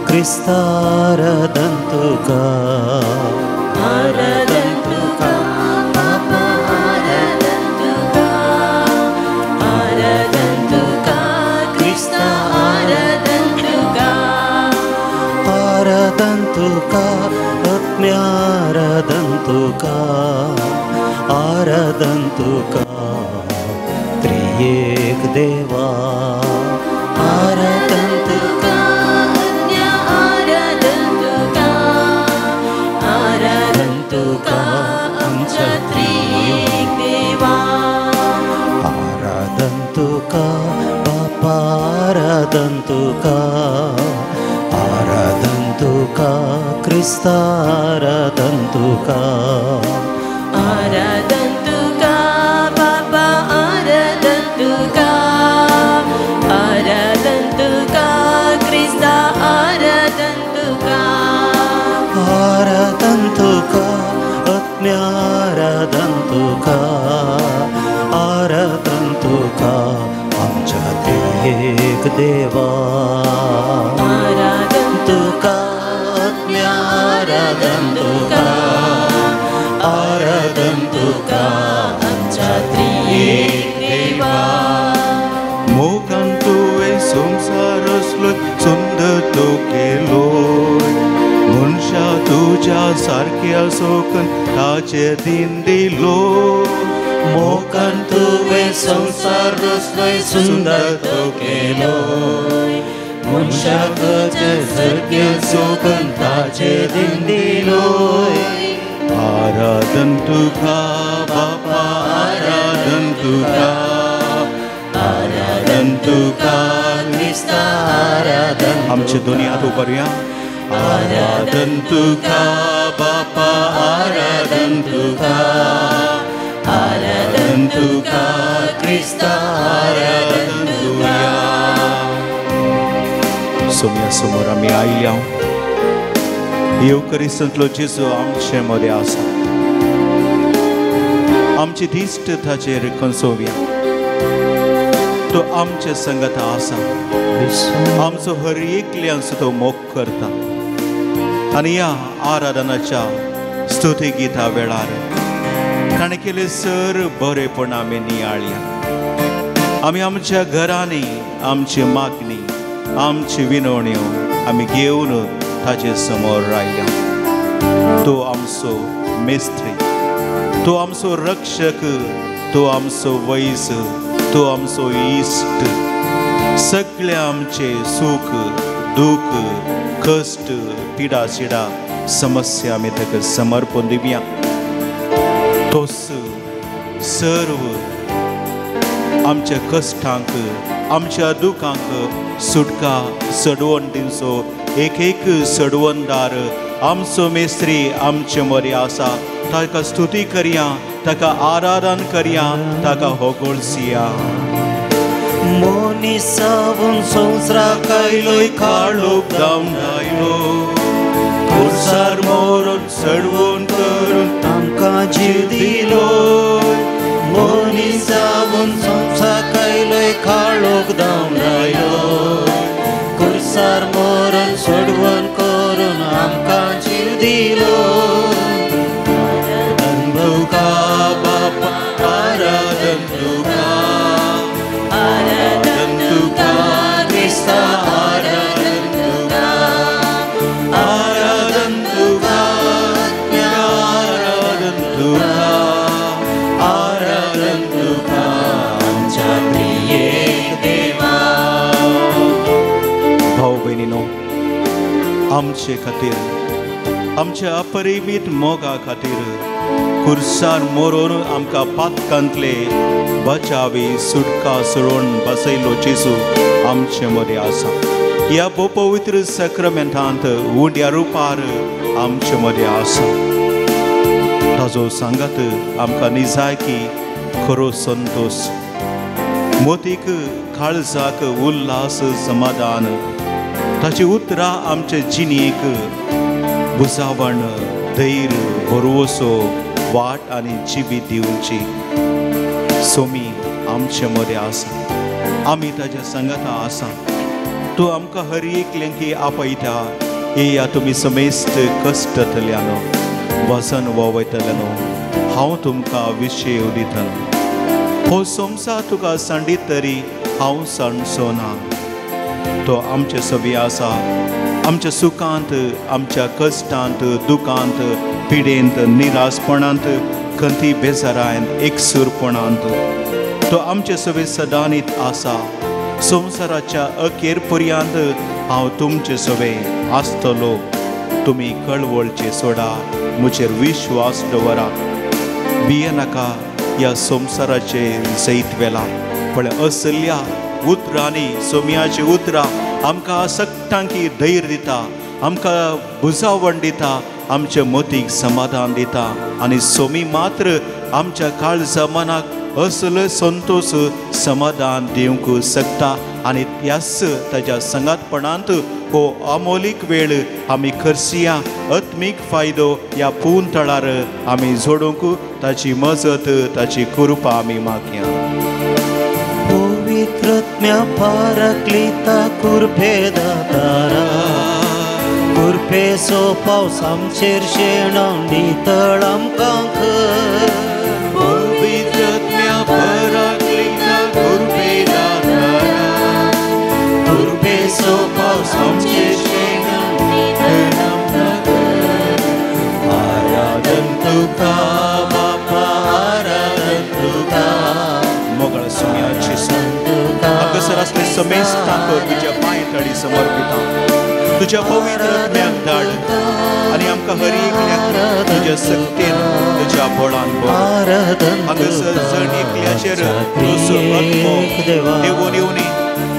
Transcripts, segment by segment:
क्रिस्ताराधन तुका, आराधन तुका बापा, आराधन तुका, आराधन तुका क्रिस्ता, आराधन तुका, आराधन तुका आत्म्या, आराधन तुका, आराधन तुका त्रिएक देवा, आराधन तुका आमच्या त्रिएक देवा, आराधन तुका बापा, आराधन तुका, आराधन तुका क्रिस्ता, आराधन तुका, आराधन तुका बापा, आराधन तुका, आराधन तुका क्रिस्ता, आराधन तुका, आराधन तुका आत्म्या, आराधन तुका, आराधन तुका आमच्या त्रिएक देवा, आराधन तुका आत्म्या, आराधन तुका, आराधन तुका आमच्या त्रिएक देवा. मोगान तुवें संवसार रचलो, सुंदर तो केलोय, मनशा तुज्या सारक्या सोकन ताचे दिन दिलो. मोगान तुवें संवसार रचलोय, सुंदर तो केलोय, मनशा तुज्या सारक्या सोकन ताचे दिन दिलोय. आराधन तुका बापा, आराधन तुका, आराधन तुका क्रिस्ता, आराधन. आमचे दोनी हात उबारुया. आराधन तुका बापा, आराधन तुका, आराधन तुका क्रिस्ता, आराधन तुका. सोम्या समोर आमी आयल्या, येवकरिस्तांतलो जेजू आमचे मदें आसा, आमची दिश्ट ताचेर कंसोवया. तो आमचे संगत आसा, आमचो हर एकल्यांचो तो मोग करता. आनी ह्या आराधनाच्या स्तुती गिता वेळार ताणें केलें सर बरेपण आमी नियाळया. आमी आमच्या घरांनी आमची मागणी, आमची विनवण्यो आमी घेवन ताचे समोर रायल्या. तो आमचो मेस्त्री, तो आमचो रक्षक, तो आमचो वैज, तो आमचो इश्ट. सगळे आमचे सूख दूख कश्ट पिडा सिडा समस्या आमी ताका समर्पण दिवया. तोच सर्व आमच्या कश्टांक, आमच्या दुखांक सुटका सडवण दिवचो एक एक सडवणदार आमचो मेस्त्री आमचे मदें आसा. ताका स्तुती करया, ताका आराधन करया, ताका होगोळसिया. मनीसावून संवसाराक आयलोय, काळोख जावन आयलो, खुर्सार मरून सडवण करून आमकां जीव दिलो मनीस जावन संवसाराक आयलोय काळोख धांवडायलो कुर्सार मरण सोडवण करून आमकां जीव दिलो तुका बापा आराधन तुका आराधन तुका क्रिस्ता आराधन तुका आराधन तुका आराधन तुका आराधन तुका आमच्या प्रियेक देवा. भाव भयणीनो, आमचे खातीर, आमच्या अपरिमीत मोगा खातीर कुर्सार मोरोन आमकां पातकांतले बचावी सुटका सोडोवन बसयलो जेजू आमचे मदें आसा. ह्या भोवपवित्र सक्रमेंतांत उंड्या रुपार आमचे मदें आसा. ताजो सांगात आमकां निजायकी खरो संतोश, मोतीक काळजाक उल्हास समाधान, ताची उतरां आमचे जिणेक बुजावण, धैर्य, भरवसो, वाट आनी जिवीत दिवची. सोमी आमचे मदें आसा, आमी ताज्या सांगाता आसा. तूं आमकां हर एकल्यांकी आपयता, येया तुमी समेस्त कश्टतल्यानो, वजन वयतल्यानो, हांव तुमकां विशय दितलो. हो संवसार तुका सांडीत तरी हांव सांडचो ना. तो आमचे सवी आसा, आमच्या सुखांत, आमच्या कश्टांत, दुखांत, पिडेंत, निराशपणांत, खंती बेजारांत, एकसूरपणांत तो आमचे सवे सदांनीत आसा. संवसाराच्या अखेर पर्यंत हांव तुमचे सवे आसतलो. तुमी कळवळचे सोडा, म्हजेर विश्वास दवरा. भियेनाका ह्या संवसाराचे जैत वेला. पण असल्या उतरांनी, सोम्याची उतरां आमकां सगटांकी धैर्य दिता, आमकां बुजावण दिता, आमच्या मतीक समाधान दिता. आनी सोमी मात्र आमच्या काळजा मनाक असलो संतोश समाधान दिवंक शकता. आनी त्याच ताज्या सांगातपणांत हो अमोलीक वेळ आमी खर्सिया आत्मीक फायदो ह्या पून तळार आमी जोडूंक ताची मजत, ताची कृपा आमी मागया. पवित्रत्म्या पारक्लिता कुर्पे दातारा कुर्पेचो पावस आमचेर शेणावन नितळ आमकां कर. पवित्रत्म्या पारक्लिता कुर्पे दातारा कुर्पेचो पावस आमचेर शेणावन नितळ आमकां कर. आराधन तुका बापा आराधन तुका. मोगळ सोम्याची हांगासर आसले समेस्तांक तुज्या पांय तडी समर्पिता. तुज्या पवित्र आत्म्याक धाड आनी आमकां हर एकल्याक तुज्या सक्तेन, तुज्या बळान भर. हांगासर जण एकल्याचेर तुजो आत्मो देवून येवनी,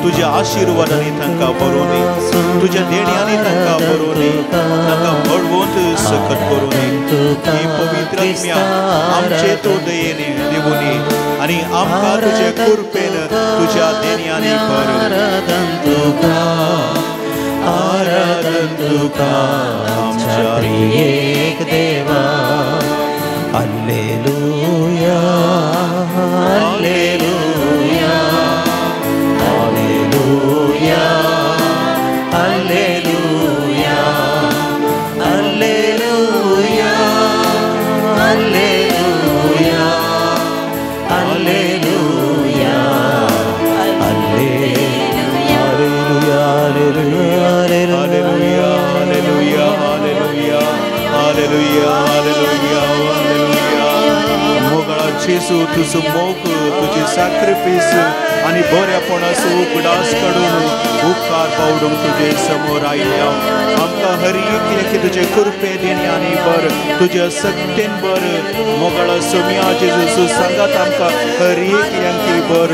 तुज्या आशिर्वादांनी तांकां बरोवनी, तुज्या देण्यांनी तांकां बरोवनी, तांकां बळवंत सकत करूनी. ही पवित्र आत्म्या आमचे तूं दयेन देवूनी आनी आमकां तुजे कृपेन तुज्या देण्यांनी भर. आराधन तुका आराधन तुका आमच्या प्रियेक देवा. Alleluia alleluia alleluia alleluia alleluia alleluia alleluia alleluia alleluia alleluia alleluia alleluia alleluia alleluia. मोगळा जेजू, तुजो मोग, तुजे सॅक्रिफायस आनी बऱ्यापणाचो उगडास काडून उपकार पावडूंक तुजे समोर आयल्या. आमकां हर एकल्याक तुजे कृपे देण्यांनी भर, तुज्या सक्तेन भर. मोगळा सोम्या जेजू सांगात आमकां हर एकल्यांकी भर.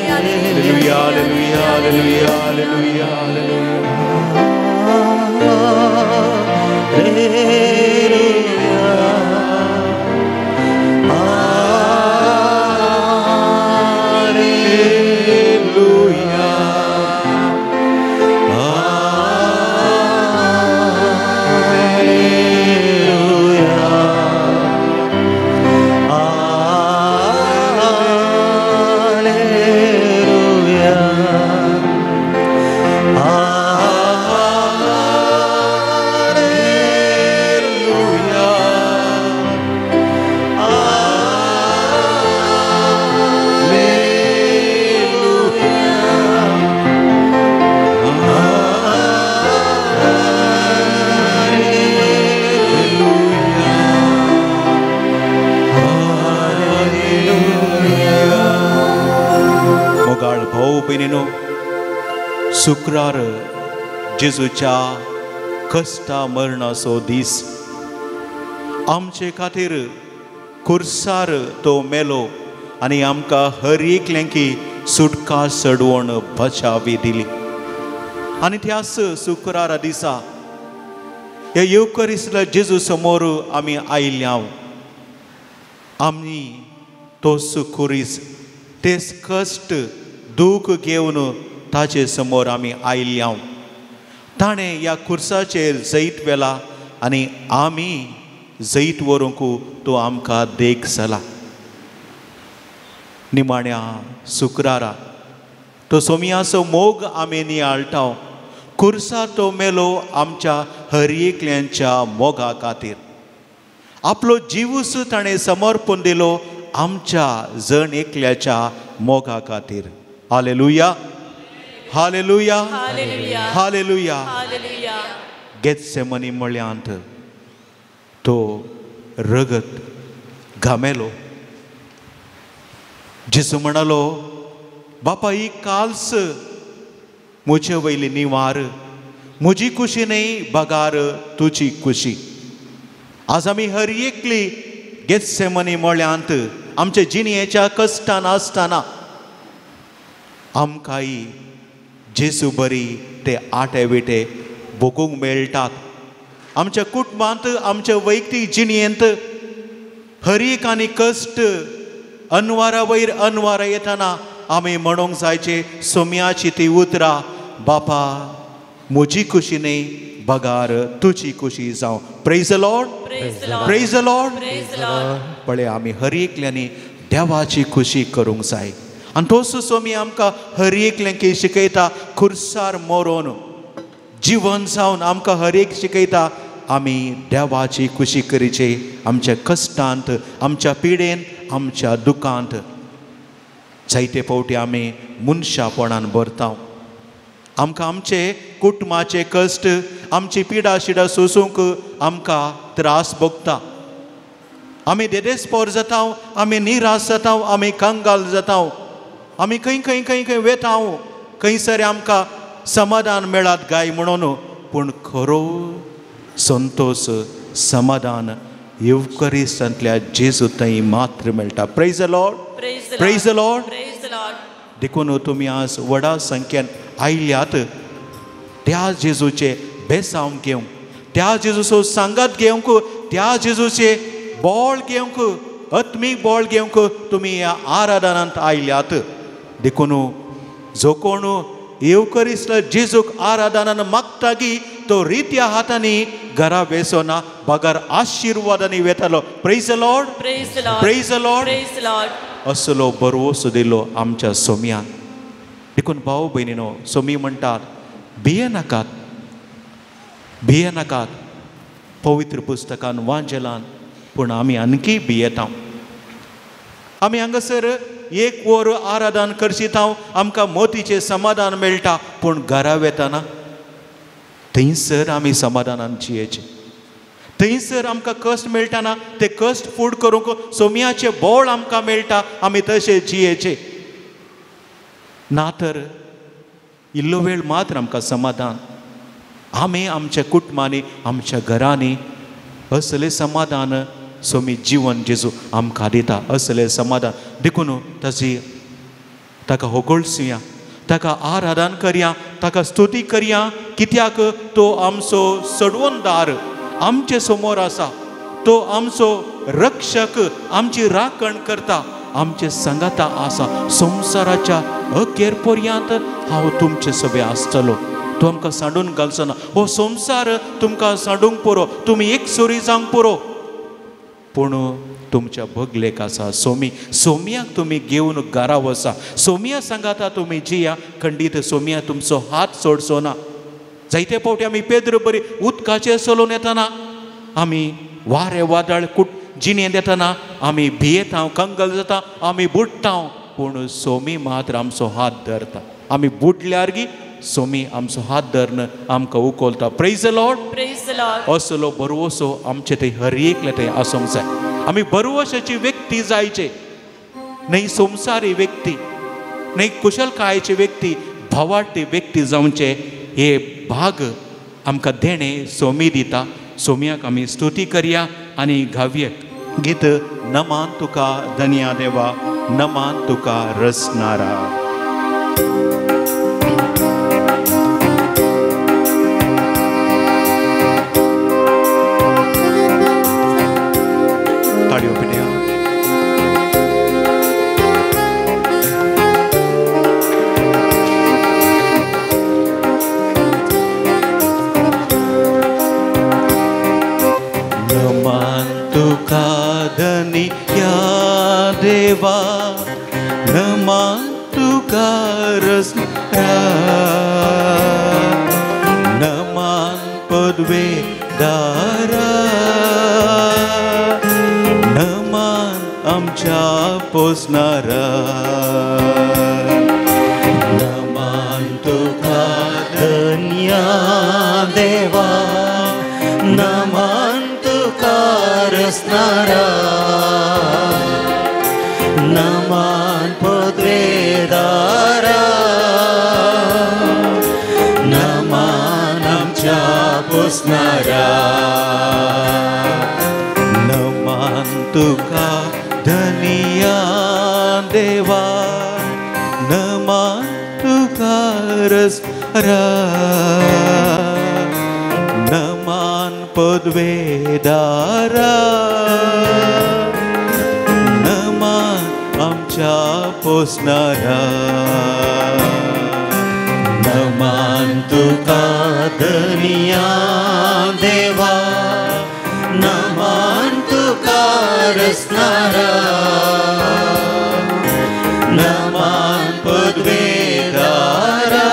Hallelujah hallelujah hallelujah hallelujah hallelujah. Alleluia. शुक्रार जेजूच्या कश्टा मरणाचो दीस. आमचे खातीर कुर्सार तो मेलो आनी आमकां हर एकल्यांकी सुटका सडवण बचावी दिली. आनी त्याच शुक्रारा दिसा ह्या येवकरिसल्या जेजू समोर आमी आयल्या. आमी तो सुकुरीस तेच कश्ट दूख घेवन ताचे समोर आमी आयल्या. ताणें ह्या कुर्साचेर जैत व्हेला आनी आमी जैत व्हरूंक तो आमकां देख जाला. निमाण्या शुक्रारा तो सोमयाचो मोग आमी नियाळटा. कुर्सा तो मेलो आमच्या हर एकल्यांच्या मोगा खातीर. आपलो जिवूच ताणें समर्पण दिलो आमच्या जण एकल्याच्या मोगा खातीर. Hallelujah, hallelujah, hallelujah. गेत्सेमनी म्हळ्यांत तो रगत घामेलो. जेजू म्हणालो, बापा ही काल्स म्हजे वयली निवार, म्हजी खुशी न्हय बगार तुजी खुशी. आज आमी हर एकली गेत्सेमनी म्हळ्यांत आमच्या जिणेच्या कश्टान आसतना आमकांय जेजू बरी ते आटे विटे भोगूंक मेळटात. आमच्या कुटुंबांत, आमच्या वैयक्तीक जिणेंत हर एक आनी कश्ट अनवारा वयर अनवारा येतना आमी म्हणूंक जायचे सोम्याची ती उतरां, बापा म्हजी खुशी न्हय बगार तुजी खुशी जावं. Praise the Lord, praise the Lord. पळय आमी हर एकल्यांनी देवाची खुशी करूंक जाय. आनी तोच सोमी आमकां हर एकल्यांक शिकयता. खुर्सार मरोन जिवन जावन आमकां हर एक शिकयता आमी देवाची खुशी करीचे आमच्या कश्टांत, आमच्या पिडेन, आमच्या दुखांत. जायते फावटी आमी मनशापणान भरता. आमकां आमचे कुटुंबाचे कश्ट, आमची पिडा शिडा सोसूंक आमकां त्रास भोगता. आमी देदेस्पोर जाता, आमी निराश जाता, आमी कंगाल जाता, आमी खंय खंय खंय खंय वेता, खंयसर आमकां समाधान मेळत काय म्हणून. पूण खरो संतोष समाधान येवकरिस्तांतल्या जेजू थंय मात्र मेळटा. Praise the Lord, praise the Lord. देखून तुमी आज व्हडा संख्येन आयल्यात त्या जेजूचे बेसांव घेवंक, त्या जेजूचो सांगात घेवंक, त्या जेजूचे बळ घेवंक, आत्मीक बळ घेवंक तुमी ह्या आराधनांत आयल्यात. देखून जो कोण येवकरिसल्या जेजूक आराधनान मागता की तो रित्या हातांनी घरा वेसोना बगर आशिर्वादांनी वेतालो. Praise the Lord, praise the Lord. असलो बरवसो दिलो आमच्या सोम्यान. देखून भाव भयणीनो, सोमी म्हणटात भियेनाकात, भियेनाकात. पवित्र पुस्तकान वांजेलान पूण आमी आणखी भियेता. आमी हांगासर एक वर आराधन करशीत, आमकां मोतीचें समाधान मेळटा. पूण घरा वेताना थंयसर आमी समाधानान जियेचें. थंयसर आमकां कश्ट मेळटाना ते कश्ट फूड करूंक सोम्याचें बळ आमकां मेळटा, आमी तशें जियेचें. ना तर इल्लो वेळ मात्र आमकां समाधान. आमी आमच्या कुटुंबांनी, आमच्या घरांनी असलें समाधान सोमी जिवन जेजू आमकां दिता, असलें समाधान. देखून ताची ताका होगळसुया, ताका आराधन करया, ताका स्तुती करया. कित्याक तो आमचो सडवणदार आमचे समोर आसा. तो आमचो रक्षक, आमची राखण करता, आमचे सांगाता आसा. संवसाराच्या अखेर पर्यंत हांव तुमचे सभे आसतलो. तो आमकां सांडून घालचो ना. हो संवसार तुमकां सांडूंक पुरो, तुमी एक सुरी जावंक पुरो, पूण तुमच्या बगलेक आसा सोमी. सोम्याक तुमी घेवन घरा वचा, सोम्या सांगाता तुमी जिया. खंडीत सोम्या तुमचो हात सोडचो ना. जायते फावटी आमी पेद्र बरी उदकाचेर चलोवन येतना, आमी वारें वादळ कुट जिणेंत येतना आमी भियेता, कंगल जाता, आमी बुडटा. पूण सोमी मात्र आमचो हात धरता. आमी बुडल्यार गी सोमी आमचो हात धरून आमकां उखलता. Praise the Lord, praise the Lord. असलो बरवसो आमचे थंय हर एकले थंय आसूंक जाय. आमी बरवशाची व्यक्ती जायचे न्हय, संवसारी व्यक्ती न्हय, कुशलकायेची व्यक्ती, भावार्थी व्यक्ती जावचे हे भाग आमकां देणें सोमी दिता. सोमयाक आमी स्तुती करया आनी गावया गीत नमान तुका धनिया देवा, नमान तुका रसनारा. ताळयो पिटया. नमान तुका धनिया देवा, नमान तुका रसनारा, नमान पदवेदारा, नमान आमच्या पोसणारा. नमान तुका धनिया देवा, नमान तुका रसनारा, नमान पदवेदारा, नमान आमच्या पोसणारा. नमान तुका धनिया देवा, नमान तुका रसनारा, नमान पदवेदारा, नमान आमच्या पोसणारा. नमान तुका धनिया देवा, नमान तुका रसनारा, नमान पदवेदारा,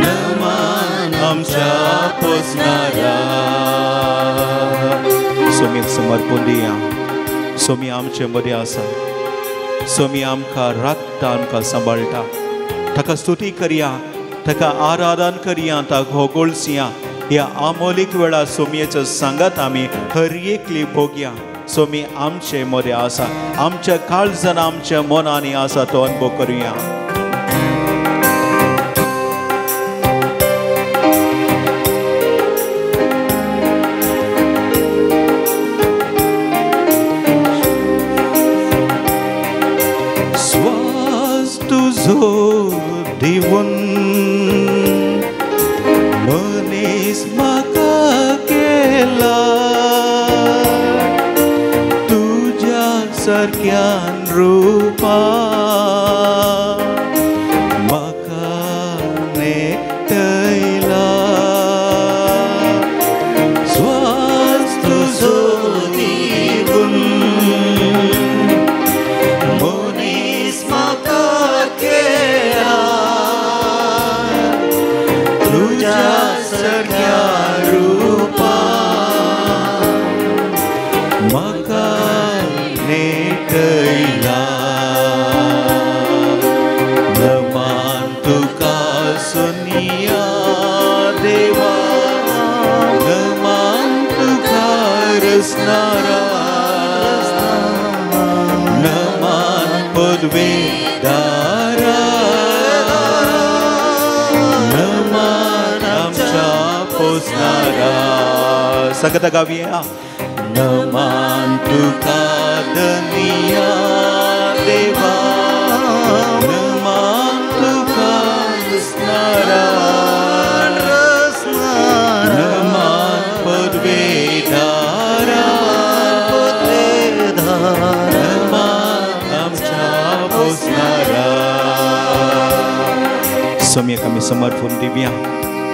नमान आमच्या पोसणारा. सोमीक समर्पण दिया. सोमी आमचे मदें आसा, सोमी आमकां राखता, आमकां सांबाळटा. ताका स्तुती करया, ताका आराधन करया, ताका होगोळसया. ह्या आमोलीक वेळार सोमयेचो सांगात आमी हर एकली भोगया. सोमी आमचे मदें आसा, आमच्या काळजान आमच्या मनांनी आसा, तो अनुभव करुया. स्वास तुजो दिवन मनीस म्हाका केला, तुज्या सारक्यान रुपा म्हाका नेटयला. स्वास तुजो दिवन मनीस म्हाका केला, तुज्या सारक्या रुपा म्हाका नेटयला. नमान तुका सोनिया देवा, नमान तुका रसनारा, नमान पदवेदारा, नमान आमच्या पोसणारा. संगत गावया. नमान तुका धनिया देवा, नमान तुका रसनारा, नमान पदवेदारा, नमान आमच्या पोसणारा. सोमयेक आमी समर्पण दिवया.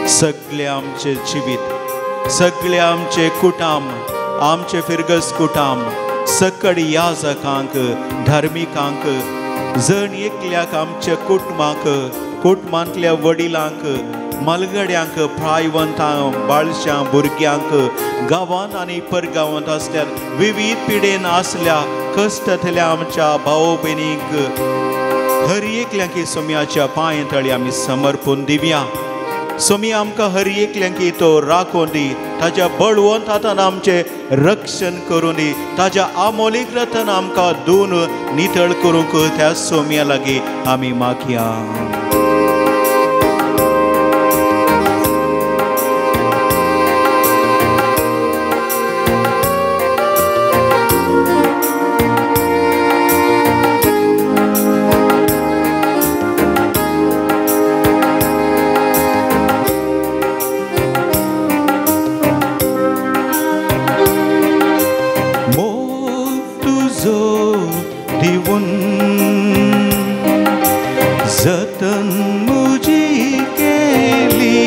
सगळे आमचे जिवीत, सगळे आमचे कुटाम, आमचे फिरगस कुटाम, सकड याजकांक, धार्मिकांक, जण एकल्याक, आमच्या कुटुंबाक, कुटुंबांतल्या वडिलांक, मालगड्यांक, प्रायवंतांक, बाळशां, भुरग्यांक, गांवांत आनी परगांवांत आसल्या विविध पिडेन आसल्या कश्टांतल्या आमच्या भाव भयणींक, हर एकल्याक सोम्याच्या पांय तळी आमी समर्पण दिवया. सोमी आमकां हर एकल्यांकी तो राखून दी, ताज्या बळवंत हातान आमचें रक्षण करून दी, ताज्या आमोलीक रथान आमकां दोन नितळ करूंक त्या सोम्या लागीं आमी मागया. जतन मुजी केली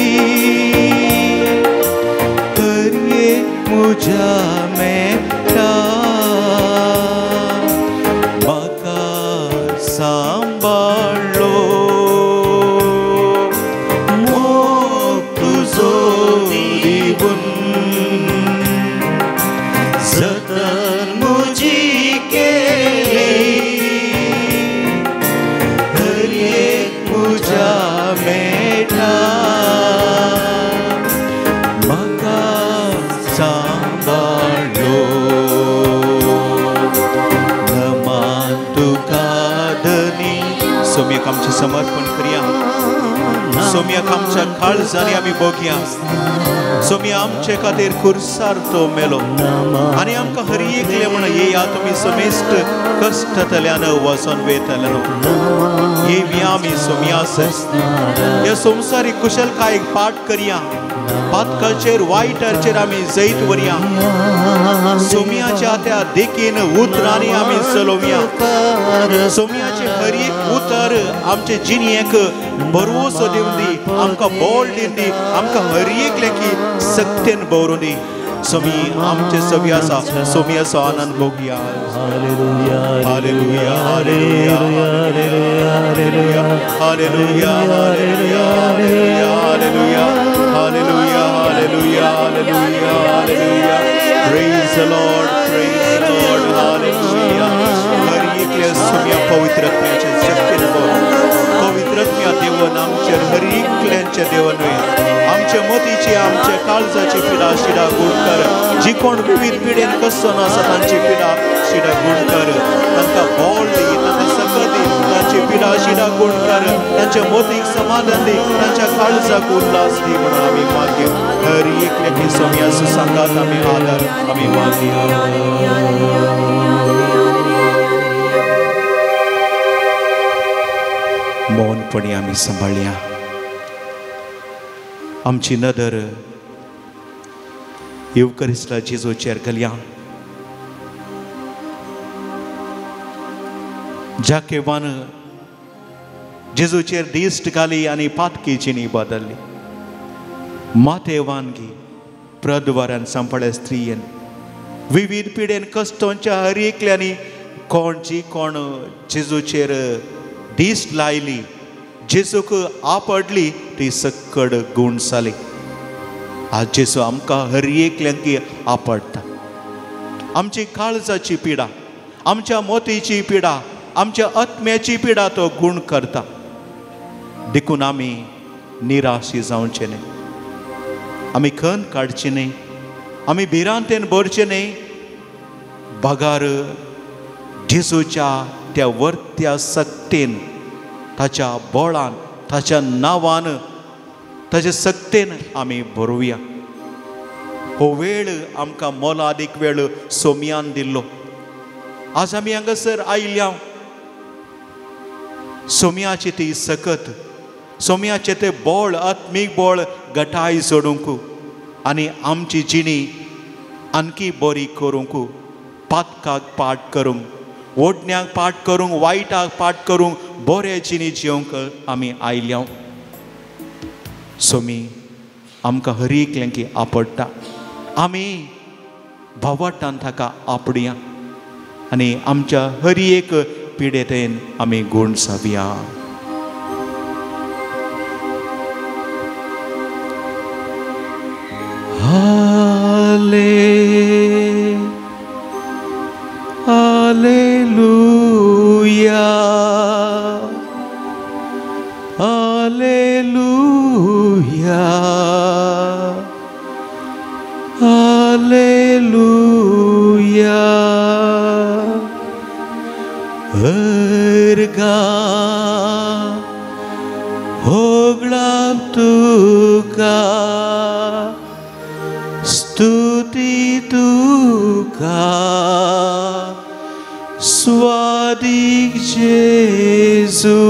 करये मुझा मेटा म्हाका सांबाळ्ळो मोग तुजो दिवन जतन मुजी केली मुझा मेटा म्हाका सांबाळ्ळो. नमान तुका धनी. सोम्याक आमचें समर्पण करया. सोम्याक आमच्या काळजांनी आमी भोगया. सोम्या आमचे खातीर खुर्सार तो मेलो आनी आमकां हर एकले म्हण येया तुमी समेस्त कश्टांतल्यान वचोन वेतल्यान येवया आमी सोम्या ह्या संवसारीक कुशलकायेक पाठ करया. पातकाचेर वायटाचेर आमी जैत व्हरया. सोम्याच्या त्या देखीन उतरांनी आमी चलोवया. सोम्याचे हर एक उतर आमचे जिणेक भरवंसो दिवन दी, आमकां बळ दिवन दी, आमकां हर एकल्याकी सक्तेन भरून दी. सोमी आमचे सवी आसा, सोम्याचो आनंद भोगया. Hallelujah hallelujah hallelujah hallelujah hallelujah hallelujah hallelujah hallelujah hallelujah hallelujah. Praise the Lord, praise the Lord, hallelujah. हर एकल्या सोम्या पवित्र आत्म्याचे शक्तीन भर. पवित्र आत्म्या देवन आमचेर हर एकल्यांच्या देवन आमच्या मतीची आमच्या काळजाची पिडा शिडा गुण कर. जी कोण विविध पिडेन कसो आसा तांची पिडा शिडा गुण कर. तांकां बळ दी, तांकां सकत दी, तांची पिडा शिडा गुण कर. तांच्या मतीक समाधान दी, तांच्या काळजाक उल्हास दी म्हणून आमी मागया. हर एकल्याची सोम्या सुसंगात आमी आदार आमी मागया. मौनपणी आमी सांबाळया. आमची नदर येवकरिस्ता जेजूचेर घालया. ज्या केवान जेजूचेर दिश्ट घाली आनी पातकी जिणी बदल्ली. माते वानगी प्रद्वारान सांपळ्या स्त्रियेन विविध पिडेन कश्टांच्या हर एकल्यांनी कोण जी कोण जेजूचेर दिश्ट लायली, जेजूक आपडली ती सक्कड गूण जाली. आज जेजू आमकां हर एकल्यांकी आपडटा. आमची काळजाची पिडा, आमच्या मोतीची पिडा, आमच्या आत्म्याची पिडा तो गूण करता. देखून आमी निराशी जावचे न्हय, आमी खंत काडची न्हय, आमी भिरांतेन भरचे न्हय. बगार जेजूच्या त्या वर्त्या सक्तेन, ताच्या बळान, ताच्या नांवान, ताच्या सक्तेन आमी भरोवया. हो वेळ आमकां मोलादीक वेळ सोम्यान दिल्लो. आज आमी हांगासर आयल्या सोम्याची ती सकत, सोम्याचें तें बळ, आत्मीक बळ गटाय जोडूंक आनी आमची जिणी आणखी बरी करूंक, पातकाक पाठ करूंक, ओडण्याक पाठ करूंक, वायटाक पाठ करूंक, बरे जिणी जिवंक आमी आयल्या. सोमी आमकां हर एकल्यांकी आपडटा. आमी भावाटान ताका आपडया आनी आमच्या हर एक पिडेतेन आमी गूण जावया. Hallelujah, hallelujah, hallelujah. अर्गा होगळाप तुका, स्तुती तुका, स्वादीक जेजू.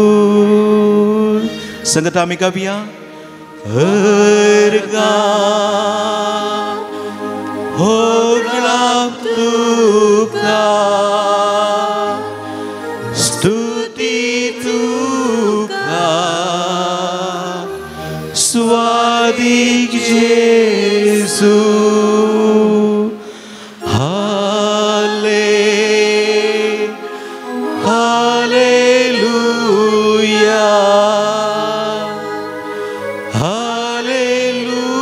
संगत आमी गावया. अर्गा होगळाप तुका, स्तुती तुका, स्वादीक जेजू. हाले हालेलुया, हालेलुया,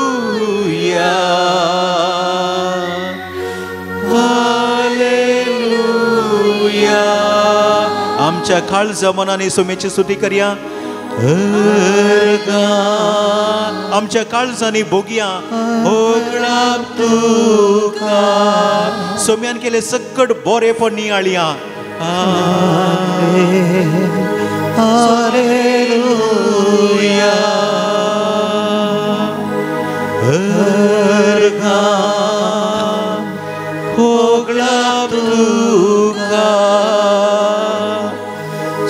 हालेलुया. आमच्या काळजा मनाने सोम्याची स्तुती करया. अर्गा आमच्या काळजांनी भोगया होगळाप तुका. सोम्यान केले सकट बोरेपण नियाळया. हालेलुया. अर्गा होगळाप तुका,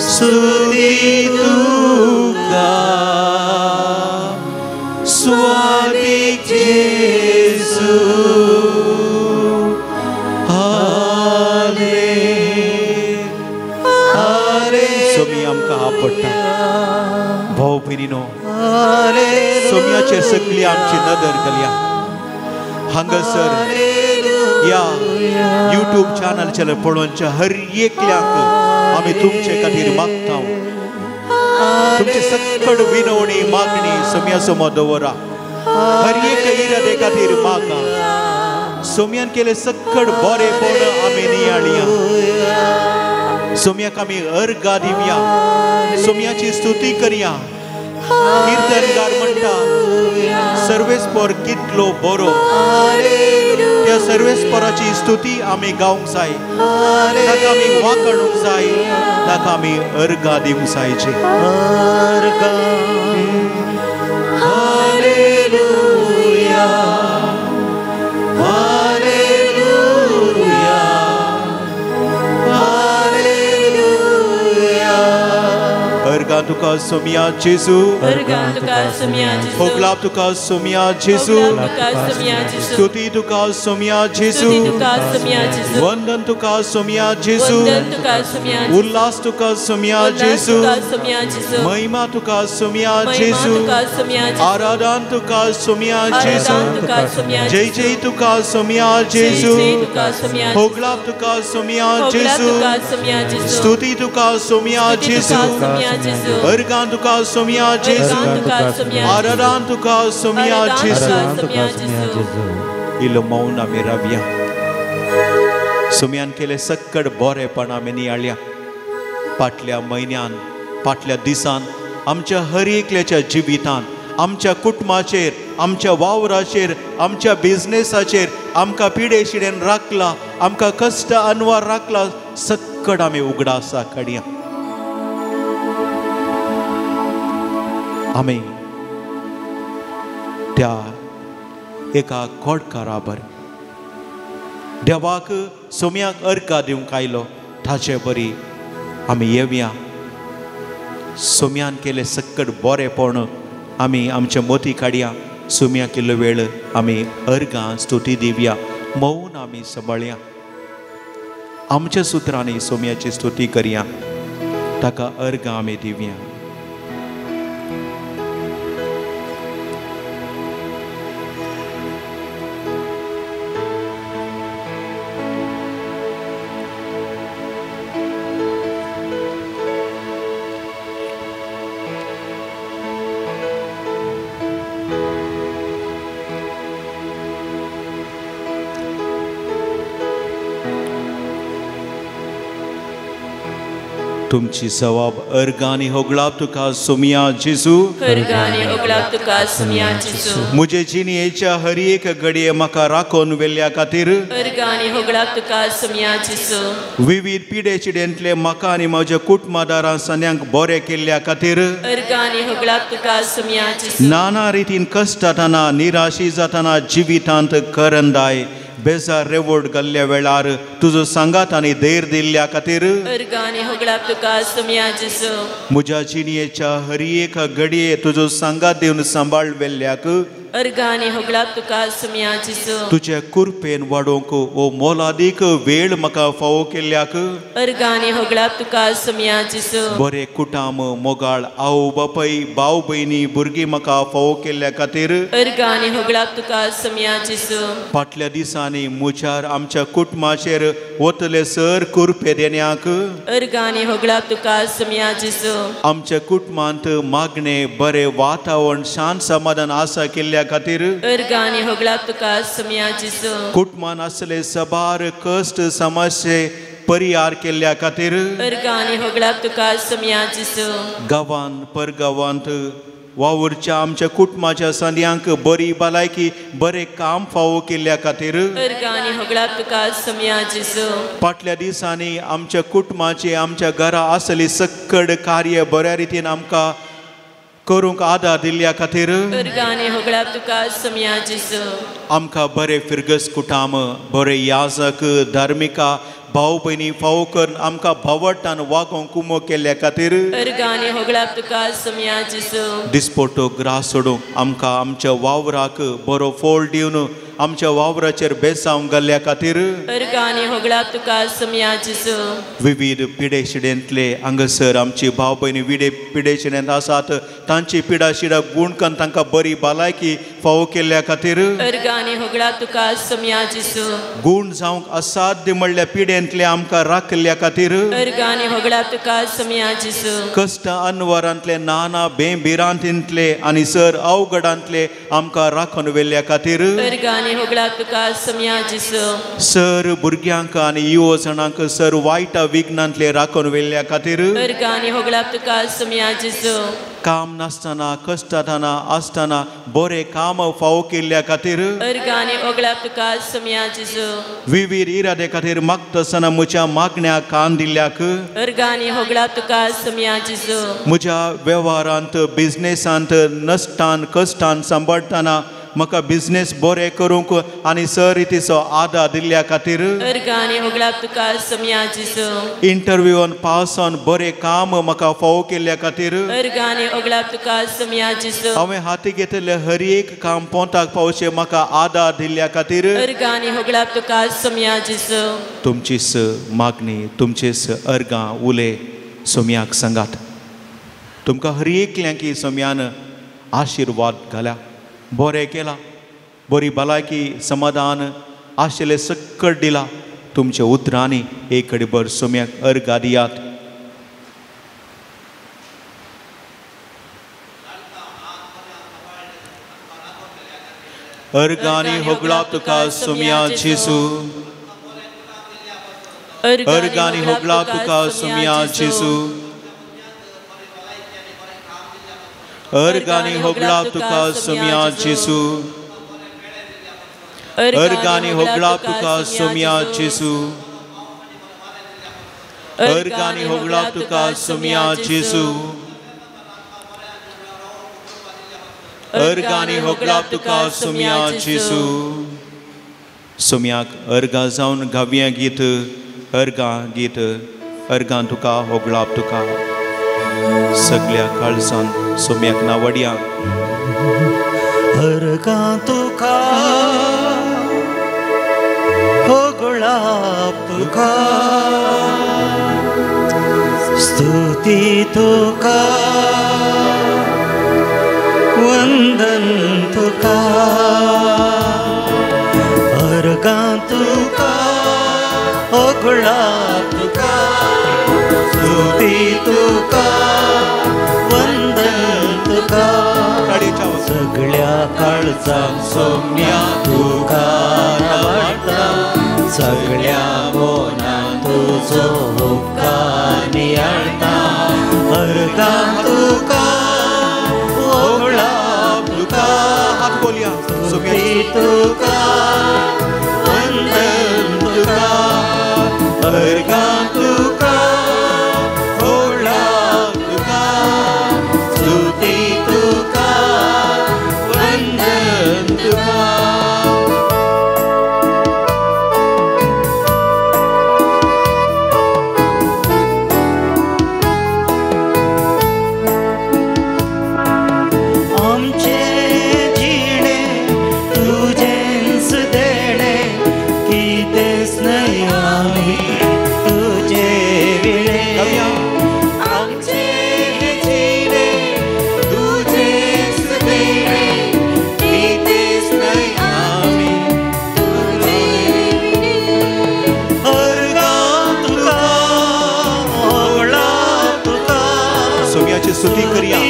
स्तुती तुका, स्वादीक जेजू. हाले हाले. सोमी आमकां आपडटा भाव भयणीनो, सोम्याचेर सगळी आमची नदर घालया. हांगासर ह्या यूट्यूब चॅनलचेर पळोवच्या हर एकल्याक आमी तुमचे खातीर मागता. तुमचे सकट विनवणी मागणी सोम्या समोर दवरा. हर एक इरादे खातीर मागा. सोम्यान केले सकट बरेपण आमी नियाळया. सोम्याक आमी अर्गा दिवया. सोम्याची स्तुती करया. कीर्तनकार म्हणटा, सर्वेस्पर कितलो बरो. त्या सर्वेस्पराची स्तुती आमी गावंक जाय, ताका आमी वाखणूंक जाय, ताका आमी अर्गा दिवंक जायचे. Hallelujah, hallelujah, hallelujah. अर्गा तुका सोम्या जेजू, होगळाप तुका सोम्या जेजू, स्तुती तुका सोम्या जेजू, वंदन तुका सोम्या जेजू, उल्हास तुका सोम्या जेजू, महिमा तुका सोम्या जेजू, आराधन तुका सोम्या जेजू, जय जय तुका सोम्या जेजू, होगळाप तुका सोम्या जेजू, स्तुती तुका सोम्या जेजू, अर्गां तुका सोम्या जेजू, आराधन तुका सोम्या जेजू. इल्लो मौन आमी रावया. सोम्यान केले सक्कड बोरेपण आमी नियाळया. फाटल्या म्हयन्यान, फाटल्या दिसान आमच्या हर एकल्याच्या जिवितान, आमच्या कुटुंबाचेर, आमच्या वावराचेर, आमच्या बिजनेसाचेर आमकां पिडे शिडेन राखला, आमकां कश्ट अनवार राखला. सक्कड आमी उगडासा काडया. आमी त्या एका कोडकाराबर देवाक सोम्याक अर्गा दिवंक आयलो ताचे बरी आमी येवया. सोम्यान केले सक्कट बोरेपण आमी आमचे मोती काडया. सोम्या केल्लो वेळ आमी अर्गां स्तुती दिवया. मौन आमी सांबाळया. आमच्या सुत्रांनी सोम्याची स्तुती करया. ताका अर्गां आमी दिवया. तुमची सवाब अर्गानी होगळाप तुका सोमिया जेजू अर्गानी होगळाप तुका सोमिया जेजू मुझे जिणयेच्या हर एक घडये म्हाका राखून वेल्ल्या खातीर अर्गानी होगळाप तुका सोमिया जेजू विविध पिडेचिडेंतले म्हाका आनी म्हज्या कुटुंबादारां सन्यांक बरें केल्ल्या खातीर अर्गानी होगळाप तुका सोमिया जेजू नाना रितीन कश्ट जातना निराशी जातना जिवितांत करंदाय बेजार रेवोड घाल्ल्या वेळार तुजो सांगात आनी धैर्य दिल्ल्या खातीर अर्गानी होगळाप तुका सोमिया जेजू म्हज्या जिणयेच्या हर एक घडये तुजो सांगात दिवन सांबाळ वेल्ल्याक अर्गानी होगळाप तुका सोमिया जेजू तुजे कुरपेन वाडोवंक ओ मोलादीक वेळ म्हाका फावो केल्ल्याक अर्गानी होगळाप तुका सोमिया जेजू बरे कुटाम मोगाळ आवय बापाय भाव भयणी भुरगीं म्हाका फावो केल्ल्या खातीर अर्गानी होगळाप तुका सोमिया जेजू फाटल्या दिसांनी म्हज्यार आमच्या कुटुंबाचेर वतले सर कुरपे देण्याक अर्गानी होगळाप तुका सोमिया जेजू आमच्या कुटुंबांत मागणे बरें वातावरण शांत समाधान आसा केल्ल्या खातीर अर्गानी होगळाप तुका सोमिया जेजू कुटुंबान आसले सबार कश्ट समस्ये परिहार केल्ल्या खातीर अर्गानी होगळाप तुका सोमिया जेजू गांवांत परगांवांत वावुरच्या आमच्या कुटुंबाच्या संद्यांक बरी भलायकी बरें काम फावो केल्ल्या खातीर अर्गानी होगळाप तुका सोमिया जेजू फाटल्या दिसांनी आमच्या कुटुंबाचे आमच्या घरा आसली सक्कड कार्य बऱ्या रितीन आमकां करूंक आदार दिल्ल्या खातीर अर्गानी होगळाप तुका सोमिया जेजू आमकां बरे फिरगस कुटाम बरे याजक धार्मिका भाव भयणी फावो करून आमकां भावटान वागोवंक कुमो केल्ल्या खातीर अर्गानी होगळाप तुका सोमिया जेजू दिसपोटो ग्रास सोडूंक आमकां आमच्या वावराक बरो फोल दिवन आमच्या वावराचेर बेसांव घाल्ल्या खातीर अर्गानी होगळाप तुका सोमिया जेजू विविध पिडेशिडेंतले हांगासर आमची भाव भयणी विडे पिडेशिडेंत आसात तांची पिडाशिडा गुण करून तांकां बरी भलायकी फावो केल्ल्या खातीर अर्गानी होगळाप तुका सोमिया जेजू गूण जावंक असाध्य म्हणल्या पिडेंतले आमकां राखिल्ल्या खातीर अर्गानी होगळाप तुका सोमिया जेजू कश्ट अनवरांतले नाना बेभिरांतींतले आनी सर अवघडांतले आमकां राखून व्हेल्ल्या खातीर अर्गानी होगळाप तुका सोमिया जेजू सर भुरग्यांक आनी युवजणांक सर वायटा विघ्नांतले राखून व्हेल्ल्या खातीर अर्गानी होगळाप तुका सोमिया जेजू काम नासतना कश्टातना आसतना बरें काम फावो केल्ल्या खातीर अर्गानी होगळाप तुका सोमिया जेजू विवीध इरादे खातीर मागतासतना म्हज्या मागण्याक कान दिल्ल्याक अर्गानी होगळाप तुका सोमिया जेजू म्हज्या वेव्हारांत बिजनेसांत नश्टान कश्टान सांबाळटना म्हाका बिजनेस बरें करूंक आनी सर रितीचो आदार दिल्ल्या खातीर अर्गानी होगळाप तुका सोमिया जेजू इंटरव्यून पास जावन बरें काम म्हाका फावो केल्ल्या खातीर अर्गानी होगळाप तुका सोमिया जेजू हांवें हाती घेतिल्लें हर एक काम पोंताक पावचें म्हाका आदार दिल्ल्या खातीर अर्गानी होगळाप तुका सोमिया जेजू तुमचीच मागणी तुमचीच अर्गां उले सोम्याक सांगात तुमकां हर एकल्यांकी सोम्यान आशिर्वाद घाल्या बरें केलां बरी भलायकी समाधान आशिल्लें सक्कड दिलां तुमच्या उतरांनी एक कडेन बर सोम्याक अर्गां दियात. अर्गांनी होगळाप तुका सोम्या जेजू अर्गांनी होगळाप तुका सोम्या जेजू अर्गांनी होगळाप तुका सोम्या जेजू अर्गांनी होगळाप तुका सोम्या जेजू अर्गांनी होगळाप तुका सोम्या जेजू अर्गांनी होगळाप तुका सोम्या जेजू. सोम्याक अर्गां जावन गावया गीत अर्गां गीत अर्गां तुका होगळाप तुका सगळ्या काळजान सोम्याक नावडया. अर्गां तुका होगळाप तुका स्तुती तुका वंदन तुका अर्गां तुका होगळाप तुका स्तुती तुका वंदन तुका सगळ्या काळजान सोम्या तुका नावाडटा सगळ्या मनान तुजो उपकार नियाळता अर्गां तुका होगळाप तुका हात बोलया स्तुती तुका वंदन तुका अर्गां तुका होगळाप तुका स्तुती तुका वंदन तुका. आमचे जिणे तुजेंच देणे कितेंच न्हय आमी तुजे विणे आमचे जिणे तुजेंच देणे कितेंच न्हय आमी तुजे विणे अर्गां तुका होगळाप तुका सोम्याची स्तुती करया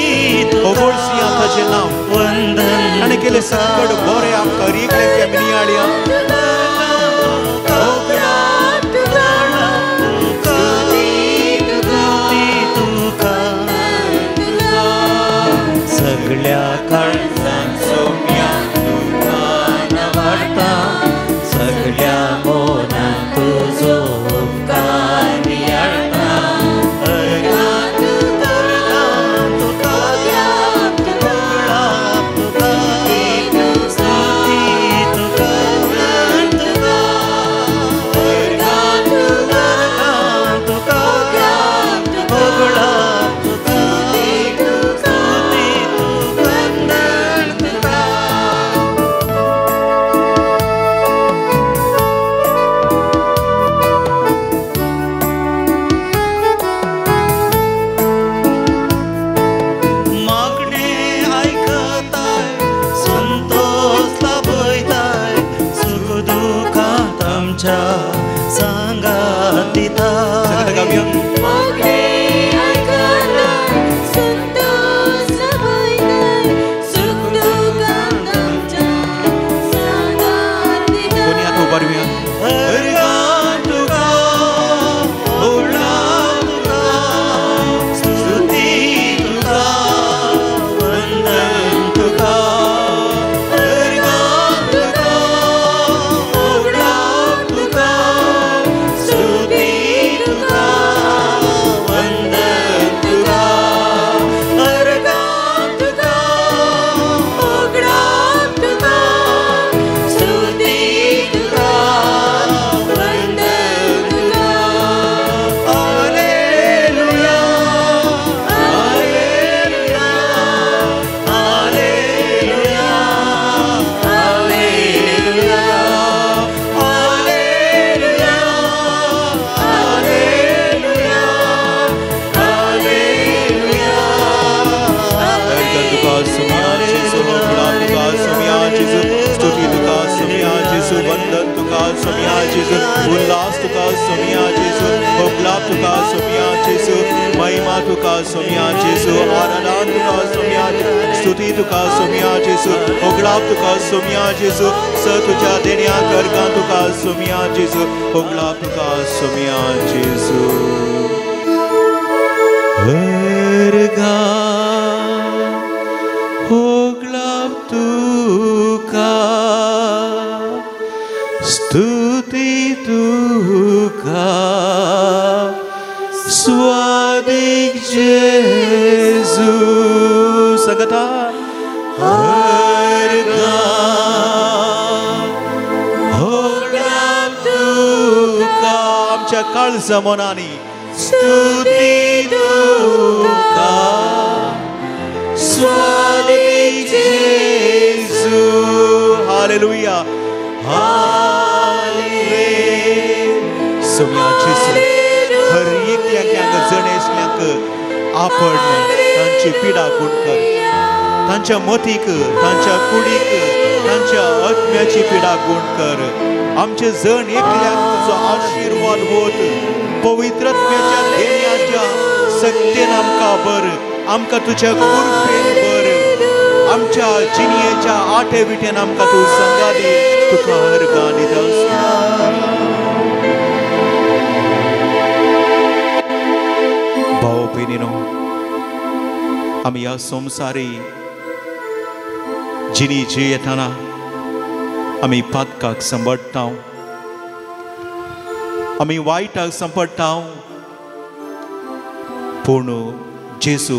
होगळसिया ताजें नांव वंदन ताणें केलें संकट बरें आमकां एकल्याक आमी नियाळया होगळाप तुका स्तुती तुका सगळ्या काळजान सोम्या तुका नवाडता सगळ्या मनान तुजो उपकार नियाळता अर्गां तुका होगळाप तुका स्तुती तुका अर्गां तुका होगळाप तुका स्तुती तुका वंदन तुका. मागणे आयकताय संतोष लाभयताय सुख दुखांत आमच्या सांगात संगीत दिताय गावया. मागणे आयकताय संतोष लाभयताय सुख दुखांत आमच्या सांगात दोन्ही हात दिताय. उबारुया. अर्गां तुका होगळाप तुका स्तुती तुका वंदन तुका अर्गां तुका होगळाप तुका स्तुती तुका वंदन तुका अर्गां तुका होगळाप तुका स्तुती तुका वंदन तुका. Hallelujah hallelujah hallelujah hallelujah hallelujah hallelujah hallelujah. अर्गां तुका सोम्या जेजू होगळाप तुका सोम्या जेजू स्तुती तुका सोम्या जेजू वंदन तुका सोम्या जेजू उल्हास तुका सोम्या जेजू होगळाप तुका सोम्या जेजू महिमा तुका सोम्या जेजू आराधन तुका सोम्या स्तुती तुका सोम्या जेजू होगळाप तुका सोम्या जेजू स तुझ्या देण्याक अर्गां तुका सोम्या जेजू होगळाप तुका सोम्या जेजू. अर्गां होगळाप तुका स्तुती तुका स्वादीक जेजू सगता अर्गां होगळाप तुका आमच्या काळजा मनांनी स्तुती तुका स्वादीक जेजू. Hallelujah hallelujah. सोम्या जेजू हर एकल्याक हांगा जण एकल्याक आपण तांची पिडा गुण कर तांच्या मतीक तांच्या कुडीक तांच्या आत्म्याची पिडा गुण कर. आमचे जण एकल्याक तुजो आशिर्वाद होत पवित्रत्म्याच्या देण्याच्या सक्तेन आमकां बर आमकां तुज्या कृपेन बर आमच्या जिणयेच्या आठे विटेन आमकां तूं संगा दी. तुका अर्गां दिता. भयणीनो, आमी ह्या संवसारी जिणी जियेतना आमी पातकाक सांपडटा, आमी वायटाक सांपडटा, पूण जेजू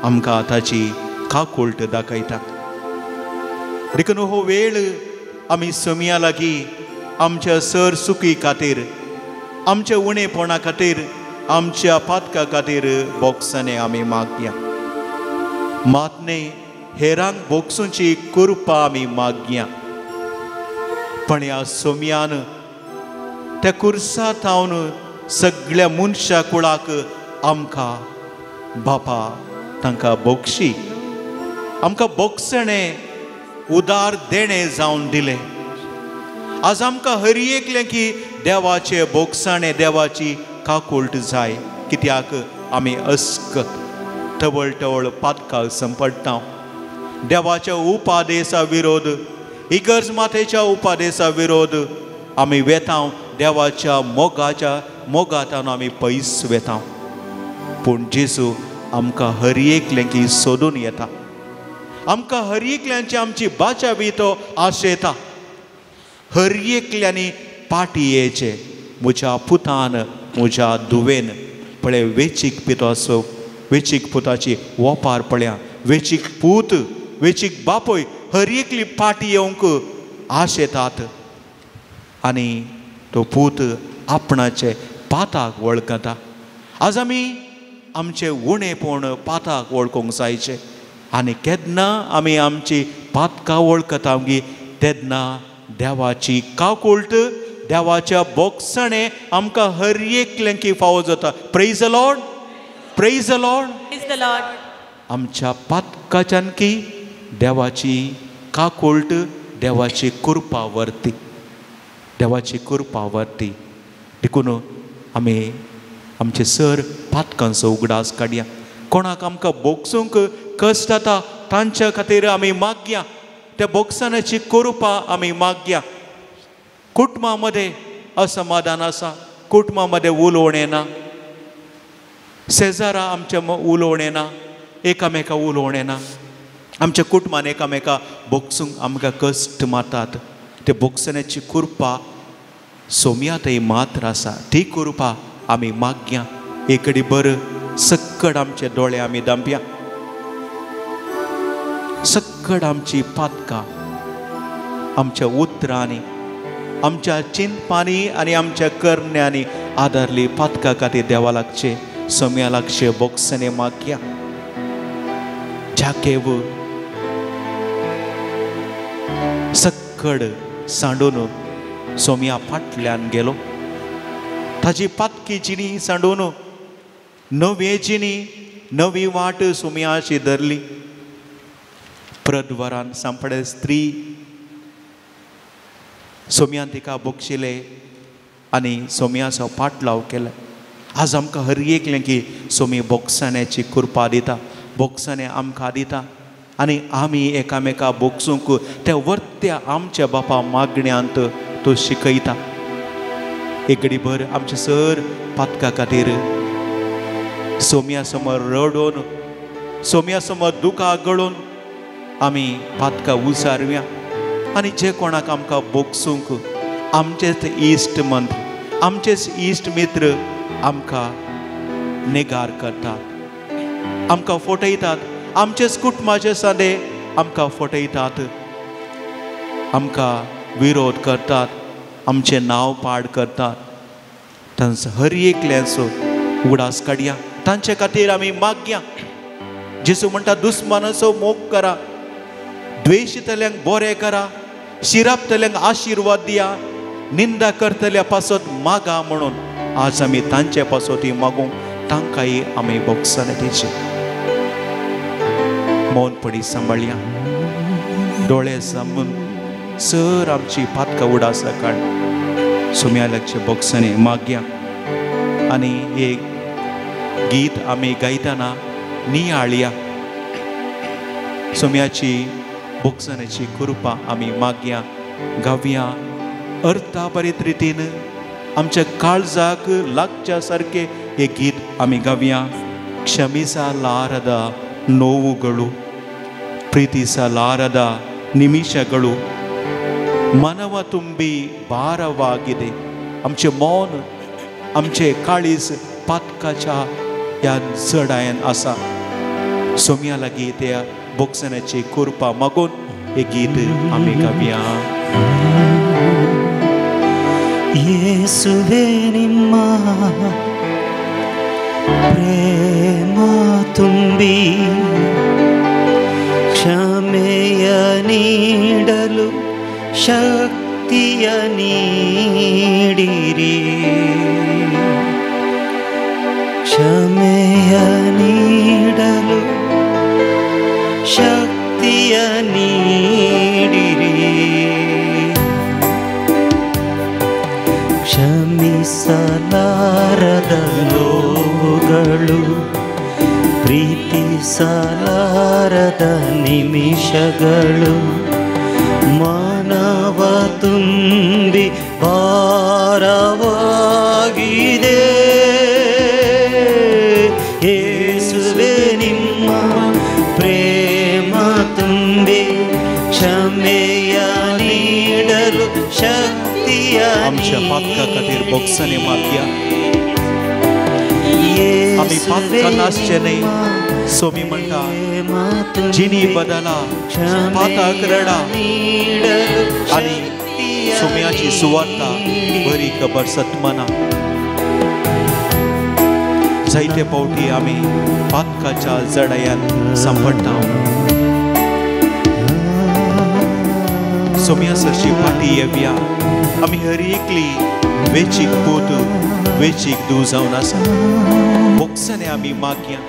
आमकां ताची काकुळट दाखयता. देखून हो वेळ आमी सोमया लागीं आमच्या सर सुकी खातीर, आमच्या उणेपणा खातीर, आमच्या पातका खातीर बोगसाने आमी मागया. मात न्ही हेरांक बोगसूंची कृपा आमी मागया. पण ह्या सोमयान त्या कुर्सा थावन सगळ्या मनशा कुळाक आमकां बापा तांकां बोगशी, आमकां बोगसणें उदार देणें जावन दिलें. आज आमकां हर एकलें की देवाचें बोगसाणें, देवाची काकुळट जाय. कित्याक आमी अस्कत तवळ तवळ पातकाक संपडटा. देवाच्या उपादेसा विरोध, इगर्ज मातेच्या उपादेसा विरोध आमी वेता. देवाच्या मोगाच्या मोगातान आमी पयस वेता. पूण जेजू आमकां हर एकलें की सोदून येता. आमकां हर एकल्यांची आमची बाचावी तो आशेता. हर एकल्यांनी पाटी येयचें, म्हज्या पुतान म्हज्या धुवेन पळय वेचीक पिताचो, वेचीक पुताची वोपार पळया, वेचीक पूत, वेचीक बापूय हर एकली पाटी येवंक आशेतात. आनी तो पूत आपणाचे पाताक वळखता. आज आमी आमचें उणेपण पाताक वळखूंक जायचें. आनी केन्ना आमी आमची पातकां वळखता गी तेन्ना देवाची काकुळट, देवाच्या बोगसणें आमकां हर एकल्यांकी फावो जाता. Praise the Lord, praise the Lord. आमच्या पातकाच्यान की देवाची काकुळट, देवाची कृपा वर्ती, देवाची कृपा वर्ती. देखून आमी आमचे सर पातकांचो उगडास काडया. कोणाक आमकां बोगसूंक कश्ट जाता तांच्या खातीर आमी मागया. त्या बोगसाण्याची कृपा आमी मागया. कुटुंबा मदें असमाधान आसा, कुटुंबा मदें उलोवणें ना, शेजारा आमच्या उलोवणें ना, एकामेका उलोवणें ना. आमच्या कुटुंबान एकामेका बोगसूंक आमकां कश्ट मारतात. ते बोगसण्याची कृपा सोमया थंय मात्र आसा. ती कृपा आमी मागया. एकडी बरं सक्कड आमचे दोळे आमी दांपया, सक्कड आमची पातकां आमच्या उतरांनी, आमच्या चिंतपांनी आनी आमच्या करण्यांनी आदारली पातकां खातीर देवा लागचे, सोम्या लागचे बोगसणे मागया. जाकेव सक्कड सांडून सोम्या फाटल्यान गेलो. ताजी पातकी जिणी सांडून नवी जिणी, नवी वाट सोम्याची धरली. प्रद्वारान सांपडे स्त्री सोम्यान तिका बोगशिले आनी सोम्याचो पाटलाव केलो. आज आमकां हर एकलें की सोमी बोगसाण्याची कृपा दिता, बोगसाणें आमकां दिता. आनी आमी एकामेका बोगसूंक त्या वर्त्या आमच्या बापा मागण्यांत तो शिकयता. एक घडीभर आमचे सर पातका खातीर सोम्या समोर रडोवन, सोम्या समोर दुकां गळोवन आमी पातकां उसारया. आनी जे कोणाक आमकां बोगसूंक आमचेच इश्ट मंत्र, आमचेच इश्ट मित्र आमकां नेगार करतात, आमकां फटयतात. आमचेच कुटुंबाचे सादे आमकां फटयतात, आमकां विरोध करतात, आमचें नांव पाड करतात. तांचो हर एकल्यांचो उगडास काडया. तांचे खातीर आमी मागया. जेजू म्हणटा दुस्मानाचो मोग करा, द्वेशितल्यांक बरें करा, शिरापतल्यांक आशिर्वाद दिया, निंदा करतल्या पासत मागा. म्हणून आज आमी तांचे पासत मागूंक तांकांय आमी बोगसाणे दिवचें. मौनपणी सांबाळया, दोळे सांबून सर आमची पातकां उडासा काड सोम्या लागचे बोगसाणे मागया. आनी एक गीत आमी गायतना नियाळया. सोम्याची बोगसाण्याची कृपा आमी मागया, गावया. अर्थाभरीत रितीन आमच्या काळजाक लागच्या सारकें हे गीत आमी गावया. ಕ್ಷಮಿಸಲಾರದ ನೋವುಗಳು, ಪ್ರೀತಿಸಲಾರದ ನಿಮಿಷಗಳು ಮನವ ತುಂಬಿ ಭಾರವಾಗಿದೆ. आमचें मौन, आमचें काळीज पातकाच्या ह्या जडायन आसा. सोम्या लागीं त्या बोगसण्याची कृपा मागून हे गीत आमी गावया. ಯೇಸುವೇ ನಿಮ್ಮ ಪ್ರೇಮ ತುಂಬಿ ಕ್ಷಮೆಯ ನೀಡಲು ಶಕ್ತಿಯ ನೀಡಿರಿ, ಕ್ಷಮೆಯ ನೀಡಲು ಶಕ್ತಿಯ ನೀಡಿರಿ, ಕ್ಷಮಿಸಲಾರದ ನೋವುಗಳು, ಪ್ರೀತಿಸಲಾರದ ನಿಮಿಷಗಳು ಮಾನವ ತುಂಬಿ ಭಾರವಾಗಿದೆ. ಯೇಸುವೇ ನಿಮ್ಮ ಪ್ರೇಮ ತುಂಬಿ ಕ್ಷಮೆಯ ನೀಡಲು ಶಕ್ತಿಯ आमच्या पातका खातीर बोगसणे मागया. आमी पातकां नासचे न्हय. सोमी म्हणटा जिनी बदला पाताक रडा आनी सोम्याची सुवार्ता बरी खबर सतमना. जायते फावटी आमी पातकाच्या जडायान सांपडटा. सोम्या सरची फाटी येवया. आमी हर एकली वेचीक पूत, वेचीक धूव जावन आसा. बोगसणे आमी मागया.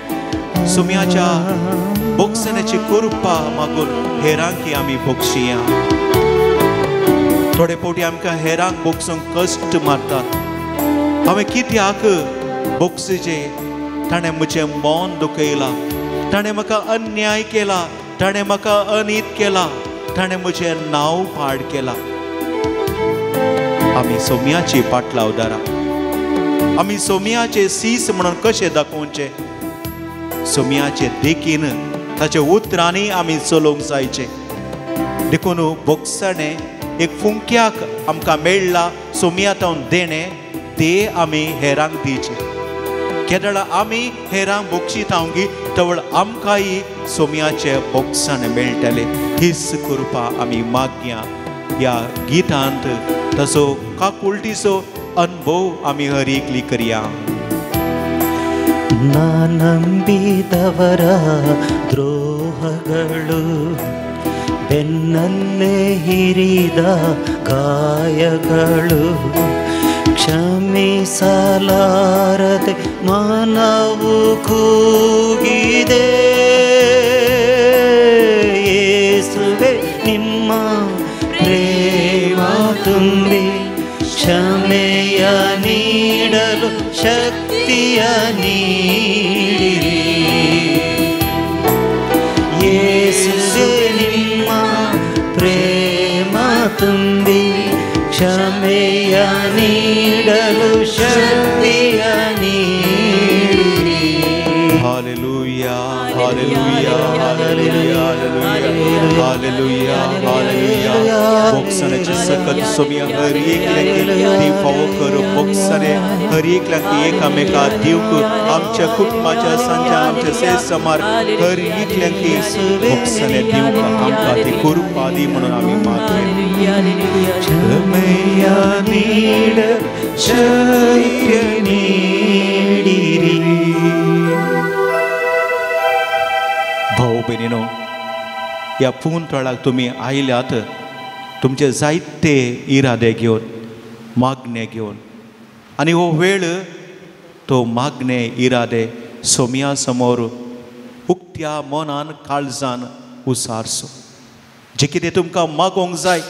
सोम्याच्या बोगसण्याची कृपा मागून हेरांकी आमी बोगशिया. थोडे फावटी आमकां हेरांक बोगसूंक कश्ट मारतात. हांवें कित्याक बोगसचें? ताणें म्हजें मन दुखयलां, ताणें म्हाका अन्याय केला, ताणें म्हाका अनीत केला, ताणें म्हजें नांव पाड केलां. आमी सोम्याची पाटलावदारां. आमी सोम्याचे सीस म्हणून कशें दाखोवचें? सोम्याचे देखीन ताच्या उतरांनी आमी चलोवंक जायचें. देखून बोगसणें एक फुंक्याक आमकां मेळ्ळा सोम्या तावन देणें, ते आमी हेरांक दिवचें. केदळा आमी हेरांक बोगशीतावंगी तवळ आमकांय सोम्याचें बोगसणें मेळटलें. हीच कृपा आमी मागया. ह्या गितांत तसो काकुळटीचो अनुभव आमी हर एकली करया. ನಂಬಿದವರ ದ್ರೋಹಗಳು, ಬೆನ್ನಲ್ಲೇ ಹಿರಿದ ಗಾಯಗಳು, ಕ್ಷಮಿಸಲಾರದೆ ಮನವು ಕೂಗಿದೆ. ಯೇಸುವೆ ನಿಮ್ಮ ಪ್ರೇಮ ತುಂಬಿ ಕ್ಷಮೆಯ ನೀಡಲು ಶಕ್ತಿಯ ನೀಡಿರಿ. ಯೇಸುವೆ ನಿಮ್ಮ ಪ್ರೇಮ ತುಂಬಿ ಕ್ಷಮೆಯ ನೀಡಲು ಶಕ್ತಿಯ ನೀಡಿರಿ. Hallelujah, hallelujah, hallelujah, hallelujah, hallelujah. बोगसण्याची सकत सोम्या हर एकल्याक ती फावो कर. बोगसणे हर एकल्याक एकामेका दिवंक आमच्या कुटुंबाच्या सांच्या आमच्या सेस समार हर एकल्याक बोगसणे दिवंक आमकां ती कृपा दी म्हणून आमी मागया. ಕ್ಷಮೆಯ ನೀಡಲು ಶಕ್ತಿಯ ನೀಡಿರಿ. भाऊ भयणीनो, ह्या फोन तळाक तुमी आयल्यात तुमचे जायते इरादे घेवन, मागणे घेवन, आनी हो वेळ तो मागणे इरादे सोम्या समोर उक्त्या मनान काळजान उसारचो. जें कितें तुमकां मागोवंक जाय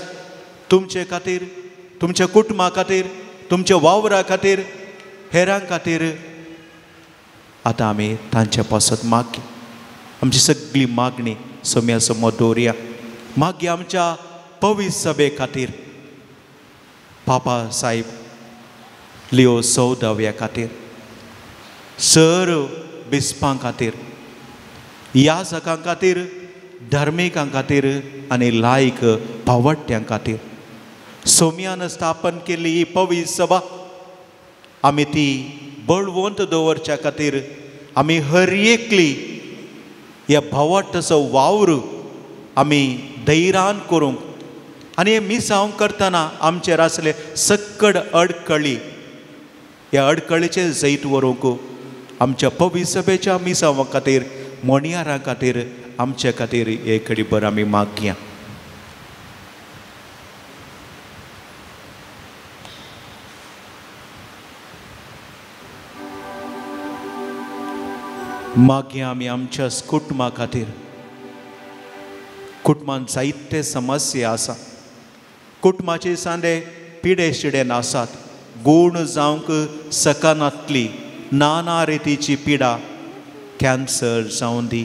तुमचे खातीर, तुमच्या कुटुंबा खातीर, तुमच्या वावरा खातीर, हेरां खातीर, आतां आमी तांचे पासत मागया. आमची सगळी मागणी सोम्या समोर दवरया. मागया आमच्या पवित्र सभे खातीर, पापा साहेब लिओ 14व्या खातीर, सर बिस्पां खातीर, याजकां खातीर, धार्मिकां खातीर आनी लायक पावट्यां खातीर सोम्यान स्थापन केल्ली ही पवित्र सभा आमी ती बळवंत दवरच्या खातीर आमी हर एकली ह्या भावार्थाचो वावर आमी धैर्यान करूंक आनी हे मिसांव करतना आमचेर आसले सक्कड अडकळी ह्या अडकळीचें जैत व्हरूंक आमच्या पवित्र सभेच्या मिसांवा खातीर, मोणयारां खातीर, आमचे खातीर एक घडीभर आमी मागया. मागया आमी आमच्या कुटुंबा खातीर. कुटुंबान जायते समस्या आसा, कुटुंबाचे सांदे पिडे शिडेन आसात, गूण जावंक शकनातली नाना रितीची पिडा, कॅन्सर जावं दी,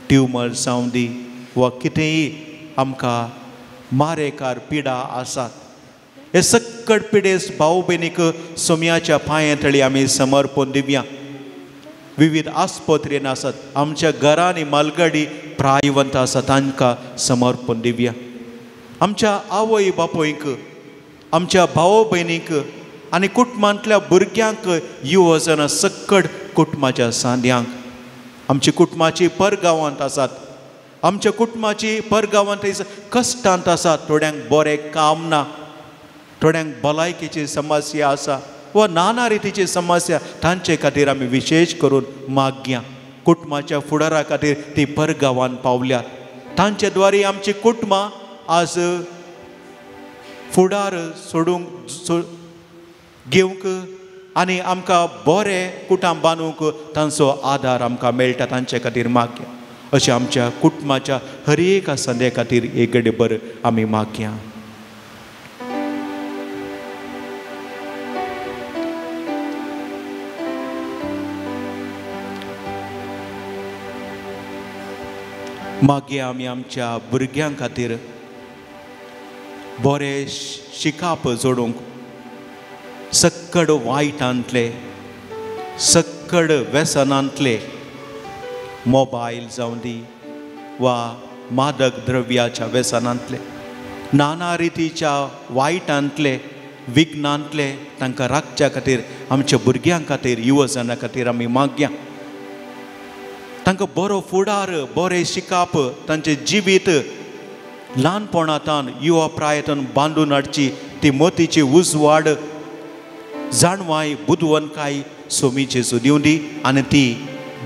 ट्युमर जावं दी वा कितेंय आमकां मारेकार पिडा आसात. हे सक्कड पिडेस भाव भयणीक सोम्याच्या पांये तळी आमी समर्पण दिवया. विविध आस्पत्रेन आसात, आमच्या घरांनी मालगाडी प्रायवंत आसा, तांकां समर्पण दिवया. आमच्या आवय बापूयक, आमच्या भाव भयणीक आनी कुटुंबांतल्या भुरग्यांक युवजना सक्कड कुटुंबाच्या सांद्यांक, आमच्या कुटुंबाची परगांवांत आसात, आमच्या कुटुंबाची परगांवांत कश्टांत आसात, थोड्यांक बरें काम ना, थोड्यांक भलायकेची समस्या आसा वा नाना रितीची समस्या, तांचे खातीर आमी विशेश करून मागया. कुटुंबाच्या फुडारा खातीर ती परगांवांत पावल्यात, तांचे द्वारे आमची कुटुंबां आज फुडार सोडूंक घेवंक आनी आमकां बरें कुटुंब बांदूंक तांचो आदार आमकां मेळटा, तांचे खातीर मागया. अशें आमच्या कुटुंबाच्या हर एका संदे खातीर एक घडीभर आमी मागया. मागया आमी आमच्या भुरग्यां खातीर बरें शिकाप जोडूंक, सक्कड वायटांतले, सक्कड व्यसनांतले, मोबायल जावं दी वा मादक द्रव्याच्या व्यसनांतले, नाना रितीच्या वायटांतले, विघ्नांतले तांकां राखच्या खातीर आमच्या भुरग्यां खातीर, युवजनां खातीर आमी मागया. तांकां बरो फुडार, बरें शिकाप, तांचें जिवीत ल्हानपणांतल्यान युवा प्रायेंतल्यान बांदून हाडची ती मोतीची उजवाड, जाणवाय, बुदवंतकाय सोमी जेजू दिवं दी आनी ती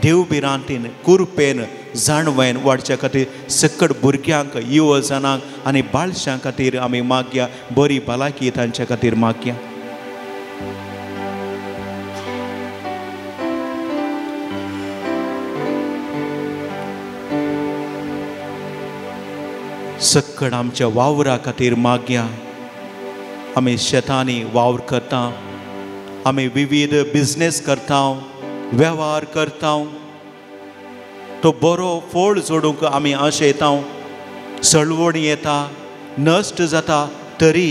देवभिरांतीन, कुरपेन, जाणवायन वाडच्या खातीर सकट भुरग्यांक, युवजनांक आनी बाळशां खातीर आमी मागया. बरी भलायकी तांच्या खातीर मागया. सक्कड आमच्या वावरा खातीर मागया. आमी शेतांनी वावर करता, आमी विविध बिजनेस करता, वेव्हार करता, तो बरो फळ जोडूंक आमी आशेता, सळवण येता, नश्ट जाता, तरी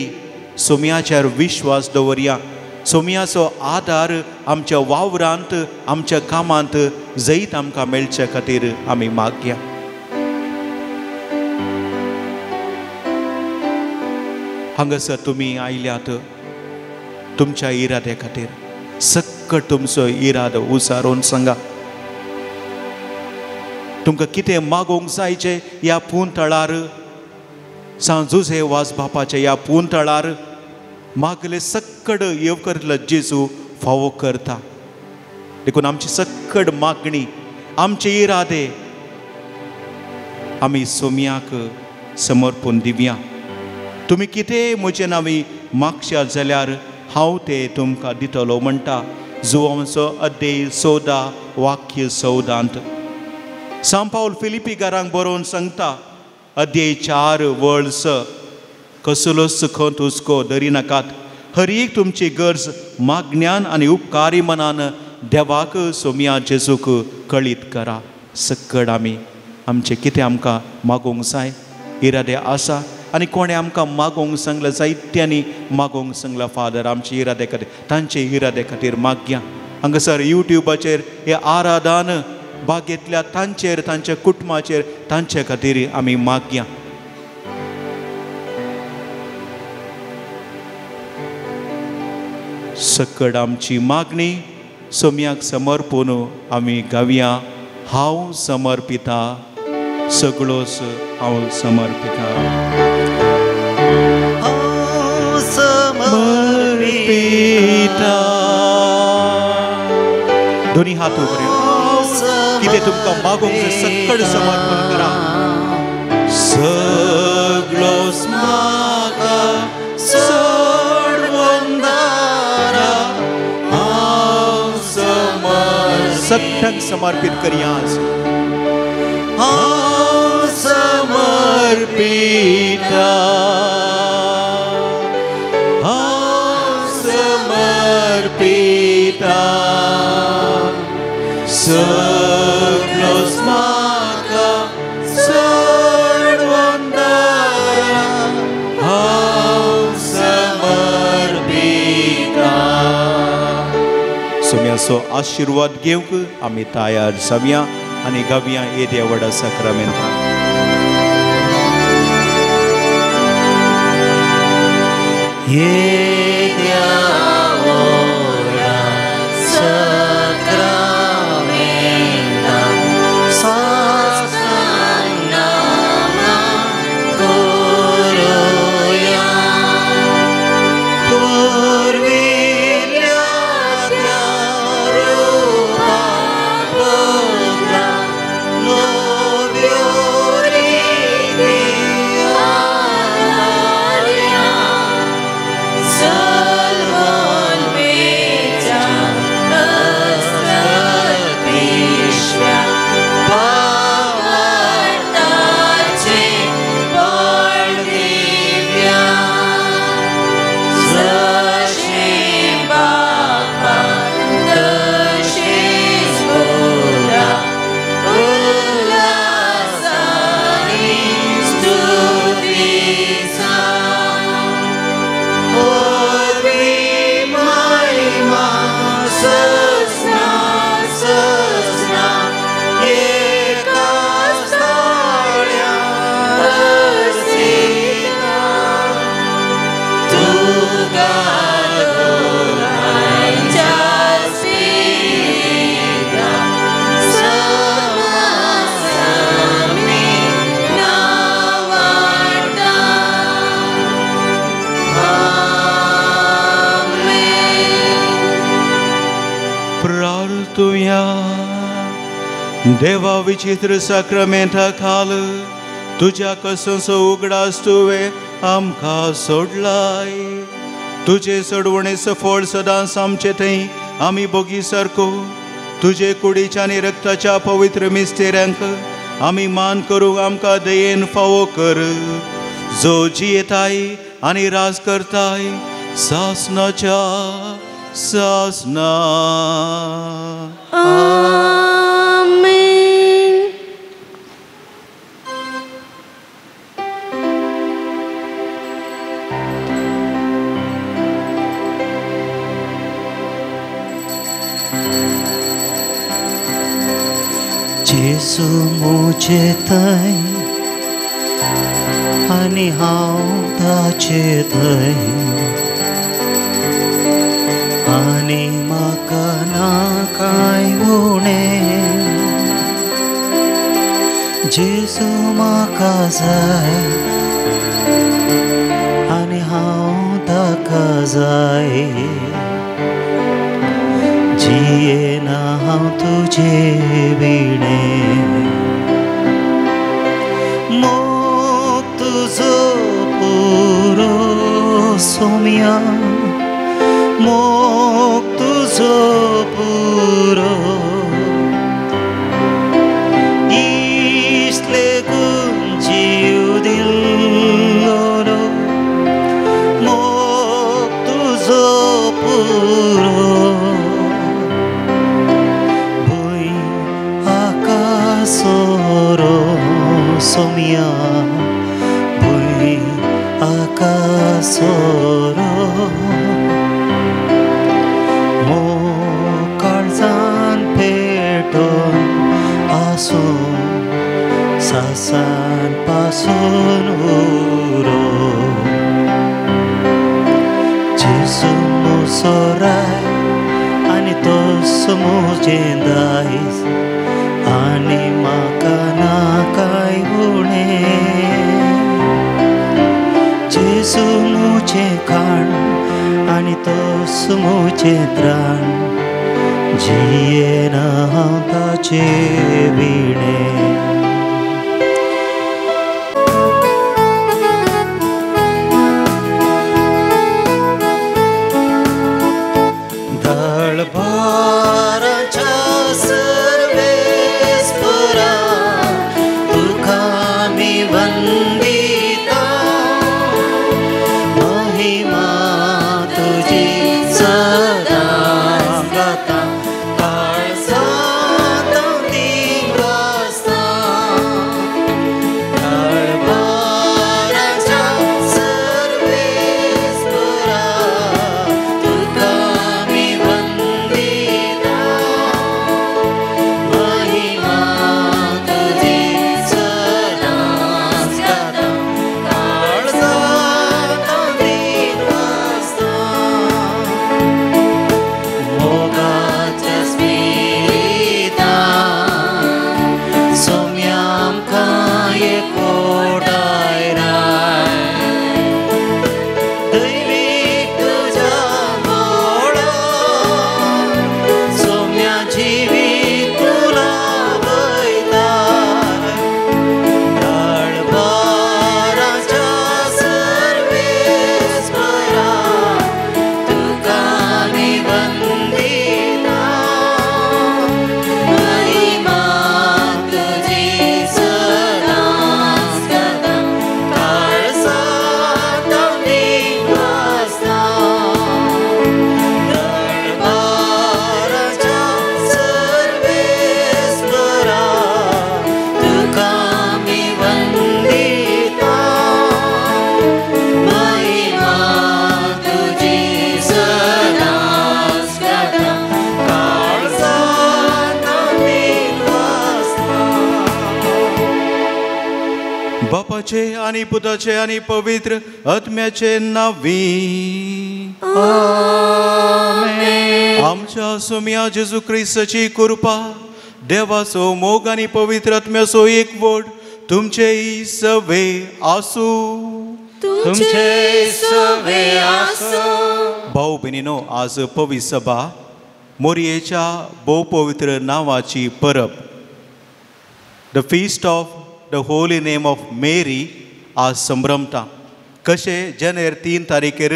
सोम्याचेर विश्वास दवरया. सोम्याचो आदार आमच्या वावरांत, आमच्या कामांत जैत आमकां मेळचे खातीर आमी मागया. हांगासर तुमी आयल्यात तुमच्या इराद्या खातीर सक्कट तुमचो इरादो उसारून सांगा. तुमकां कितें मागोवंक जायचें ह्या पुंतळार, सांत जुझे वाज बापाच्या ह्या पुंतळार मागले सक्कड येवकरलो जेजू फावो करता. देखून आमची सक्कड मागणी, आमचे इरादे आमी सोम्याक समर्पण दिवया. तुमी कितें म्हजे नांवी मागशात जाल्यार हांव ते तुमकां दितलो म्हणटा जुवांचो अध्याय 14 वाक्य 14. सांत पावल फिलिपीकारांक बरोवन सांगता अध्याय 4 वळ 6, कसलोच खंत हुस्को धरी नाकात, हर एक तुमची गरज मागण्यान आनी उपकारी मनान देवाक सोम्या जेजूक कळीत करा. सक्कड आमी आमचें कितें आमकां मागोवंक जाय इरादे आसा आनी कोणें आमकां मागोवंक सांगलां, जायत्यांनी मागोवंक सांगलां फादर आमचे इरादे खातीर, तांचे इरादे खातीर मागया. हांगासर यूट्यूबाचेर हे आराधन भाग घेतल्या तांचेर, तांच्या कुटुंबाचेर, तांचे खातीर आमी मागया. सकड आमची मागणी सोम्याक समर्पून आमी गावया. हांव समर्पिता, सगळोच हांव समर्पिता. हांव समर्पिता. दोनी हात उगडे. कितें तुमकां मागूंक जाय सकड समर्पण करा. सगळोच म्हाका सोडवंदारा हांव समर्पिता. सगळ्यांक समर्पीत करया आज. हांव समर्पिता, हांव समर्पिता. सगळोच म्हाका सोडवंदारा हांव समर्पिता. सोम्याचो आशिर्वाद घेवंक आमी तयार जावया आनी गावया येद्या व्हडा साक्रामेंतान. येद्या व्हडा साक्रामेंतान साष्टांग करुया. पुर्विल्ल्या त्या रुपा बदला नव्यो रिती आदारया. सल्वोन्मेच्या असतपिश्व्या भावार्थाचे बळ दिव्या. जशें बापा तशेंच पुता उल्हासानी स्तुतीचा. पदवी महिमा सजना सजना एका स्थाळ्या रसिता. तुका दोगांयच्या स्पिरिता समासामी नावाडता. आमेन. प्रार्थुया. देवा विचित्र साक्रामेंता खाल तुज्या कसोसो उगडास तुवें आमकां सोडलाय. तुजे सोडवणेचो फळ सदांच आमचे थंय आमी भोगी सारको तुजे कुडीच्या आनी रक्ताच्या पवित्र मिस्तेऱ्यांक आमी मान करूंक आमकां दयेन फावो कर. जो जियेताय आनी राज करताय सासनाच्या सासना. आमेन. जेजू म्हजे थंय आनी हांव ताचे थंय आनी म्हाका ना कांय उणें. जेजू म्हाका जाय आनी हांव ताका जाय. जियेना हांव तुजे विणें. मोग तुजो पुरो सोम्या, मोग तुजो पुरो. इसले गुण जीव दिल्लो मोग तुजो पुरो. भूंय आकासोरो सोम्या, भूंय आकासोरो. मोग पासून सासान पासून उरो जेजू म्हजो राय आनी तोच म्हजें दायज आनी म्हाका ना कांय उणें जेजू म्हजें खाण आनी तोच म्हजें त्राण जियेना हांव ताचे विणें. दळभाराच्या सर्वेस्परा तुका आमी वंदिता महिमा तुजी सदां गाता काळजांत निवासता. दळभाराच्या सर्वेस्परा तुका आमी वंदिता महिमा तुजी सदां गाता काळजांत निवासता. मोगाच्या स्पिरितान सोम्या आमकां एकवटाय राय दैवीक तुज्या बोळान सोम्या जिवीत तुला वयताय. दळभाराच्या सर्वेस्परा तुका आमी वंदिता महिमा तुजी सदांच गाता काळजांत निवासता. दळभाराच्या सर्वेस्परा तुका आमी वंदिता महिमा तुजी सदांच गाता काळजांत निवासता. बापाचे आनी पुताचे आनी पवित्र आत्म्याचे नांवी आमच्या सोम्या जेजू क्रिस्ताची कृपा देवाचो मोग आनी पवित्र आत्म्याचो एकवट तुमचेय सवे आसूं. तुमचे सवे आसूं. भाऊ भयणीनो, आज पवित्र सभा मोरयेच्या भोव पवित्र नांवाची परब, the feast of the holy name of Mary आज संभ्रमता. कशें जानेर 3 तारीखेर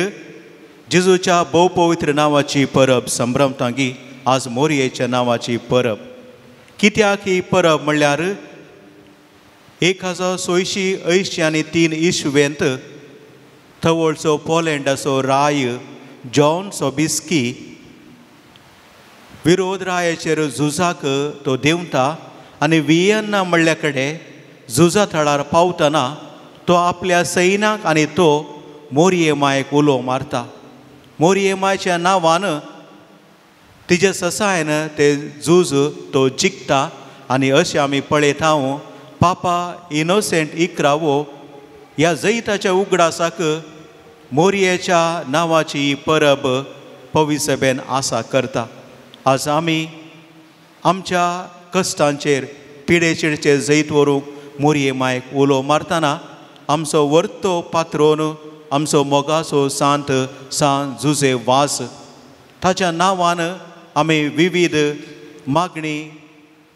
जेजूच्या भोव पवित्र नांवाची परब संभ्रमता गी आज मोरयेच्या नांवाची परब. कित्याक ही परब म्हणल्यार 1683 इसवेंत थवळचो पोलंडाचो राय जॉन सोबिस्की विरोध रायाचेर झुजाक तो देंवता आनी वियन्ना म्हणल्या कडेन झुजा थळार पावतना तो आपल्या सैन्याक आनी तो मोरये मायक उलो मारता. मोरये मायच्या नांवान तिजे ससायन ते झूज तो जिखता आनी अशें आमी पळयता पापा इनोसेंट इकरावो ह्या जैताच्या उगडासाक मोरयेच्या नांवाची परब पवित्र सभेन आसा करता. आज आमी आमच्या कश्टांचेर पिडेचेर जैत व्हरूंक मोरये मायक उलो मारतना आमचो वर्तो पात्रोन आमचो मोगाचो सांत सान जुजे वास ताच्या नांवान आमी विविध मागणी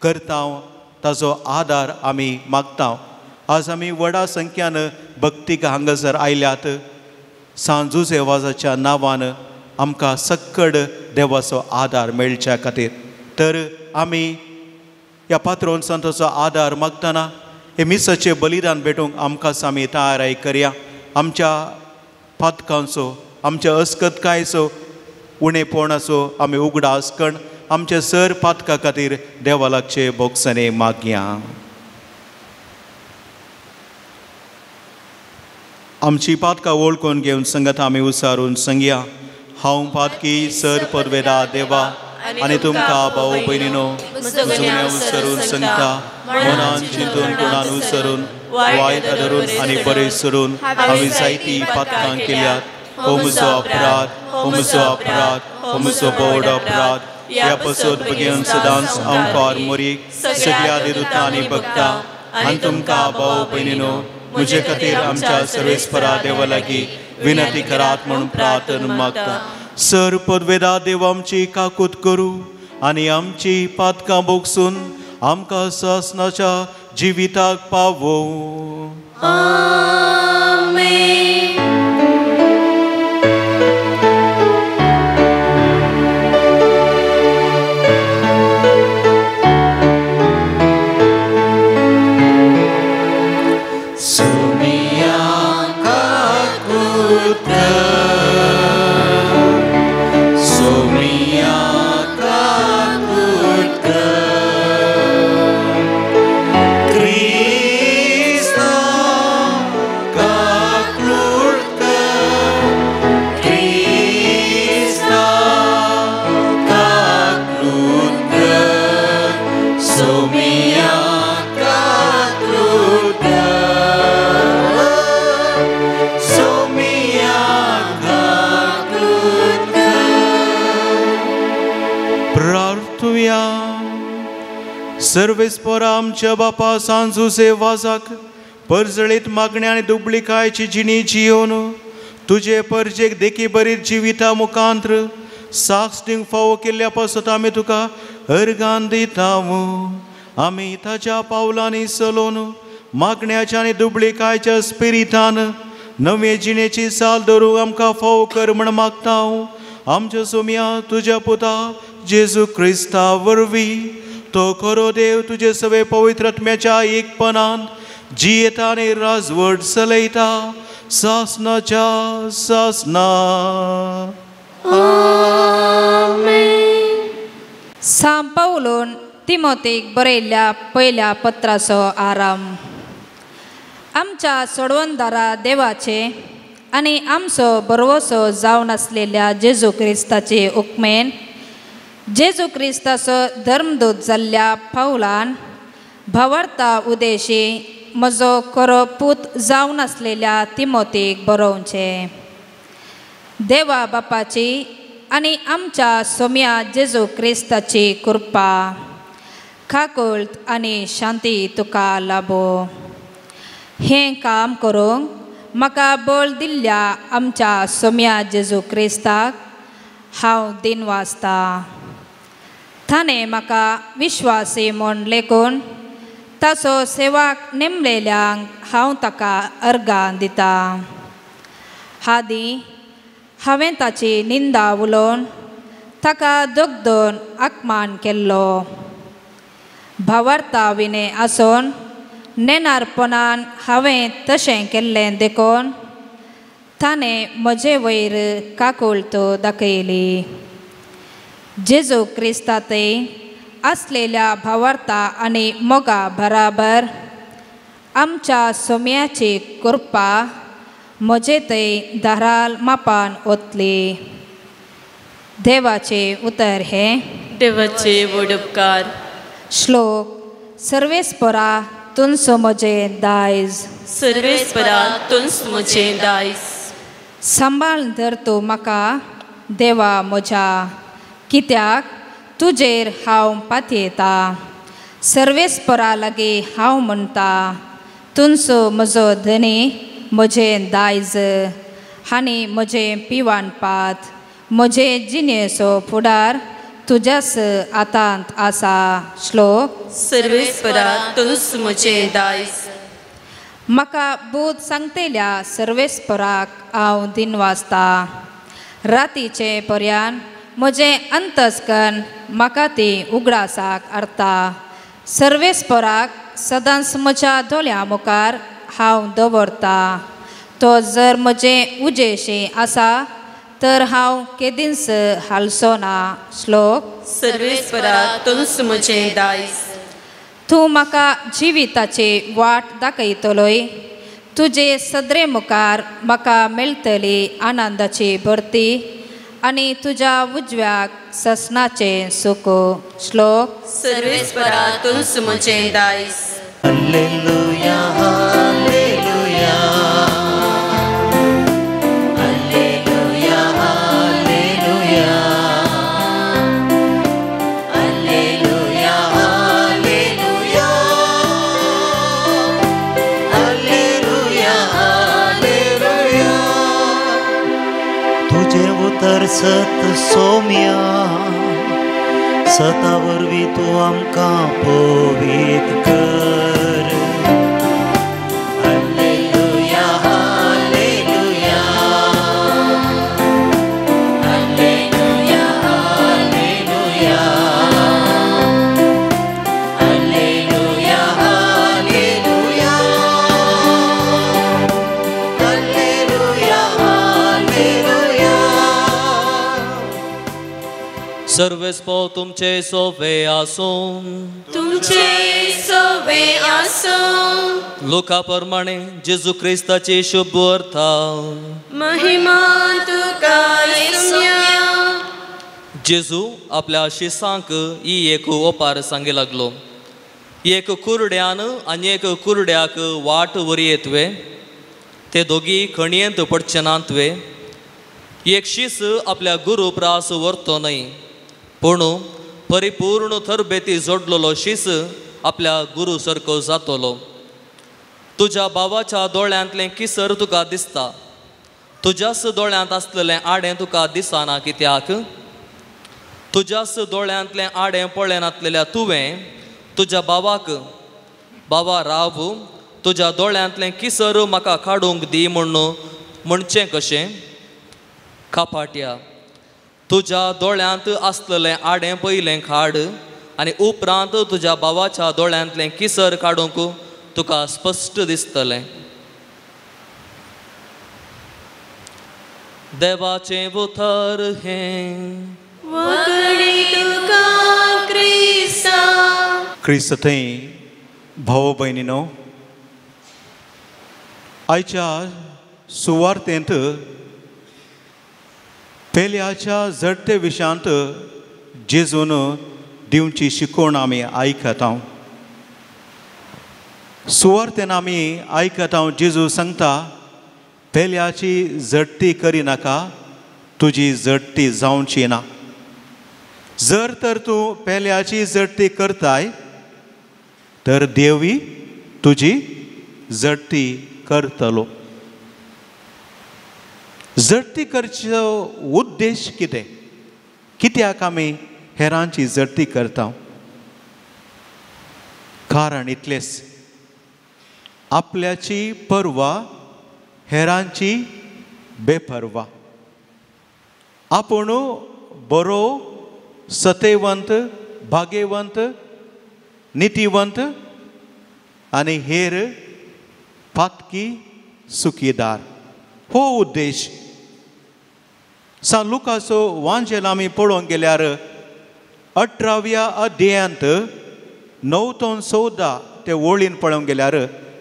करता, ताचो आदार आमी मागता. आज आमी व्हडा संख्यान भक्तीक हांगासर आयल्यात. सान जुजे वाजाच्या नांवान आमकां सक्कड देवाचो आदार मेळच्या खातीर तर आमी ह्या पात्रोन संताचो आदार मागतना हे मिसाचें बलिदान भेटूंक आमकां आमी तयाराय करया. आमच्या पातकांचो, आमच्या अस्कतकायचो, उणेपणाचो आमी उगडास कण आमचे सर पातका खातीर देवा लागचे भोगसणे मागया. आमची पातकां वळखून घेवन संगत आमी उसारून सांगया. हांव पातकी सर पदवेदा देवा आनी तुमकां भाव भयणीनो म्हजो विसरून सांगता मनान चिंतून गुणान विसरून वायट धरून आनी बरें सोडून हांवें जायतीं पातकां केल्यात. हो म्हजो अपराध, हो म्हजो अपराध, हो म्हजो बोड अपराध. ह्या पसत बेगीन सदांच अंकार मोरीक सगळ्या देवता आनी भक्ता आनी तुमकां भाव भयणीनो म्हजे खातीर आमच्या सर्वेस्परा देवा लागीं विनंती करात म्हणून प्रार्थना मागता. सर पदवेदा देव आमची काकूत करूं आनी आमची पातकां भोगसून आमकां सासणाच्या जिविताक पावोवं. आमेन. सर्वेस्परा आमच्या बापा सांजुसे वाजाक परजळीत मागण्या आनी दुबळिकायची जिणी जियोन तुजे परजेक देखी बरी जिविता मुखांत्र साक्ष दिवंक फावो केल्ल्या पासत आमी तुका अर्गान दिता. आमी ताच्या पावलांनी चलोवन मागण्याच्या आनी दुबळिकायच्या स्पिरितान नवे जिणेची साल धरूंक आमकां फावो कर म्हण मागता. आमच्या सोम्या तुज्या पुता जेजू क्रिस्ता वरवीं तो खरो देव तुजे सवे पवित्र आत्म्याच्या एकपणान जियेता आनी राजवट चलयता सासनाच्या सासना. आमेन. सांत पावलून तिमोतीक बरयल्ल्या पयल्या पत्राचो आराम. आमच्या सोडवणदारा देवाचे आनी आमचो बरवसो जावन आसलेल्या जेजू क्रिस्ताचे उपमेन जेजू क्रिस्ताचो धर्मदूत जाल्ल्या पावलान भावार्ता उदेशी म्हजो खरो पूत जावन आसलेल्या तिमोतीक बरोवचें. देवा बापाची आनी आमच्या सोम्या जेजू क्रिस्ताची कृपा काकुळट आनी शांती तुका लाबो. हें काम करूंक म्हाका बळ दिल्ल्या आमच्या सोम्या जेजू क्रिस्ताक हांव दिन वाचता. ताणें म्हाका विश्वासी म्हूण लेखून ताचो सेवाक नेमलेल्यांक हांव ताका अर्गां दिता. आदीं हांवें ताची निंदा उलोवन ताका दगदोन अपमान केल्लो. भावार्ता विणे आसून नेणारपणान हांवें तशें केल्लें देखून ताणें म्हजे वयर काकुळट दाखयली. जेजू क्रिस्तांतय आसलेल्या भावार्ता आनी मोगा बराबर आमच्या सोम्याची कृपा म्हजे थंय धाराल मापान ओतली. देवाचें उतर हें देवाचे व्हड उपकार. श्लोक. सर्वेस्परा तुंसो म्हजें दायज. सर्वेस्परा तुंस म्हजें दायज. सांबाळ धर तूं म्हाका देवा म्हज्या, कित्याक तुजेर हांव पातयेता. सर्वेस्परा लागीं हांव म्हणटा तुंसो म्हजो धनी म्हजें दायज आनी म्हजें पिवान पात. म्हजे जिणेचो फुडार तुज्याच हातांत आसा. श्लोक. सर्वेस्परा तुंस म्हजें दायज. म्हाका बूद सांगतल्या सर्वेस्पराक हांव दिन वाचता. रातीचे पर्यान म्हजें अंतस्कन म्हाका ती उगडासाक हाडटा. सर्वेस्पराक सदांच म्हज्या दोळ्यां मुखार हांव दवरता. तो जर म्हजें उजेशी आसा तर हांव केदींच हालचो ना. श्लोक. सर्वेस्परा तुंस म्हजें दायज. तूं म्हाका जिविताची वाट दाखयतलोय. तुजे सदरे मुखार म्हाका मेळटली आनंदाची भरती आनी तुज्या उजव्याक ससनाचें सुख. श्लोक. सर्वेस्परा तुंस म्हजें दायज. Hallelujah hallelujah hallelujah hallelujah hallelujah hallelujah hallelujah hallelujah. तुजें उतर सत सोम्या, सता वरवीं तूं आमकां पवित्र कर. Hallelujah hallelujah hallelujah hallelujah hallelujah hallelujah hallelujah hallelujah. सर्वेस्पो तुमचे सोवे आसूं. तुमचे सोवे आसूं. लुका प्रमाणे जेजू क्रिस्ताची शुभ वार्ता. महिमा तुका येसुया. जेजू आपल्या शिसांक ही एक ओपार सांगी लागलो. एक कुरड्यान आनी एक कुरड्याक वाट वरयेत वे, ते दोगी खणयेंत पडचे नात वे. एक शीस आपल्या गुरू प्रास व्हरतो न्हय, पूण परिपूर्ण थरबेती जोडलेलो शीस आपल्या गुरू सारको जातलो. तुज्या भावाच्या दोळ्यांतलें किसर तुका दिसता, तुज्याच दोळ्यांत आसलेलें आडें तुका दिसना कित्याक? तुज्याच दोळ्यांतलें आडें पळयनातलेल्या तुवें तुज्या भावाक, बाबा राव, तुज्या दोळ्यांतलें किसर म्हाका काडूंक दी म्हूण म्हणचें कशें? कापाट्या, तुज्या दोळ्यांत आसलेलें आडें पयलें काड आनी उपरांत तुज्या भावाच्या दोळ्यांतलें किसर काडूंक तुका स्पश्ट दिसतलें. देवाचें उतर हें. वगडी तुका क्रिस्ता. क्रिस्त थंय भाव भयणीनो, आयच्या सुवार्तेंत पेल्याच्या जडते विशयांत जेजून दिवची शिकवण आमी आयकता. सुवार्तेन आमी आयकता जेजू सांगता, पेल्याची जडती करिनाका, तुजी जडती जावची ना. जर तर तूं पेल्याची जडती करताय तर देवी तुजी जडती करतलो. जडती करचो उद्देश कितें? कित्याक आमी हेरांची जडती करता? कारण इतलेंच, आपल्याची पर्वा हेरांची बेपर्वा. आपूण बरो, सतेवंत, भाग्यवंत, नितीवंत आनी हेर पातकी सुखीदार, हो उद्देश. सान लुकाचो वांजेल आमी पळोवंक गेल्यार 18व्या अध्यायांत 9 ते 14 ते वळीन पळोवंक गेल्यार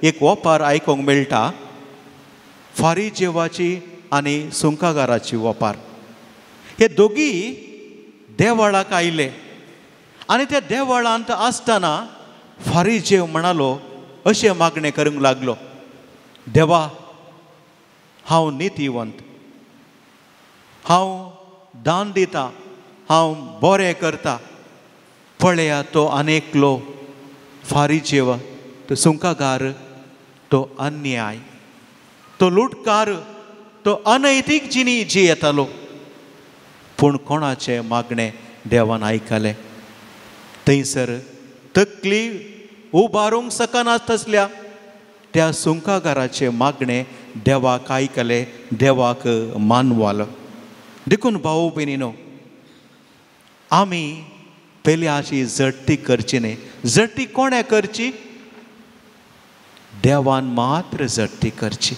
एक ओपार आयकूंक मेळटा, फारीजेवाची आनी सुंकागाराची ओपार. हे दोगी देवळाक आयले आनी त्या देवळांत आसतना फारीजेव म्हणालो, अशें मागणें करूंक लागलो, देवा, हांव नितीवंत, हांव दान दिता, हांव बरें करता. पळया तो आनेकलो फारीजेव, तो सुंकागार, तो अन्याय, तो लुटकार, तो अनैतीक जिणी जियेतालो. पूण कोणाचें मागणें देवान आयकलें? थंयसर तकली उबारूंक शकना तसल्या त्या सुंकागाराचें मागणें देवाक आयकलें, देवाक मानवालो. देखून भाऊ भयणीनो, आमी पेल्याची जडती करची न्हय. जडती कोणें करची? देवान मात्र जडती करची.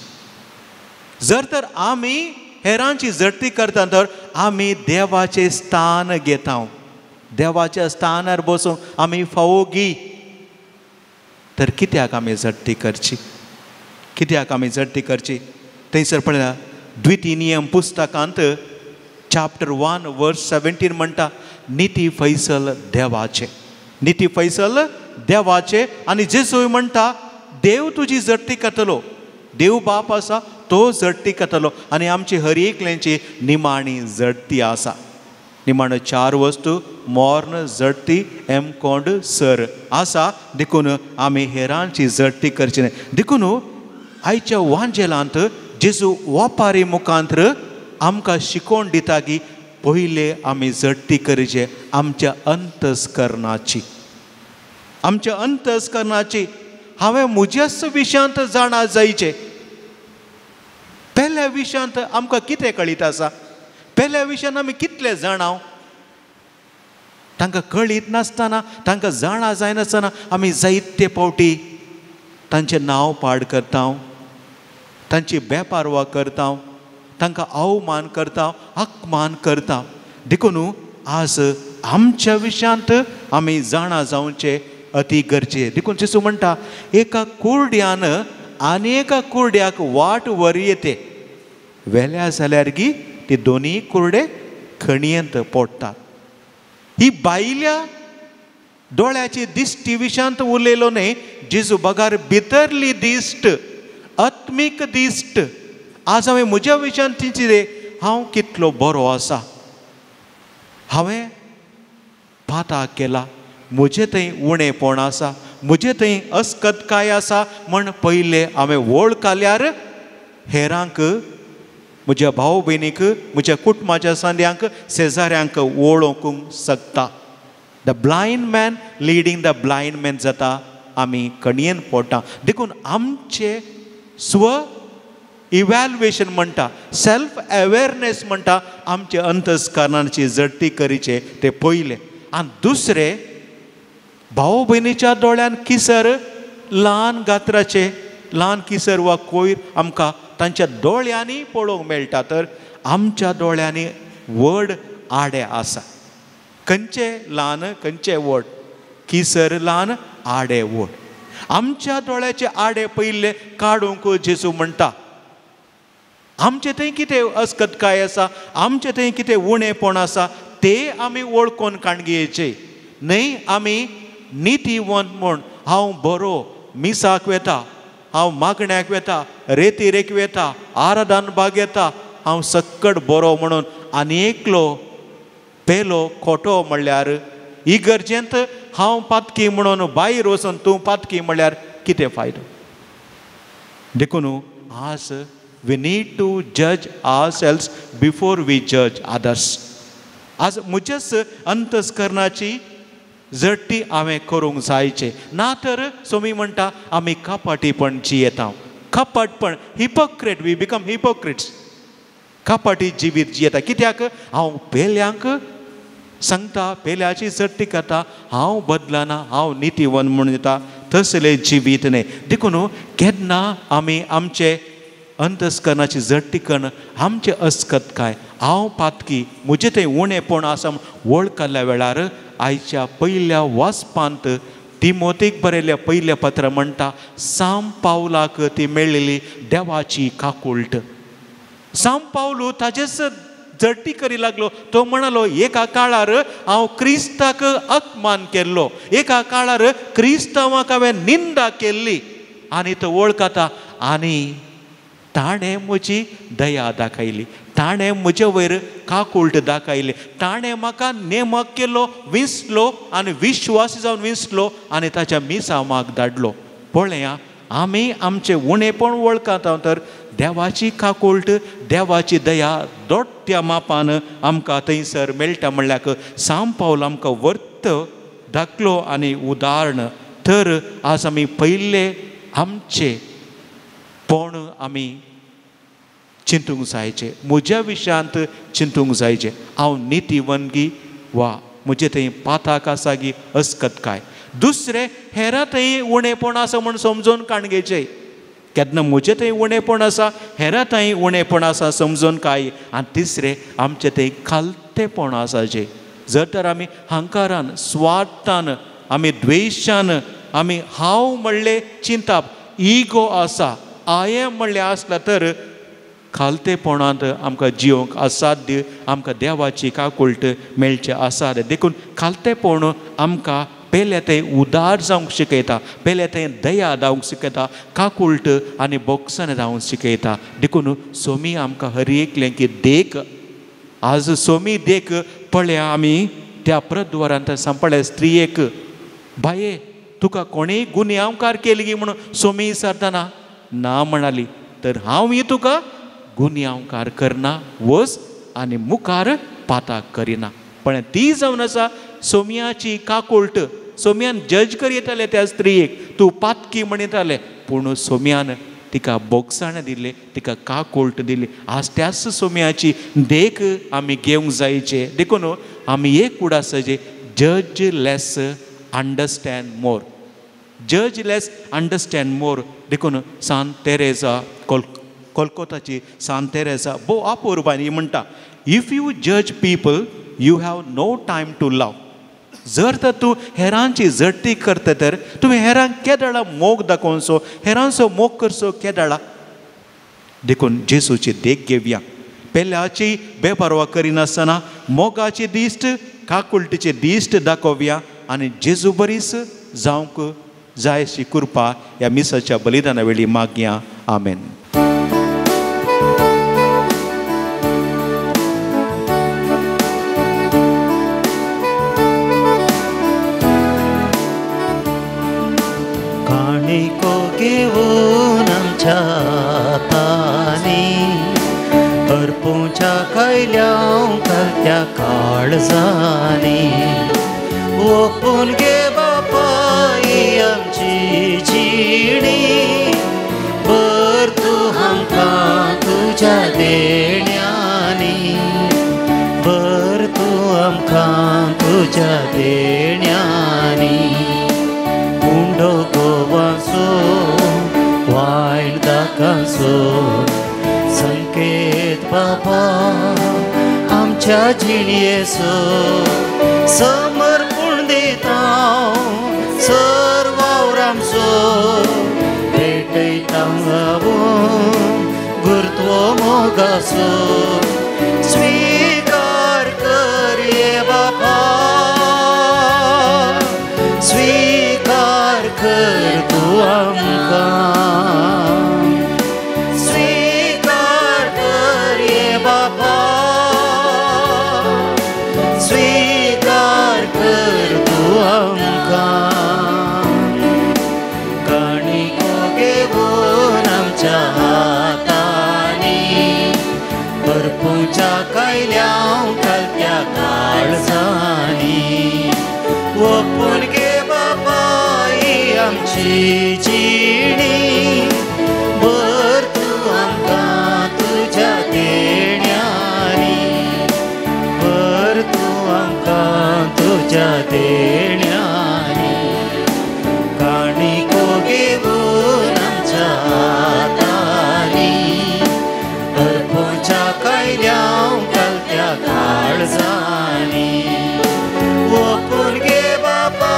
जर तर आमी हेरांची जडती करता तर आमी देवाचें स्थान घेता, देवाच्या स्थानार बसून आमी फावोगी. तर कित्याक आमी जडती करची? कित्याक आमी जडती करची? थंयसर पळया द्वितीय नियम पुस्तकांत चॅप्टर 1 वर्स 17 म्हणटा निती फैसल देवाचे, निती फैसल देवाचे. आनी जेजू म्हणटा देव तुजी जडती करतलो, देव बाप आसा तो जडती करतलो. आनी आमची हर एकल्यांची निमाणी जडती आसा. निमाणो 4 वस्तू मोर्न जडती एमकोंड सर आसा. देखून आमी हेरांची जडती करची न्हय. देखून आयच्या वांजेलांत जेजू वपारी मुखांत्र आमकां शिकोवन दिता की पयले आमी जडती करचे आमच्या अंतस्करणाची, आमच्या अंतस्करणाची. हांवें म्हज्याच विशयांत जाणा जायचें. पेल्या विशयांत आमकां कितें कळीत आसा, पेल्या विशयान आमी कितले जाणाव, तांकां कळीत नासतना, तांकां जाणा जायनासतना आमी जायते फावटी तांचें नांव पाड करता, तांची बेपारवा करता, तांकां अवमान करता, अपमान करता. देखून आज आमच्या विशयांत आमी जाणा जावचें अती गरजे. देखून जेजू म्हणटा एका कुरड्यान आनी एका कुरड्याक वाट वरी येते वेल्या जाल्यार गी ती दोनी कुरडे खणयेंत पडटात. ही बायल्या दोळ्याची दिश्टी विशांत उरलेलो न्हय जेजू, बगार भितरली दिश्ट, आत्मीक दिश्ट. आज हांवें म्हज्या विशयांत चिंतची रे, हांव कितलो बरो आसा, हांवें पाताक केला, म्हजे थंय उणेपण आसा, म्हजे थंय अस्कतकाय आसा म्हण पयलें हांवें वळखल्यार हेरांक, म्हज्या भाव भयणीक, म्हज्या कुटुंबाच्या सांद्यांक, शेजाऱ्यांक वळोवंक शकता. The blind man leading the blind man जाता, आमी कणयेन पडटा. देखून आमचें स्व इव्हॅल्युएशन म्हणटा, सेल्फ अवेरनेस म्हणटा, आमचे अंतस्करणाची जडती करीचे ते पयलें. आनी दुसरें, भाव भयणीच्या दोळ्यान किसर ल्हान गात्राचे, ल्हान किसर वा कोयर आमकां तांच्या दोळ्यांनी पळोवंक मेळटा, तर आमच्या दोळ्यांनी व्हड आडे आसा. खंयचे ल्हान खंयचे व्हड, किसर ल्हान आडे व्हड. आमच्या दोळ्याचे आडे पयले काडूंक जेजू म्हणटा. आमचे थंय कितें अस्कतकाय आसा, आमचे थंय कितें उणेपण आसा ते आमी वळखून काणगेचे न्हय. आमी नितीवंत म्हूण हांव बरो मिसाक वेता, हांव मागण्याक वेता, रेती रेक वेता, आराधन बाग येता, हांव सक्कड बरो म्हणून आनी एकलो पेलो खोटो म्हणल्यार इगर्जेंत हांव पातकी म्हणून भायर वचून तूं पातकी म्हणल्यार कितें फायदो. देखून आज we need to judge ourselves before we judge others. आज म्हज्याच अंतस्करणाची जडटी हांवें करूंक जायचें, ना तर सोमी म्हणटा आमी कपाटीपण जियेता. कपाटपण, हिपोक्रेट, we become hypocrites. कपाटी जिवीत जियेता. कित्याक हांव पेल्यांक सांगता, पेल्याची जडटी करता, हांव बदलना, हांव नितीवन म्हूण येता, तसलें जिवीत न्हय. देखून केन्ना आमी आमचे अंतस्करणाची जडटी करून आमचें अस्कतकाय, हांव पातकी, म्हजें थंय उणेपण आसा म्हूण वळखल्ल्या वेळार आयच्या पयल्या वाचपांत तिमोतीक बरयल्ल्या पयल्या पत्र म्हणटा साम पावलाक ती मेळिल्ली देवाची काकुळट. साम पावलू ताजेच जडटी करी लागलो. तो म्हणालो एका काळार हांव क्रिस्ताक अपमान केल्लो, एका काळार क्रिस्तांवाक हांवें निंदा केल्ली. आनी तो वळखता आनी ताणें म्हजी दया दाखयली, ताणें म्हजे वयर काकुळट दाखयली, ताणें म्हाका नेमक केलो, विंचलो आनी विश्वासी जावन विंचलो आनी ताच्या मिसामाक धाडलो. पळया आमी आमचें उणेपण वळखता तर देवाची काकुळट, देवाची दया दोट्ट्या मापान आमकां थंयसर मेळटा. म्हणल्यार साम पावल आमकां वर्त दाखलो आनी उदाहरण. तर आज आमी पयले आमचे पण आमी चिंतूंक जायचें, म्हज्या विशयांत चिंतूंक जायचें, हांव नितीवंत वा म्हजे थंय पाताक आसा गी अस्कतकाय. दुसरें, हेरां थंय उणेपण आसा म्हूण समजून काणगेचें. केन्ना म्हजें थंय उणेपण आसा, हेरां थंय उणेपण आसा समजून काय. आनी तिसरें, आमचें थंय खालतेपण आसा जें जर तर आमी हंकारान, स्वार्थान, आमी द्वेशान, आमी हांव म्हणलें चिंताप, इगो आसा, I am म्हणलें आसला तर खालतेपणांत आमकां जिवंक असाध्य, आमकां देवाची काकुळट मेळचें असाध्य. देखून खालतेपण आमकां पेल्या थंय उदार जावंक शिकयता, पेल्या थंय दया जावंक शिकयता, काकुळट आनी बोगसाण जावंक शिकयता. देखून सोमी आमकां हर एकल्यांकी देख आज सोमी देख पळया आमी त्या प्रद्वारांत सांपळ्या स्त्रियेक, बाये तुका कोणीय गुन्यांवकार केली गी म्हणून सोमी विचारतना ना म्हणाली, तर हांव ही तुका गुन्यांवकार करना, वच आनी मुखार पाताक करिना. पण ती जावन आसा सोम्याची काकुळट. सोम्यान जज करयताले त्या स्त्रियेक, तूं पातकी म्हणटाले, पूण सोम्यान तिका बोगसाण दिले, तिका काकुळट दिली. आज त्याच सोम्याची देख आमी घेवंक जायचे. देखून आमी एक उडासाचे जज लेस अंडरस्टँड मोर, जज लेस अंडरस्टँड मोर. देखून सांत तेरेजा कोलकोताची सांत तेरेजा भोव अपुरबायेन ही म्हणटा, if you जज people you have no time to love. जर तर तूं हेरांची जडती करता तर तुवें हेरांक केदळा मोग दाखोवचो, हेरांचो मोग करचो केदळा. देखून जेजूची देख घेवया, पेल्याची बेपरवा करिनासतना मोगाची दिश्ट, काकुळटीची दिश्ट दाखोवया आनी जेजू बरीच जावंक जाय अशी कृपा ह्या मिसाच्या बलिदाना वेळी मागया. आमेन. काणिको घेवन आमच्या हातांनी अर्पूच्या खयल्या त्या काळजांनी ओपून घे बापाय आमची जिणी, भर तूं आमकां तुज्या देण्यांनी, भर तूं आमकां तुज्या देण्यांनी. उंडो गोवाचो वायन दाकाचो संकेत बाबा आमच्या जिणयेचो, समर्पण दिता सर्वावर आमचो, भेटयता गुरुत्व मोगाचो. स्वीकार कर ये बाबा, स्वीकार कर तूं आमकां, स्वीकार कर ये बाबा, स्वीकार कर तूं आमकां. काणिको घेवन आमच्या हातांनी भरपूच्या खयल्या त्या काळजांनी ओपून घे बापाय आमची जिणी, भर तूं आमकां तुज्या देण्यांनी, भर तूं आमकां तुज्या देण्यांनी. काणिको घेवन आमच्या हातांनी भरपूच्या खयल्या त्या काळजांनी ओपून घे बाबा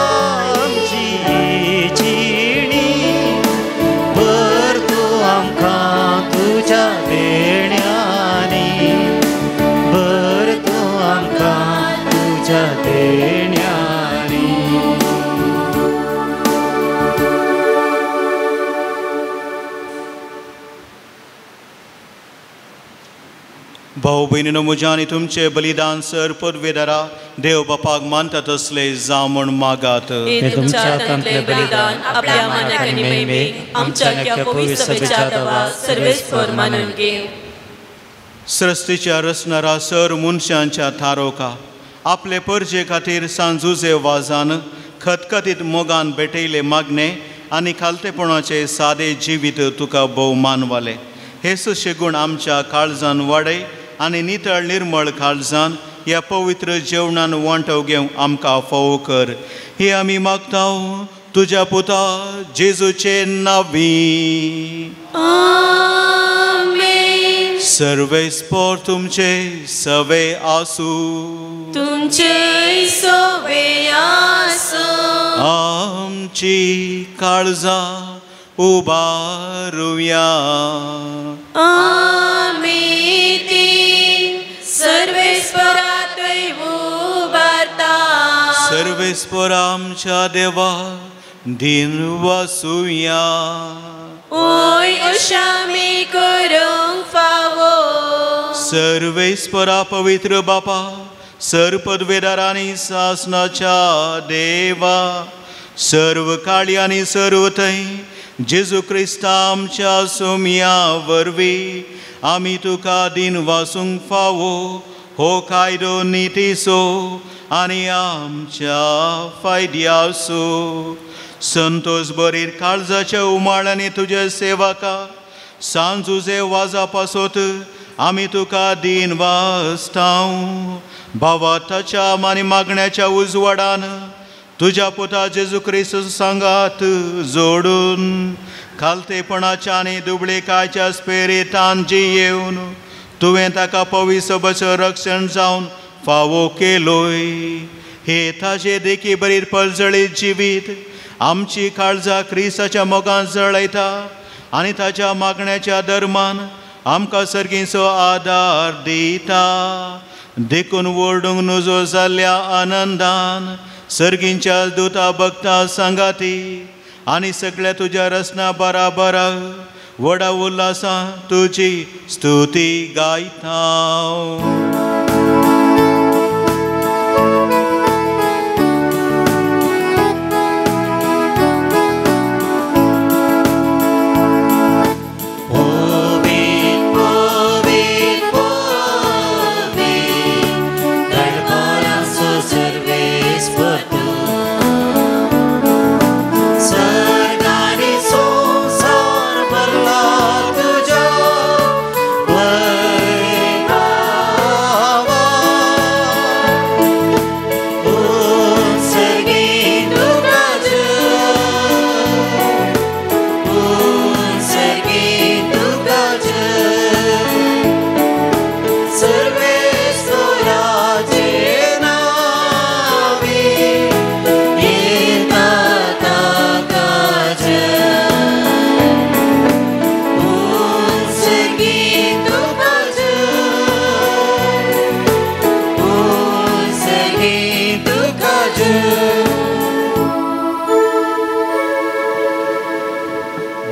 आमची जिणी, भर तूं आमकां तुज्या देण्यांनी, भर तूं आमकां तुज्या देण्यांनी. भाऊ भयणीनो, म्हज्या आनी तुमचें बलिदान सर पदवेदारा देव बापाक मानता तसले जावं म्हूण मागात. तुमच्या हातांतलें बलिदान आपल्या मानाक आनी महिमेक आमच्या ह्या पवित्र सभेच्या दवा सर्वेस्पर मानून घेवं. सृश्टीच्या रचणारा सर मनशांच्या थारोका आपले परजे खातीर सांजुजे वाजान खतखतीत मोगान भेटयले मागणे आनी खालतेपणाचे सादे जिवीत तुका भोव मानवाले. हे सुशेगूण आमच्या काळजान वाडय आनी नितळ निर्मळ काळजान ह्या पवित्र जेवणान वांटो घेवंक आमकां फावो कर. हे आमी मागता तुज्या पुता जेजूचे नांवी. आमेन. सर्वेस्पर तुमचे सवे आसूं, तुमचे सवे आसूं. आमची काळजां उबारुया. आमेन. सर्वेस्पर आमच्या देवा दिन वासुया. ओय अशामी करूंक फावो. सर्वेस्परा पवित्र बापा, सर पदवेदार आनी सासनाच्या देवा, सर्व काळी आनी सर्व थंय जेजू क्रिस्ता आमच्या सोम्या वरवीं आमी तुका दिन वासूंक फावो हो कायदो नितीचो आनी आमच्या फायद्याचो. संतोष बरीर काळजाच्या उमाळ्यांनी तुज्या सेवका सांजुजे वाजा पासत आमी तुका दिन वाचतांव. भावार्थाच्या आनी मागण्याच्या उजवाडान तुज्या पुता जेजू क्रिस्त सांगात जोडून खालतेपणाच्या आनी दुबळेकायच्या स्पिरितान जियेवन तुवें ताका पविसबचो रक्षण जावन फावो केलोय. हे ताजे देखी बरीर परजळीत जिवीत आमची काळजां क्रिस्ताच्या मोगान जळयता आनी ताच्या मागण्याच्या धर्मान आमकां सर्गीचो आदार दिता. देखून ओरडूंक नजो जाल्ल्या आनंदान सर्गींच्या दुता भक्ता सांगाती आनी सगळ्या तुज्या रचना बराबर व्हडा उल्हासान तुजी स्तुती गायता.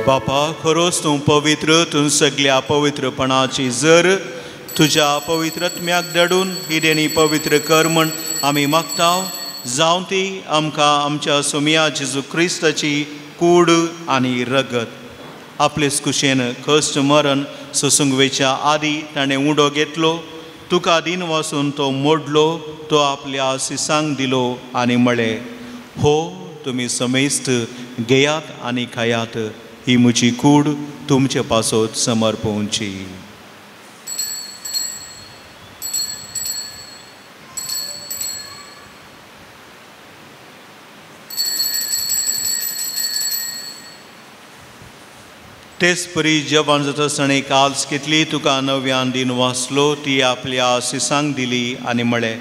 बापा, खरोच तूं पवित्र, तूं सगल्या पवित्रपणाची जर तुज्या पवित्रत्म्याक धाडून ही देणी पवित्र कर म्हण आमी मागता. जावं ती आमकां आमच्या सोम्या जेजू क्रिस्ताची कूड आनी रगत. आपलेच कुशेन कश्ट मरण सोसूंक वेच्या आदी ताणें उडो घेतलो, तुका दिन वासून तो मोडलो, तो आपल्या सिसांक दिलो आनी म्हळें, हो तुमी समेस्त घेयात आनी खायात, ही म्हजी कूड तुमचे पासत समर्पवची. तेच परी जेवण जाता आसतना काल्स घेतली, तुका नव्यान दिन वाचलो, ती आपल्या सिसांक दिली आनी म्हळें,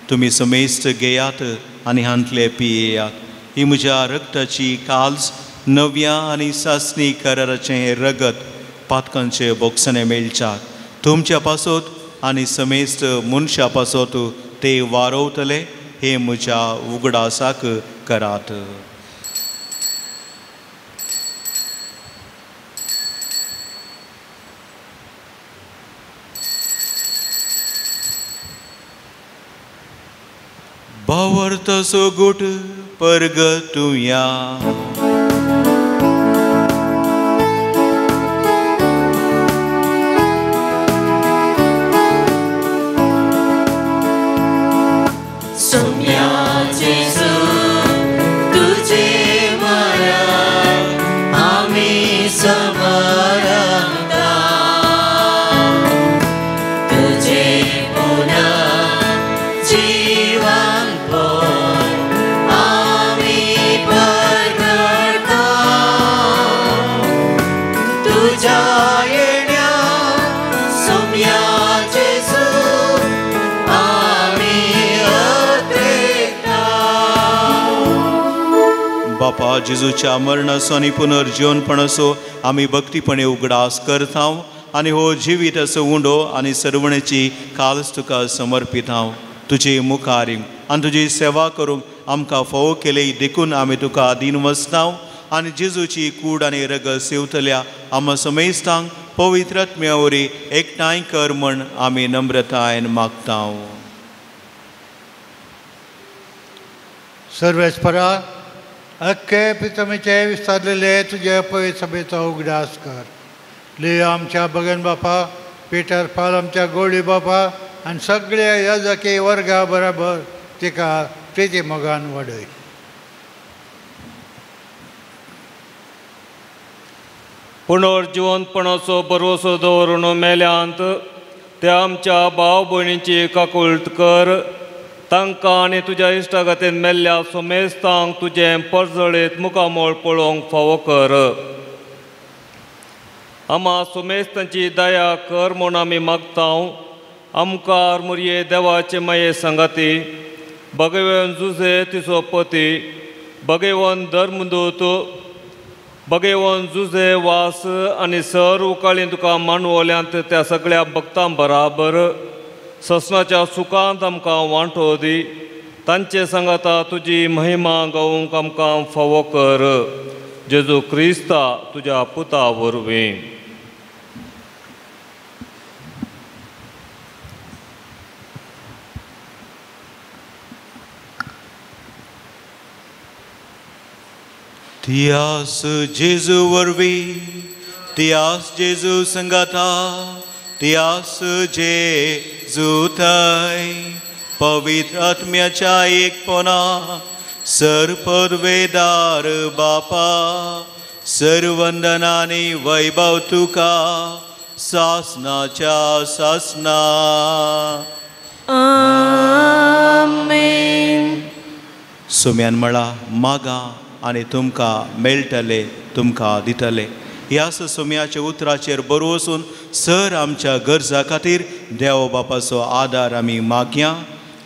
तुमी समेस्त घेयात आनी हांतले पियेयात, ही म्हज्या रक्ताची काल्स, नव्या आनी सासणी कराराचें हें रगत पातकांचे बोगसणे मेळच्याक तुमच्या पासत आनी समेस्त मनशा पासत ते वारवतले, हे म्हज्या उगडासाक करात. भावार्थाचो गोट परगतुया. बापा, जेजूच्या मरणाचो आनी पुनर्जीवनपणाचो आमी भक्तीपणे उगडास करता आनी हो जिवीत असो उंडो आनी सर्वणेची कालच तुका समर्पित हांव. तुजे मुखार आनी तुजी सेवा करूंक आमकां फावो केले देखून आमी तुका आदीन वसताव आनी जेजूची कूड आनी रगत सेवतल्या आमा समेस्तांक पवित्र आत्म्या वरी एकठांय कर म्हण आमी नम्रतायेन मागताव. सर्वेस्परा अख्खे पितमीचे विस्तारलेले तुजे पवित्र सभेचो उगडास कर. लियो आमच्या बगन बापा, पिटर पाल आमच्या गोळी बापा आनी सगळ्या याजकी वर्गा बराबर तिका प्रिती मोगान वाडय. पुनर्जिवंतपणाचो भरवसो दवरून मेल्यांत त्या आमच्या भाव भयणींची काकुळट कर. तांकां आनी तुज्या इश्टागतीन मेल्ल्या सोमेस्तांक तुजें परजळीत मुखामळ पळोवंक फावो कर. आमा सोमेस्तांची दया कर म्हूण आमी मागता. आमकां मुरये देवाचे माये संगाती भगवन जुझे तिचो पती, भगवन धर्मदूत, भगवन जुझे वास आनी सर उकाळीन तुका मांडवल्यांत त्या सगळ्या भक्तां बराबर ससनाच्या सुखांत आमकां वांटो दी. तांचे सांगाता तुजी महिमा गावंक आमकां फावो कर. जेजू क्रिस्ता तुज्या पुता वरवीं. तियास जेजू वरवीं, तियास जेजू संगाता, तियास जेजू थंय पवित्र आत्म्याच्या एकपणा सर पदवेदार बापा सरवंदनानी वैभव तुका सासनाच्या सासना. आमेन. सोम्यान म्हळा मागा आनी तुमकां मेळटले, तुमकां दितले. ह्या सोम्याच्या उतराचेर बरोवसून सर आमच्या गरजा खातीर देव बापाचो आदार आमी मागया.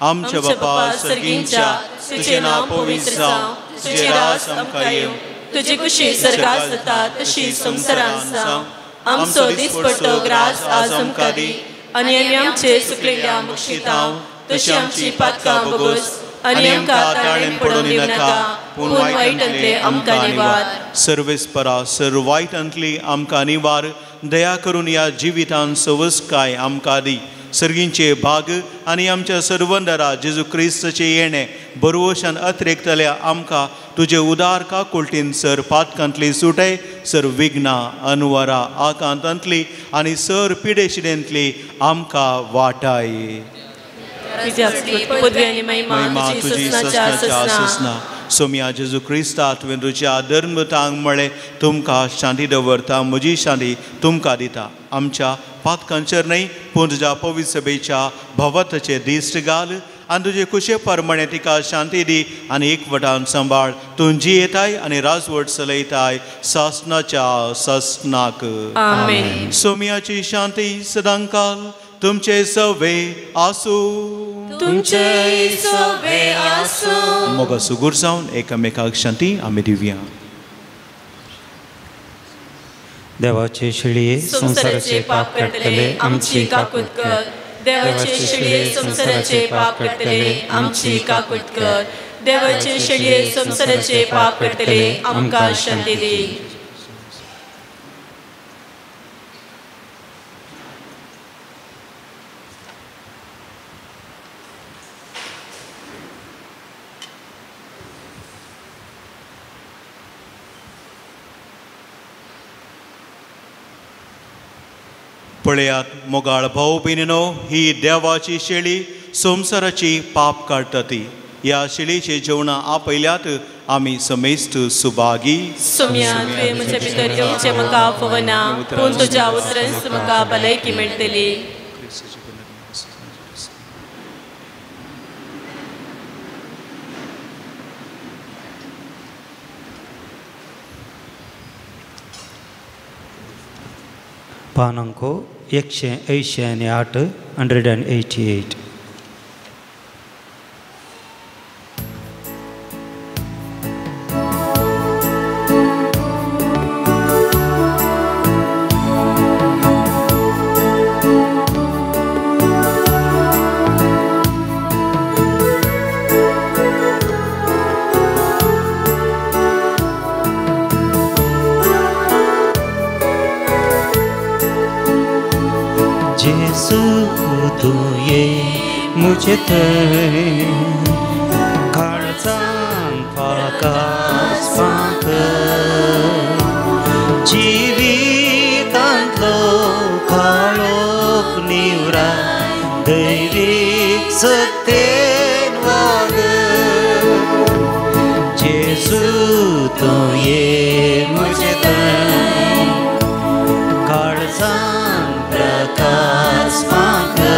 आमच्या बापा सर्गींच्या, तुजें नांव पवित्र जावं, तुजें राज आमकां येवं, तुजी कुशी सर्गात जाता तशी संवसारांत जावं. आमचो दिसपट्टो ग्रास आज आमकां दी आनी आमी आमचे सुकलेल्या मुक्षितांव तशी आमची पातकां भोगोस आनी आमकां ताळेन पडून दिवनाका, पूण वायटांतले आमकां निवार. सर्वेस्परा सर वायटांतली आमकां निवार. दया करून ह्या जिवितान सवसकाय आमकां दी. सर्गींचे भाग आनी आमच्या सर्वंदरा जेजू क्रिस्ताचें येणें बरवशान अतिरेकतल्या आमकां तुजे उदार काकुळटीन सर पातकांतली सुटय, सर विघ्नां अनवरा आकांतांतली आनी सर पिडेशिडेंतली आमकां वाटाय. महिमा तुजी ससनाच्या ससना. सोम्या जेजू क्रिस्ता तुवें तुज्या धर्मतांक म्हळें तुमकां शांती दवरता, म्हजी शांती तुमकां दिता. आमच्या पातकांचेर न्हय पूण तुज्या पवित्र सभेच्या भवताचे दिश्ट घाल आनी तुजे कुशे प्रमाणे तिका शांती दी आनी एकवटान सांबाळ. तूं जियेताय आनी राजवट चलयताय सासनाच्या सासनाक. आमेन. सोम्याची शांती सदांकाल तुमचे सवे आसूं, तुमचे सवे आसूं. मोगा सुगूर जावन एकामेकाक शांती आमी दिवया. देवाचे शिळये संवसाराचे पाप काडटले आमची काकूत कर. देवाचे शिळये संवसाराचे पाप काडटले आमची काकूत कर. देवाचे शिळये संवसाराचे पाप काडटले आमकां शांती दी. पळयात मोगाळ भाव भयणीनो, ही देवाची शेळी संवसाराची पाप काडटा ती. ह्या शेळीचे जेवणां आपयल्यात आमी समेस्त सुभागी. सोम्या तुवें म्हज्या भितर येवचें म्हाका फावना, पूण तुज्या उतरांच म्हाका भलायकी मेळटली. पान अंक 188, 188. मुझे थंय काळजान प्रकाश फांकय जिवितांतलो काळोख निवराय दैवीक सत्तेन वागय जेजू तूं ये मुझे थंय काळजान प्रकाश फांकय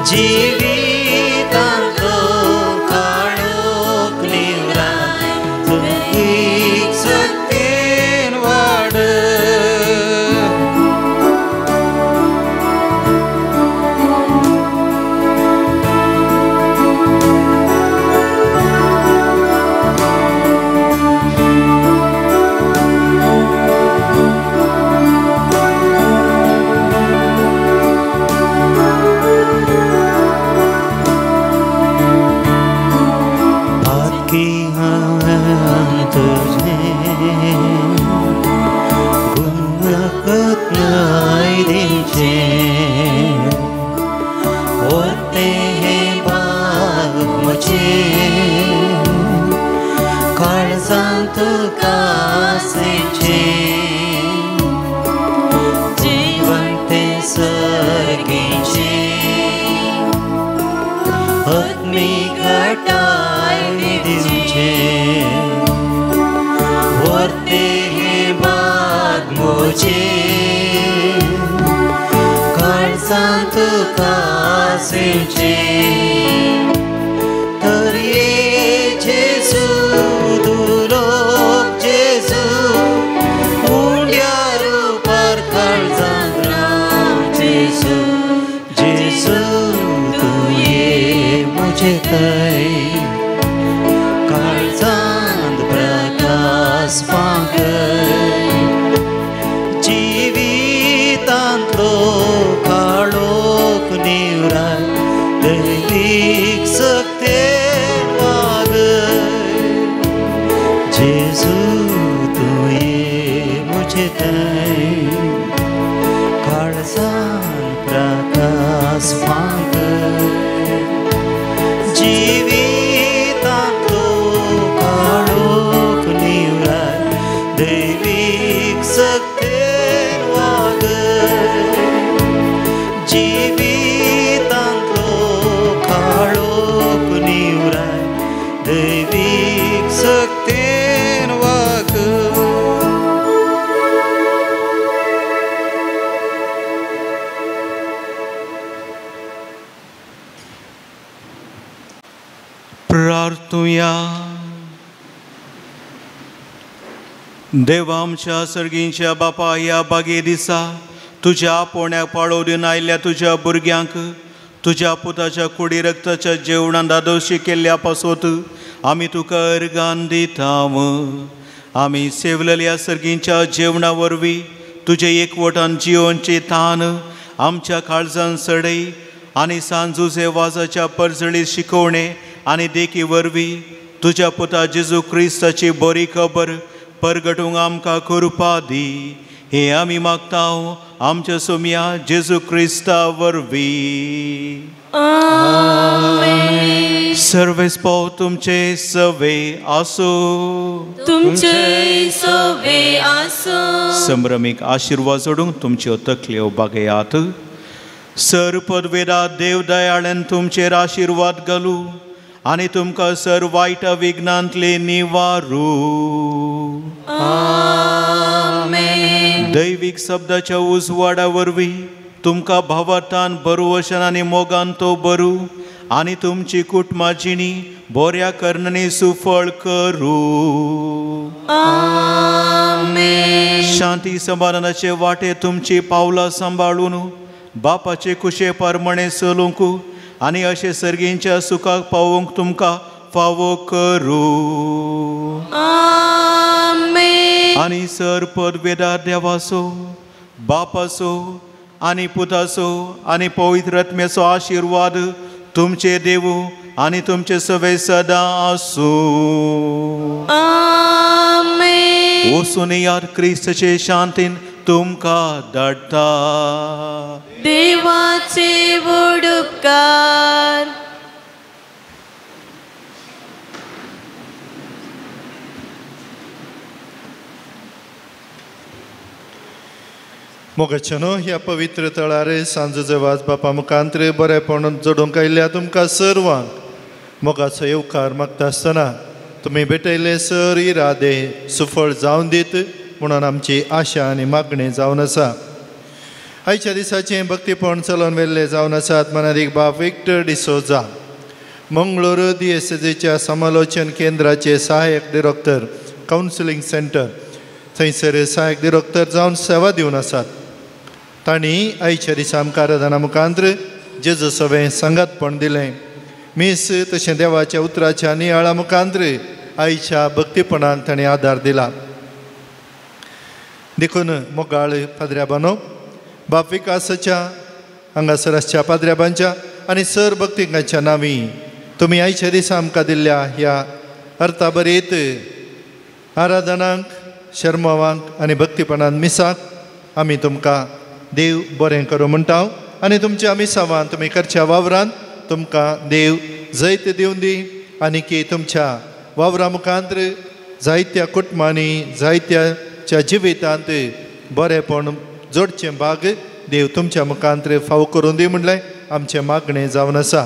जिवितांतलो काळोख निवराय दैवीक सत्तेन वाडय. बाकी हांवें तुजें गुणकत न्हय दिवचें वतें हें बाग म्हजें काळजांत तुका सेवचें जीवन तें सर्गीचें आत्मीक घटाय दिवचें वतें हें बाग म्हजें काळजांत तुका सेवचें तर ये जेजू दुलोक जेजू उंड्या रुपार काळजांत राव जेजू जेजू तूं ये मुझे थंय काळजांत प्रकाश फांकय जिवितांतलो काळोख निवराय दैवीक सत्तेन वागय जेजू तूं ये मुझे थंय काळजांत प्रकाश फांकय जिवितांतलो काळोख निवराय दैवीक सत्तेन वागय जिवितांतलो काळोख निवराय दैवीक सत्तेन वागय. प्रार्थुया. देवा आमच्या सर्गींच्या बापा ह्या बागे दिसा तुज्या आपोवण्याक पाळो दिवन आयिल्ल्या तुज्या भुरग्यांक तुज्या पुताच्या कुडी रक्ताच्या जेवणान दादोशी केल्ल्या पासत आमी तुका अर्गान दिता. आमी सेवलेल्या सर्गींच्या जेवणा वरवीं तुजे एकवटान जियोनचे तान आमच्या काळजान सडय आनी सांजुजे वाजाच्या परजळीत शिकोवणे आनी देखी वरवीं तुज्या पुता जेजू क्रिस्ताची बरी खबर परगटूंक आमकां कृपा दी. हे आमी मागता आमच्या सोम्या जेजू क्रिस्ता वरवीं. सर्वेस पाव तुमचे सवे आसूं. तुमचे सवे आसूं. संभ्रमीक आशिर्वाद जोडूंक तुमच्यो तकल्यो बागयात. सर पदवेरा देव दयाळ्यान तुमचेर आशिर्वाद घालूं आनी तुमकां सर वायट विघ्नांतले निवारू. आमेन. दैवीक शब्दाच्या उजवाडा वरवीं तुमकां भावार्थान बरवशन आनी मोगान तो बरू आनी तुमची कुटुंबा जिणी बऱ्या करणांनी सुफळ करूं. आमेन. शांती समाधानाचे वाटे तुमची पावलां सांबाळून बापाचे कुशे परमणे चलूंक आनी अशें सर्गींच्या सुखाक पावोवंक तुमकां फावो करूं. आमेन. आनी सर पदवेदार देवाचो बापाचो आनी पुताचो आनी पवित्र आत्म्याचो आशिर्वाद तुमचे देवू आनी तुमचे सवे सदां आसूं. आमेन. वचून याद क्रिस्ताचे शांतीन तुमकां धाडटा. देवाचे व्हड उपकार. मोगाच्यानो ह्या पवित्र तळार सांजो वाज बापा मुखांत्र बरेपण जोडूंक आयिल्ल्या तुमकां सर्वांक मोगाचो येवकार मागता आसतना तुमी भेटयले सर इरादे सुफळ जावन दीत म्हणून आमची आशा आनी मागणी जावन आसा. आयच्या दिसाचें भक्तीपण चलोवन व्हेल्ले जावन आसात मनादीक बाप विक्टर डिसोजा, मंगळूर दियेसेजेच्या समालोचन केंद्राचे सहायक डिरेक्टर, कावन्सिलींग सेंटर थंयसर सहायक डिरेक्टर जावन सेवा दिवन आसात. तांणी आयच्या दिसा आमकां आराधना मुखांत्र जेजू सवें सांगातपण दिलें. मीस तशें देवाच्या उतराच्या नियाळा मुखांत्र आयच्या भक्तीपणाक तांणी आदार दिला. देखून मोगाळ पाद्र्याबानो, बाप विकासाच्या हांगासर आसच्या पाद्र्याबांच्या आनी सर भक्तिकांच्या नांवी तुमी आयच्या दिसा आमकां दिल्ल्या ह्या अर्थाभरीत आराधनांक, शर्मावांक आनी भक्तीपणान मिसाक आमी तुमकां देव बरें करूं म्हणटा आनी तुमच्या मिसावान तुमी करच्या वावरान तुमकां देव जैत दिवन दी आनी की तुमच्या वावरा मुखांत्र जायत्या कुटुंबांनी जायत्याच्या जिवितांत बरेपण जोडचें भाग देव तुमच्या मुखांत्र फावो करून दी म्हणलें आमचें मागणें जावन आसा.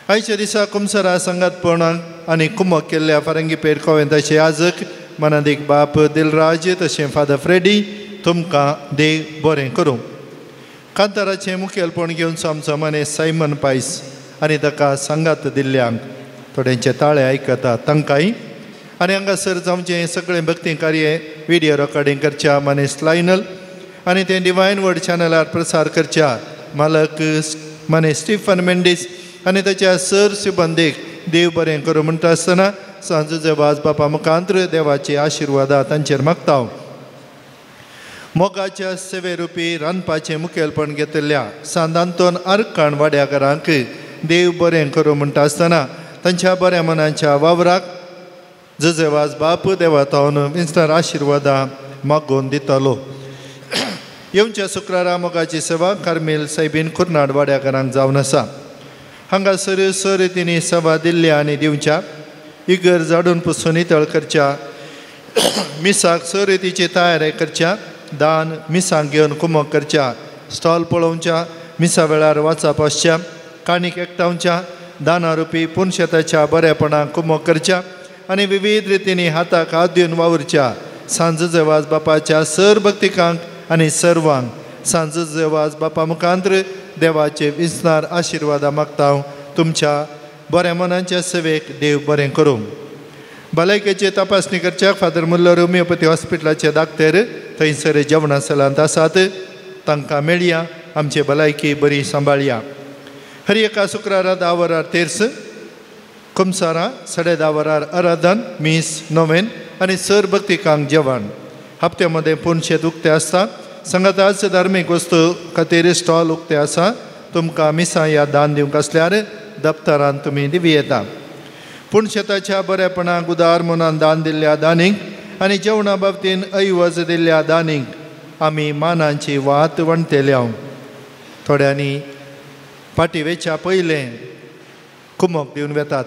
आयच्या दिसा कुमसरा सांगातपणाक आनी कुमक केल्ल्या फारंगीपेठ कोवेंताचे याजक मनादीक बाप दिलराज तशें फादर फ्रेडी तुमकां देव बरें करूं. कांताराचें मुखेलपण घेवन आमचो मने सायमन पायस आनी ताका सांगात दिल्ल्यांक थोड्यांचे ताळे आयकता तांकांय आनी हांगासर जावचें सगळें भक्ती कार्य विडियो रेकॉर्डिंग करच्या मनेस लायनल आनी तें डिवायन वर्ड चॅनलार प्रसार करच्या मालक मने स्टिफन मेंडीस आनी ताच्या सर सिबंदीक देव बरें करूं म्हणटा आसतना सांजो वाज बापा मुखांत्र देवाची आशिर्वादा तांचेर मागता. मोगाच्या सेवे रुपी रांदपाचें मुखेलपण घेतिल्ल्या सांत आंतोन आरकाण वाड्याकारांक देव बरें करूं म्हणटा आसतना तांच्या बऱ्या मनाच्या वावराक जजेवाज बाप देवातावन विंचणार आशिर्वादा मागोवन दितालो. येवच्या शुक्रारा मोगाची सेवा कार्मेल सायबीन कुर्नाड वाड्याकारांक जावन आसा. हांगासर सर रितींनी सेवा दिल्ल्या आनी दिवच्या इगर झाडून पुसून नितळ करच्या, मिसाक सर रितीची तयारी करच्या, दान मिसांक घेवन कुमक करच्या, स्टॉल पळोवच्या, मिसा वेळार वाचप आसच्या, काणीक एकठांवच्या, दाना रुपी पुनशेताच्या बरेपणाक कुमक करच्या आनी विविध रितींनी हाताक हात दिवन वावुरच्या सांज जेवाज बापाच्या सर भक्तिकांक आनी सर्वांक सांज जेवाज बापा मुखांत्र देवाचे विसनार आशिर्वादा मागता. तुमच्या बऱ्या मनाच्या सेवेक देव बरें करूं. भलायकेची तपासणी करच्याक फादर मुल्लर होमिओपॅथी हॉस्पिटलाचे डाक्टर थंयसर जेवणा सलांत आसात, तांकां मेळया, आमची भलायकी बरी सांबाळया. हर एका शुक्रारा 10 वरार तेर्स, कुमसारा 10:30 वरार आराधन, मीस, नोवेन आनी सर भक्तिकांक जेवण. हप्त्यामध्ये पुनशेत उक्ते आसता. सांगाताच धार्मीक वस्तू खातीर स्टॉल उक्ते आसा. तुमकां मिसां या दान दिवंक आसल्यार दप्तरान तुमी दिवं येता. पूण शेताच्या बरेपणाक उदार मनान दान दिल्ल्या दानीक आनी जेवणा बाबतीन ऐवज दिल्ल्या दानीक आमी मानांची वात वणतेल्या. थोड्यांनी फाटी वेच्या पयलें कुमक दिवन वेतात,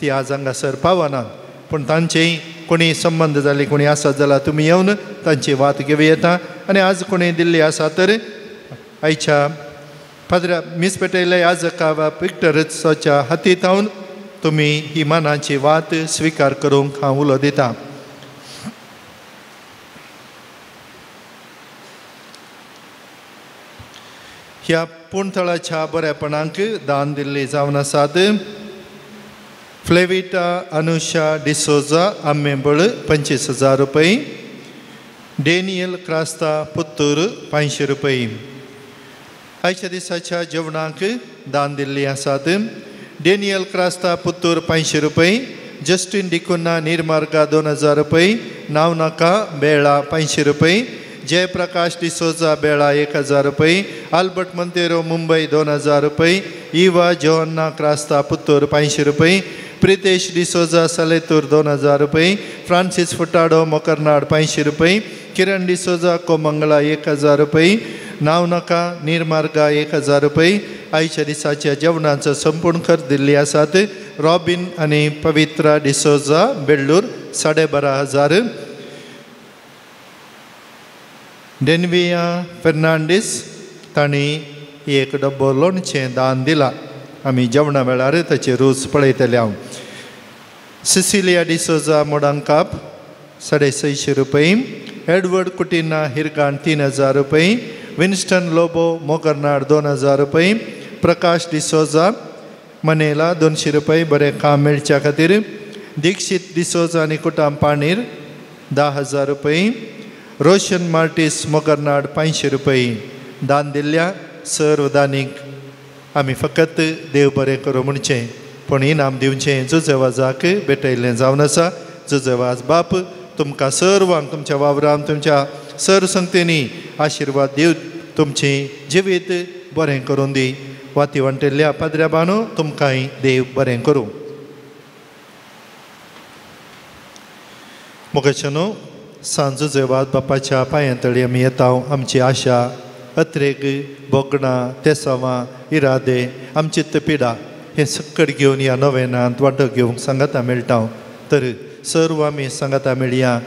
ती आज हांगासर पावनात, पूण तांचेय कोणी संबंद जाले कोणी आसत जाल्यार तुमी येवन तांची वात घेवं येता. आनी आज कोणी दिल्ली आसा तर आयच्या पाद्रा मीस पेटयल्ल्या याजका वा पिक्टरच्या हाती थावन तुमी ही मानाची वात स्विकार करूंक हांव उलो दितां. ह्या पूणथळाच्या बरेपणाक दान दिल्ली जावन आसात फ्लेविटा अनुषा डिसोजा आंबेबळ 25,000 रुपये, डेनियल क्रास्ता पुत्तूर 500 रुपये. आयच्या दिसाच्या जेवणाक दान दिल्ली आसात डेनियल क्रास्ता पुत्तूर 500 रुपये, जस्टीन डिकुन्ना निर्मार्गा 2,000 रुपये, नावनाका बेळा 500 रुपये, जयप्रकाश डिसोजा बेळा 1,000 रुपये, आल्बर्ट मंतेरो मुंबई 2,000 रुपये, इवा जोहन्ना क्रास्ता पुत्तूर 500 रुपये, प्रितेश डिसोजा सलेतूर 2,000 रुपये, फ्रांसीस फुटाडो मोकरनाड 500 रुपये, किरण डिसोजा कोमंगला 1,000 रुपये, नांव नाका निर्मार्गा 1000 रुपये. आयच्या दिसाच्या जेवणाचो संपूर्ण खर्च दिल्ली आसात. रॉबिन आनी पवित्रा डिसोजा बेल्लूर 12,500. डेनविया फेर्नांडीस तांणी 1 डब्बो लोणचें दान दिला. आमी जेवणा वेळार ताची रूच पळयतले हांव. सिसिलिया डिसोजा मोडांकाप 650 रुपये. एडवर्ड कुटिना हिरगान 3000 रुपये. विन्स्टन लोबो मोगरनाड 2000 रुपये. प्रकाश डिसोजा मनेला 200 रुपये बरें काम मेळच्या खातीर. दीक्षित डिसोजा आनी कुटाम पाणीर 10,000 रुपये. रोशन मार्टीस मोगरनाड 500 रुपये. दान दिल्ल्या सर्व दानीक आमी फकत देव बरें करूं म्हणचें, पूण इनाम दिवचें जुजेवाजाक भेटयल्लें जावन आसा. जुजेवाज बाप तुमकां सर्वांक तुमच्या वावरान तुमच्या सर संगतेनी आशिर्वाद दिव, तुमचें जिवीत बरें करून दी. वाती वांटिल्ल्या पाद्र्या बानो तुमकांय देव बरें करूं. मोगाच्यानो सांजो जेवाद बापाच्या पांयां तळी आमी येता. आमची आशा अत्रेग भोगणां तेसावां इरादे आमची पिडा हें सकट घेवन ह्या नवेनांत वांटो घेवंक सांगाता मेळटा. तर सर्व आमी सांगाता मेळया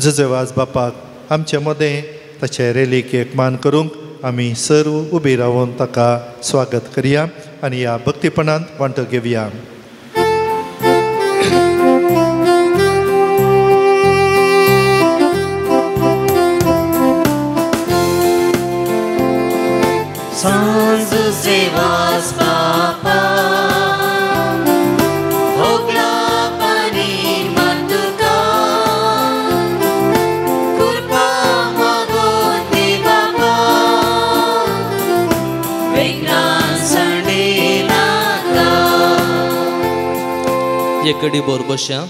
जुजेवाज बापाक आमचे मदें ताचे रेलीक एक मान करूंक आमी सर्व उबी रावन ताका स्वागत करया आनी ह्या भक्तीपणांत वांटो घेवया. सांजुजेवास बापा होगला पानी मातुका कृपा मागोती बापा विघ्नां सणिनाका. एकडे बोरबश्या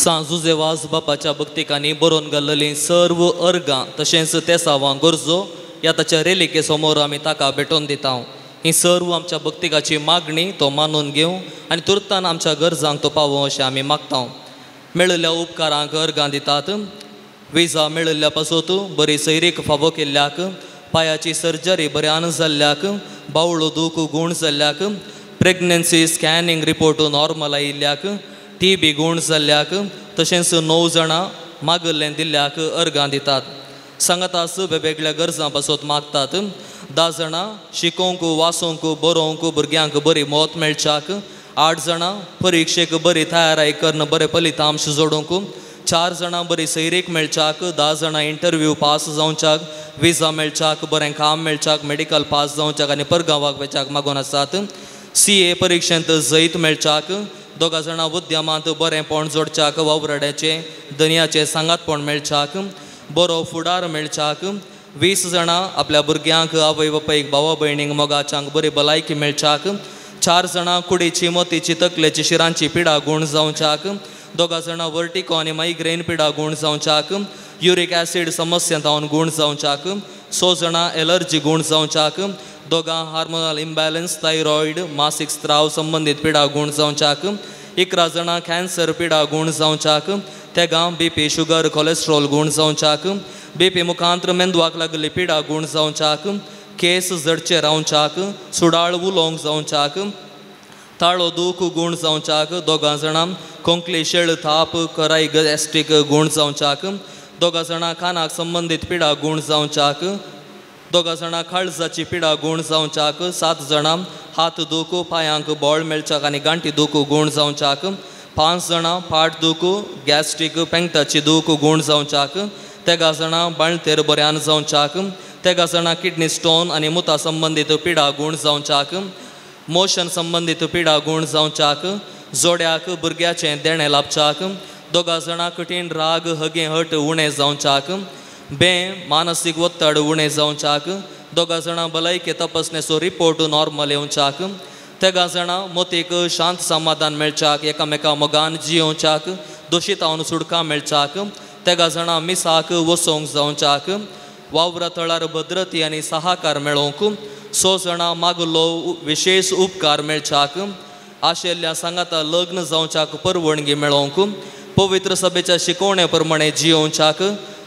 सांजुजेवाज बापाच्या भक्तिकांनी बरोवन घाल्लेलीं सर्व अर्गां तशेंच तेसावां गरजो ह्या ताच्या रेलिके समोर आमी ताका भेटोवन दिता. ही सर्व आमच्या भक्तिकाची मागणी तो मानून घेवं आनी तुर्तान आमच्या गरजांक तो पावोवं अशें आमी मागता. मेळिल्ल्या उपकारांक अर्गां दितात. विजा मेळिल्ल्या पासत बरी सैरीक फावो केल्ल्याक, पांयाची सर्जरी बऱ्यान जाल्ल्याक, बावळो दूख गूण जाल्ल्याक, प्रेग्नन्सी स्कॅनिंग रिपोर्ट नॉर्मल आयिल्ल्याक, टी बी गूण जाल्ल्याक तशेंच 9 जाणां मागल्लें दिल्ल्याक अर्गां दितात. सांगातास वेगवेगळ्या गरजां पासत मागतात. 10 जाणां शिकोवंक वाचोवंक बरोवंक भुरग्यांक बरी मत मेळच्याक, 8 जाणां परिक्षेक बरी तयाराय करून बरे फलितांश जोडूंक, 4 जाणां बरी सैरीक मेळच्याक, 10 जाणां इंटरव्यू पास जावच्याक, विजा मेळच्याक, बरें काम मेळच्याक, मेडिकल पास जावच्याक आनी परगांवाक वच्याक मागून आसात. CA परिक्षेंत जैत मेळच्याक, 2 जाणां उद्यमांत बरेंपण जोडच्याक, वावराड्याचें धनयाचें सांगातपण मेळच्याक, बरो फुडार मेळच्याक, 20 जाणां आपल्या भुरग्यांक आवय बापायक भावा भयणींक मोगाच्यांक बरी भलायकी मेळच्याक, 4 जाणां कुडीची मोतीची तकलेची शिरांची पिडा गूण जावच्याक, 2 जाणां वर्टिको आनी मायग्रेन पिडा गूण जावच्याक, युरीक ॲसिड समस्या जावन गूण जावच्याक, 6 जाणां एलर्जी गूण जावच्याक, 2 हार्मोनल इम्बॅलन्स थायरॉयड मासीक स्त्राव संबंदीत पिडा गूण जावच्याक, 11 जाणां कॅन्सर पिडा गूण जावच्याक, तेगां BP sugar cholesterol गूण जावच्याक, BP मुखांत्र मेंदवाक लागली पिडा गूण जावच्याक, केस जडचे रावच्याक, सुडाळ उलोवंक जावच्याक, ताळो दूख गूण जावच्याक, 2 जाणां खोंकली शेळ थाप कराय गॅस्ट्रीक गूण जावच्याक, 2 जाणां कानाक संबंदीत पिडा गूण जावच्याक, 2 जाणां काळजाची पिडा गूण जावच्याक, 7 जाणां हात दूख पांयांक बळ मेळच्याक आनी गांठी दूख गूण जावच्याक, 5 जाणां फाट दूख गॅस्ट्रीक पेंगटाची दूख गूण जावच्याक, 13 जाणां बाळंतेर बऱ्यान जावच्याक, 13 जाणां किडनी स्टोन आनी मुता संबंदीत पिडा गूण जावच्याक, मोशन संबंदीत पिडा गूण जावच्याक, जोड्याक भुरग्याचें देणें लाभच्याक, 2 जाणां कठीण राग हगें हट उणें जावच्याक, बें मानसीक ಒತ್ತಡ उणें जावच्याक, 2 जाणां भलायके तपासणेचो रिपोर्ट नॉर्मल येवच्याक, 13 जाणां मोतीक शांत समाधान मेळच्याक, एकामेका मोगान जियोवच्याक, दोशीतावन सुडका मेळच्याक, 13 जाणां मिसाक वसोवंक जावच्याक, वावरा थळार भद्रती आनी सहाकार मेळोवंक, 6 जाणां मागलो विशेश उपकार मेळच्याक, आशिल्ल्या सांगाता लग्न जावच्याक परवणगी मेळोवंक, पवित्र सभेच्या शिकवणे प्रमाणे जियोवच्याक,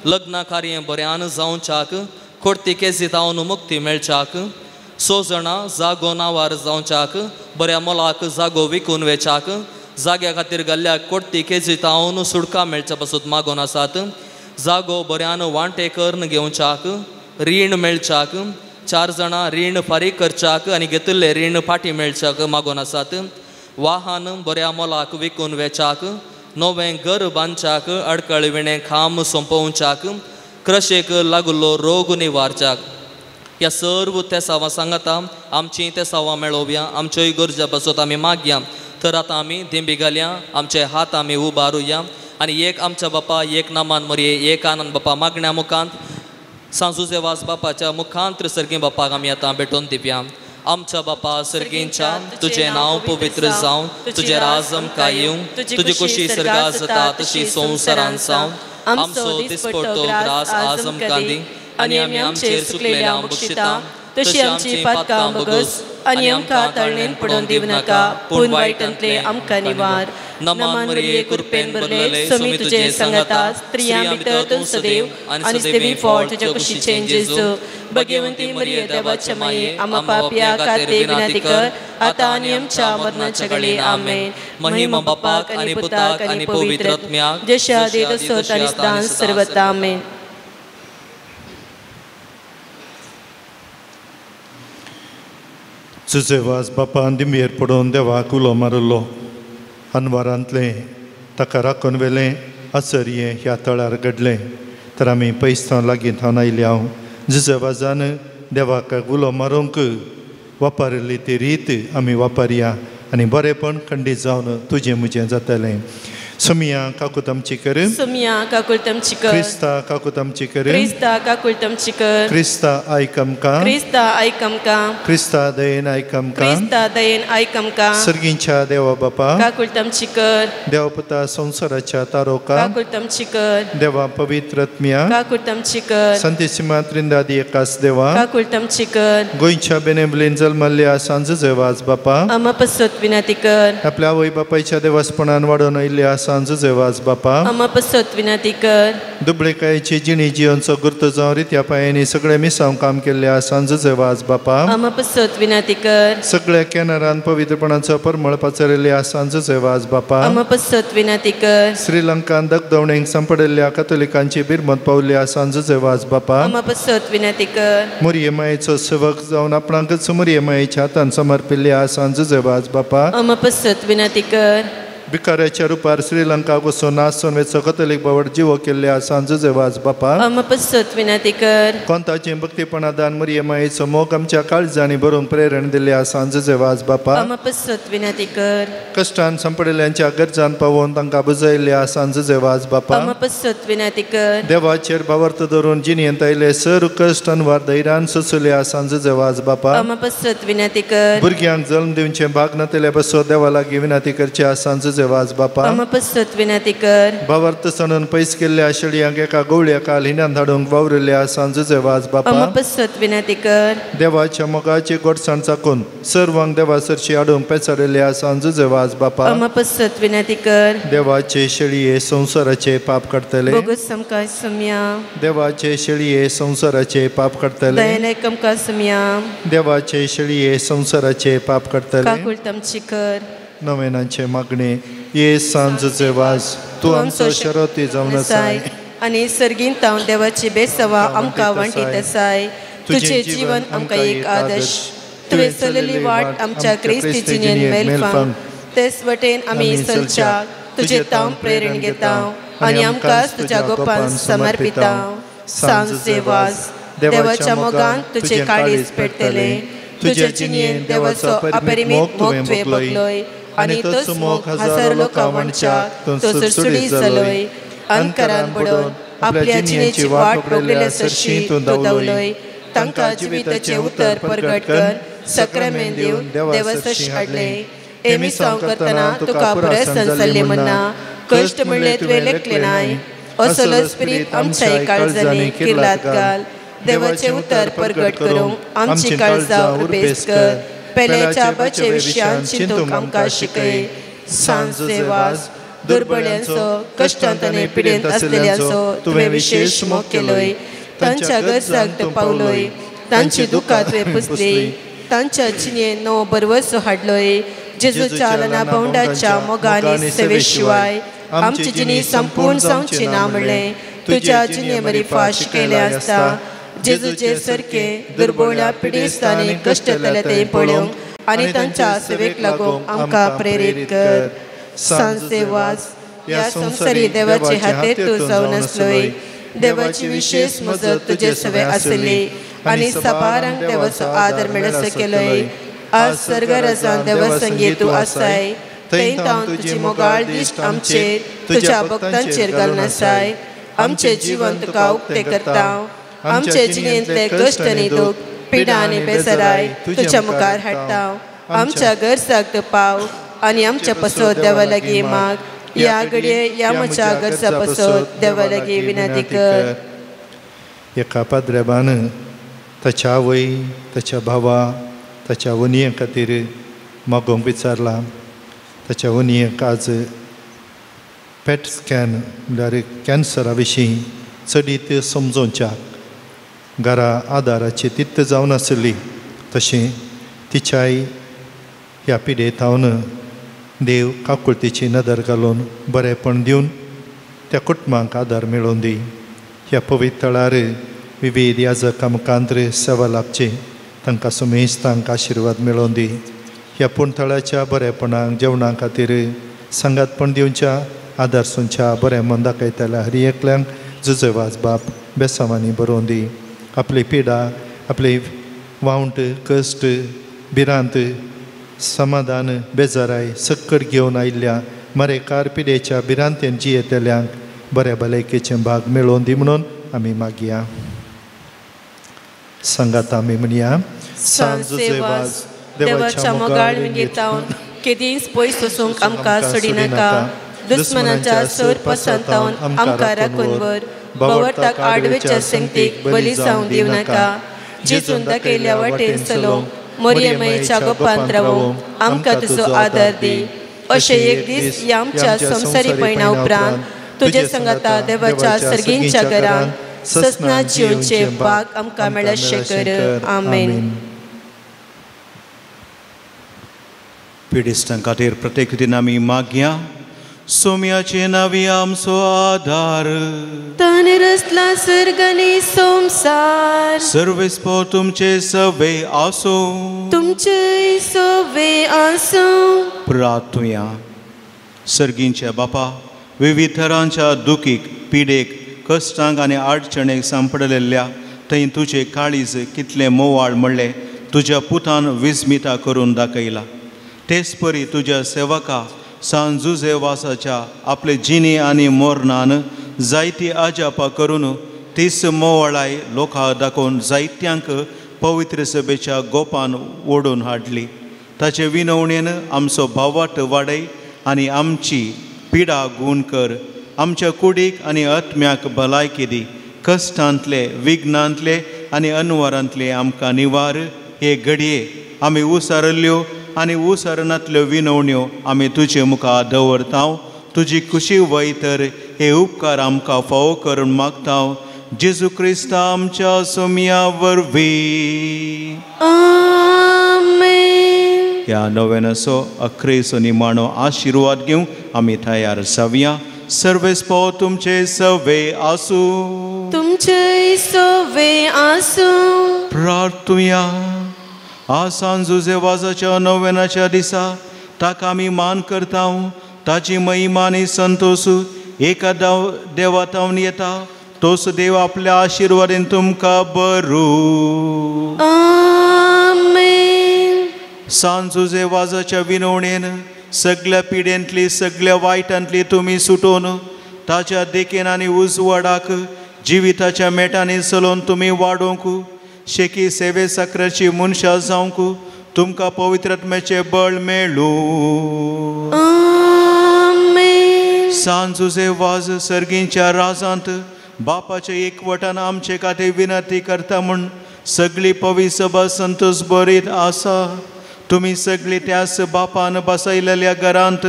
लग्न कार्य बऱ्यान जावच्याक कोर्ती केजीतावन मुक्ती मेळच्याक 6 जाणां जागो नांवार जावच्याक बऱ्या मोलाक जागो विकून वेच्याक जाग्या खातीर घाल्ल्या कोर्ती केजीतावन सुडका मेळच्या पासून मागून आसात जागो बऱ्यान वांटे करून घेवच्याक रीण मेळच्याक 4 जाणां रीण फारीक करच्याक आनी घेतिल्ले रीण फाटीं मेळच्याक मागून आसात वाहन बऱ्या मोलाक विकून वेच्याक नवें घर बांदच्याक अडकळ विणें खाम सोंपोवच्याक क्रशेक लागुल्लो रोग निवारच्याक ह्या सर्व तेसावां सांगता आमची तेसावां मेळोवया आमच्योय गरजा बसत आमी मागया तर आतां आमी दिंबी घालया आमचे हात आमी उबारुया आनी एक आमच्या बापा एक नामान मरये एक आनंद बापा मागण्या मुखांत सांजुजे वास बापाच्या मुखांत सर्गी बापाक आमी आतां भेटोवन दिवया. आमच्या बापा सर्गींच्या तुझें नांव पवित्र जावं तुजें राज आमकां येवं तुजी कुशी सर्गां जाता तशी संवसारांत जावं आमचो दिसपडटो ग्रास आज आमकां दी आनी आमी आमचेर चुकलेल्या बक्षिता तशी आमची पातकां बगस आनी आमकां तळणेन पडोवन दिवं नाका पूण वायटांतले आमकां निवार. नमन मरिये कृपेन भरलेले स्वामी तुझे सांगता स्त्रियां भितर तूं सदैव आनी सदैवी फळ तुज्या कुशीचें जेजू. भगवंती मरिये देवाच्या माये आमा पापया खातीर विनंती कर आतां आनी आमच्या मरणाच्या घडये. आमेन. महिमा बापाक आनी पुताक आनी पवित्र आत्म्याक जशें आदी तसोच आनी सदांच सर्वथा. आमेन. जुजेवास बापान दिंबयेर पडून देवाक उलो मारिल्लो अनवारांतलें ताका राखून व्हेलें आचर्यें ह्या तळार घडलें तर आमी पयस थावन लागीं थावन आयले हांव जुजेवाजान देवाक उलो मारूंक वापरिल्ली ती रीत आमी वापरया आनी बरेंपण खंडीत जावन तुजें म्हजें जातलें. सुमिया काकूत आमची कर सुमिया काकूत आमची कर क्रिस्ता काकूत आमची कर क्रिस्ता काकूत आमची कर क्रिस्ता आयक आमकां क्रिस्ता आयक आमकां क्रिस्ता दयेन आयक आमकां क्रिस्ता दयेन आयक आमकां सर्गींच्या देवा बापा काकूत आमची कर देवा पुता संवसाराच्या तारोका काकूत आमची कर देवा पवित्र आत्म्या काकूत आमची कर संतीसिमा त्रिंदादी एकास देवा काकूत आमची कर गोंयच्या बेनेबलीन जल्मल्ल्या सांजुजेवाज बापा आमा पसत विनंती कर आपल्या आवय बापायच्या देवासपणान वाडोवन आयिल्ल्या सांजुजेवाज बापा आमा पसत विनंती कर दुबळेकायेची जिणी जिवनचो गुर्त जावन रित्या पांयांनी सगळे मिसांव काम केल्ल्या सांजुजेवाज बापा आमा पसत विनंती कर सगळ्या कॅनरान पवित्रपणाचो परमळ पाचारिल्ल्या सांजुजेवाज बापा आमा पसत विनंती कर श्रीलंकान दगदवणेक सांपडिल्ल्या कथोलिकांची बिरमत पावल्ल्या सांजुजेवाज बापा आमा पसत विनंती कर मुरये मायेचो सेवक जावन आपणाकच मुरये मायेच्या हातान समर्पिल्ल्या सांजुजेवाज बापा आमा पसत विनंती कर भिकाऱ्याच्या रुपार श्रीलंका वचून नासून वेचो कथोलीक बावड जिवो केल्ल्या सांजुजेवाज बापा आमा पसत विनंती कर कोंताचें भक्तीपणा दान मुरये मायेचो मोग आमच्या काळजांनी भरून प्रेरण दिल्ल्या सांजुजेवाज बापा आमा पसत विनंती कर कश्टान सांपडिल्ल्यांच्या गरजान पावोवन तांकां बुजयल्ल्या सांजुजेवाज बापा आमा पसत विनंती कर देवाचेर भावार्थ धरून जिणेंत आयले सर कश्ट अनवार धैर्यान सोंसल्या सांजुजेवाज बापा आमा पसत विनंती कर भुरग्यांक जल्म दिवचें भाग नातिल्ले पासत देवा लागीं विनंती करच्या सांजुजेवाज बापा आमा पसत विनंती कर भावार्थ सणून पयस केल्ल्या शेळयांक एका गवळ्याका लिन्यान धाडूंक वावरिल्ल्या सांजुजेवाज बापा आमा पसत विनंती कर देवाच्या मोगाची गोडसाण चाकून सर्वांक देवा सरशी हाडूंक पेचारिल्ल्या सांजुजेवाज बापा आमा पसत विनंती कर देवाचे शेळये संवसाराचे पाप काडटले बोगस आमकां सुमया देवाचे शेळये संवसाराचे पाप काडटले दयेन आमकां सुमया देवाचे शेळये संवसाराचे पाप काडटले काकूत आमची कर. नवेनांचे मागणे ये सांजुजेवाज तूं आमचो शरती जावन आसाय आनी सर्गीन तावन देवाची बेसवा आमकां वांटीत आसाय. तुजें जीवन आमकां एक आदर्श तुवें चलयल्ली वाट आमच्या क्रिस्ती जिणेन मेलफांक तेच वटेन आमी चलच्याक तुजें तावन प्रेरण घेता आनी आमकांच तुज्या गोपान समर्पिता. सांजुजेवाज देवाच्या मोगान तुजें काळीज पेटतलें तुजे जिणेन देवाचो अपरिमीत मोग तुवें भोगलोय आनी तोच मोग हजारो लोकां वांटच्याक तो सुडसुडीत जालोय. अंधकारान बुडोवन आपल्या जिणेची वाट भोगलेल्या सरशी तूं धांवलोय तांकां जिविताचें उतर परगट कर सक्रामेंत दिवन देवा सरशी हाडलें. हे मिसांव करतना तुका प्रसन्न जाल्लें म्हणना कश्ट म्हणलें तुवें लेखलें नाय असलो स्पिरीत आमच्या काळजांनी किर्लात घाल. देवाचें उतर परगट करूंक आमची काळजां उर्बेस कर पेल्याच्या बचे विशयान चिंतूंक आमकां शिकय. सांजुजेवाज दुर्बळ्यांचो कश्टांत आनी पिडेंत आसलेल्यांचो तुवें विशेश मोग केलोय. तांच्या गरजांक तूं पावलोय, तांची दुकां तुवें पुसली, तांच्या जिणेंत नवो बरवसो हाडलोय. जेजूच्या लना भावंडाच्या मोगान सेवे शिवाय आमची जिणी संपूर्ण जावची ना म्हणलें तुज्या जिणे मरी फाश केलें आसता. जेजूचे सारके दुर्बोळ्या पिडेस्तांनी कश्टतले ते पळोवंक आनी तांच्या सेवेक लागूंक आमकां प्रेरीत कर. सांसेवास ह्या संवसारी देवाचे हाते तूं जावन आसलोय. देवाची विशेष मजत तुजे सवे आसली आनी साबारांक देवाचो आदर मेळसो केलोय. आज सर्गराजान देवा संगी तूं आसाय, थंय तावन तुजी मोगाळ दिश्ट आमचेर तुज्या भक्तांचेर घालून आसाय. आमचें जिवन तुका उक्तें करता. आमचे जिणेंतले कश्ट आनी दूख, पिडा आनी बेजाराय तुज्या मुखार हाडटा. आमच्या गरजाक तूं पाव आनी आमच्या पासत देवा लागीं माग. ह्या घडये ह्या म्हज्या गरजा पासत देवा लागीं विनंती कर. एका पाद्रेबान ताच्या आवय, ताच्या भावा, ताच्या वनये खातीर मागोवंक विचारलां. ताच्या वनयेक आज पेट स्कॅन म्हणल्यार कॅन्सरा विशीं चडीत समजोवच्याक घरा आदाराची तित्त जावन आसली. तशें तिच्याय ह्या पिडेतावन देव काकुळतीची नदर घालून बरेंपण दिवन त्या कुटुंबांक आदार मेळोवन दी. ह्या पवित्र थळार विविध याजकां मुखांतर सेवा लाभची तांकां सुमेस्तांक आशिर्वाद मेळोवन दी. ह्या पूण थळाच्या बरेपणाक जेवणा खातीर सांगातपण दिवच्या आदार सोंच्या बरें मन दाखयतल्या हर एकल्यांक जुजवाज बाप बेसांवांनी बरोवन दी. आपली पिडा, आपली वावंट, कश्ट, भिरांत, समाधान, बेजाराय सक्कड घेवन आयिल्ल्या मरेकार पिडेच्या भिरांतेन जियेतल्यांक बऱ्या भलायकेचें भाग मेळोवन दी म्हणून आमी मागया. सांगात आमी म्हणया. सांसेवास देवाच्या मोगाळ विंगेतावन केदींच पयस वचूंक आमकां सोडिनाका. दुस्मनाच्या सोर पसंतावन आमकां राखून व्हर. बावडताक आडवेच्या संगतीक बली जावन दिवं नाका. जेजून दाखयल्ल्या वाटेन चलोवंक मोरयेमायेच्या गोपांत रावूंक आमकां तुजो आदार दी. अशें एक दीस ह्या आमच्या संवसारी पयणा उपरांत तुजे सांगाता देवाच्या सर्गींच्या घरांत ससना जिवचे भाग आमकां मेळशें कर. आमेन. पिडेस्तां खातीर प्रत्येक दिन आमी मागया. सोम्याचे नावी आमचो आदार, ताणें रचला सर्ग आनी संवसार. सर्वेस्पो तुमचे सवे आसूं, तुमचेय सवे आसूं. प्रार्थुया. सर्गींच्या बापा, विविध थरांच्या दुखीक, पिडेक, कश्टांक आनी अडचणेक सांपडलेल्या थंय तुजें काळीज कितलें मोवाळ म्हणलें तुज्या पुतान विस्मिता करून दाखयला. तेच परी तुज्या सेवका सान जुझेवासाच्या आपले जिणे आनी मोरनान जायती अजापां करून तीस मोवाळाय लोकांक दाखोवन जायत्यांक पवित्र सभेच्या गोपान ओडून हाडली. ताचे विनवणेन आमचो भावाट वाडय आनी आमची पिडा गूण कर. आमच्या कुडीक आनी आत्म्याक भलायकी दी. कश्टांतले, विघ्नांतले आनी अनवरांतले आमकां निवार. हे घडये आमी उसारल्ल्यो आनी उसारनातल्यो विनवण्यो आमी तुजे मुखार दवरता. तुजी खुशी वय तर हे उपकार आमकां फावो करून मागता. जेजू क्रिस्ता आमच्या सोम्या वरवीं. आमेन. ह्या नव्यानाचो अक्रेचो निमाणो आशिर्वाद घेवंक आमी तयार जावया. सर्वेस्पो तुमचे सवे आसूं, तुमचेय सवे आसूं. प्रार्थुया. आज सांजुझेवाजाच्या नव्यानाच्या दिसा ताका आमी मान करता. ताची महिमा आनी संतोश एका देवातावन येता. तोच देव आपल्या आशिर्वादेन तुमकां बरू. आमेन. सांजुझेवाजाच्या विनवणेन सगळ्या पिडेंतली, सगळ्या वायटांतली तुमी सुटोवन ताच्या देखीन आनी उजवाडाक जिविताच्या मेटांनी चलोवन तुमी वाडोवंक शेकी सेवे साकराची मनशां जावंक तुमकां पवित्र आत्म्याचें बळ मेळूं. आमेन. सांजुझेवाज सर्गींच्या राजांत बापाच्या एकवटान आमचे खातीर विनंती करता म्हूण सगळी पवित्र सभा संतोष बरीत आसा. तुमी सगळी त्याच बापान बसयलेल्या घरांत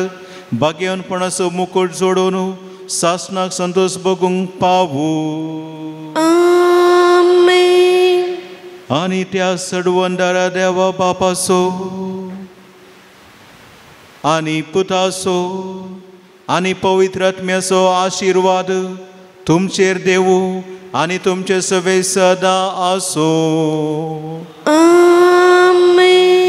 भाग्यवनपणाचो मुकुट जोडून सासणाक संतोष बगूंक पावू. आमेन. आनी त्या सडवंदारा देवा बापाचो आनी पुताचो आनी पवित्र आत्म्याचो आशिर्वाद तुमचेर देवू आनी तुमचे सवे सदां आसूं. आमेन.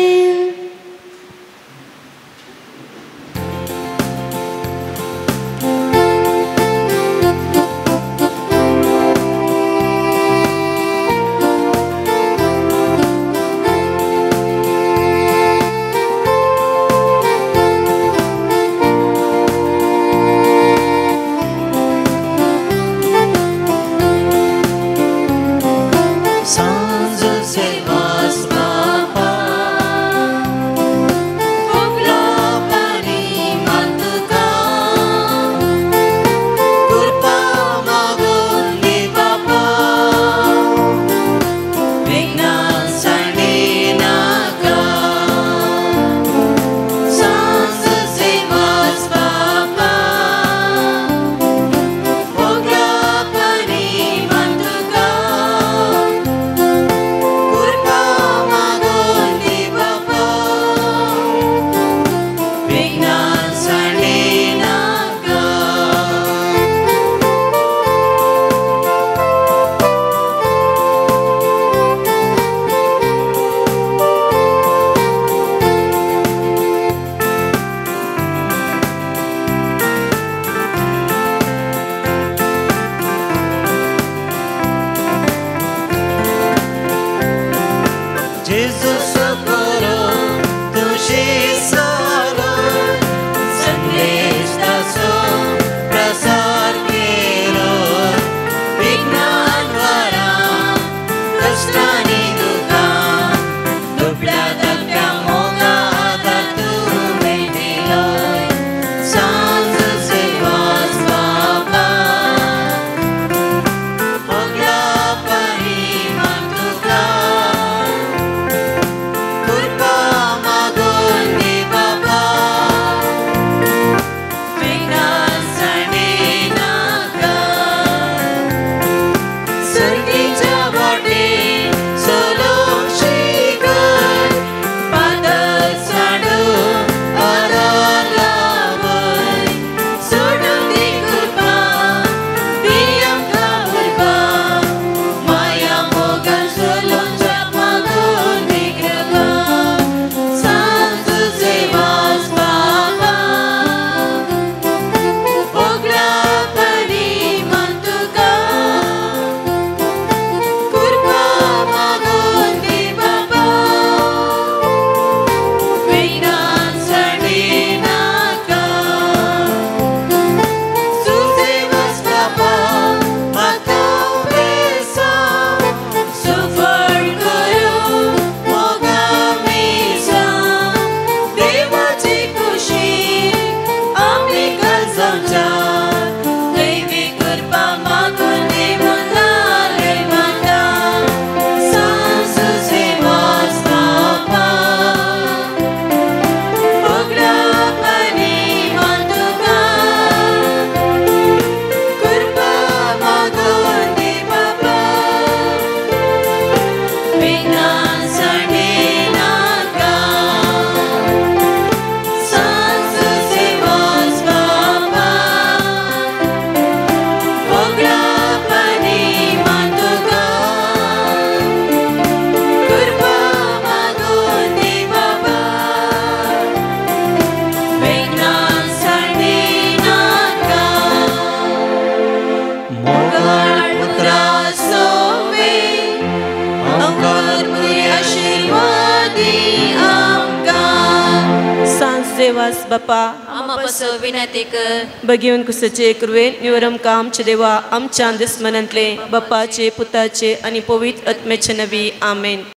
बापा बगेवन कुसचे कृवेन निवरम कामचे देवा आमच्या दुस्मनांतले बापाचे पुताचे आणि पवित्र आत्म्याचे नवी. आमेन.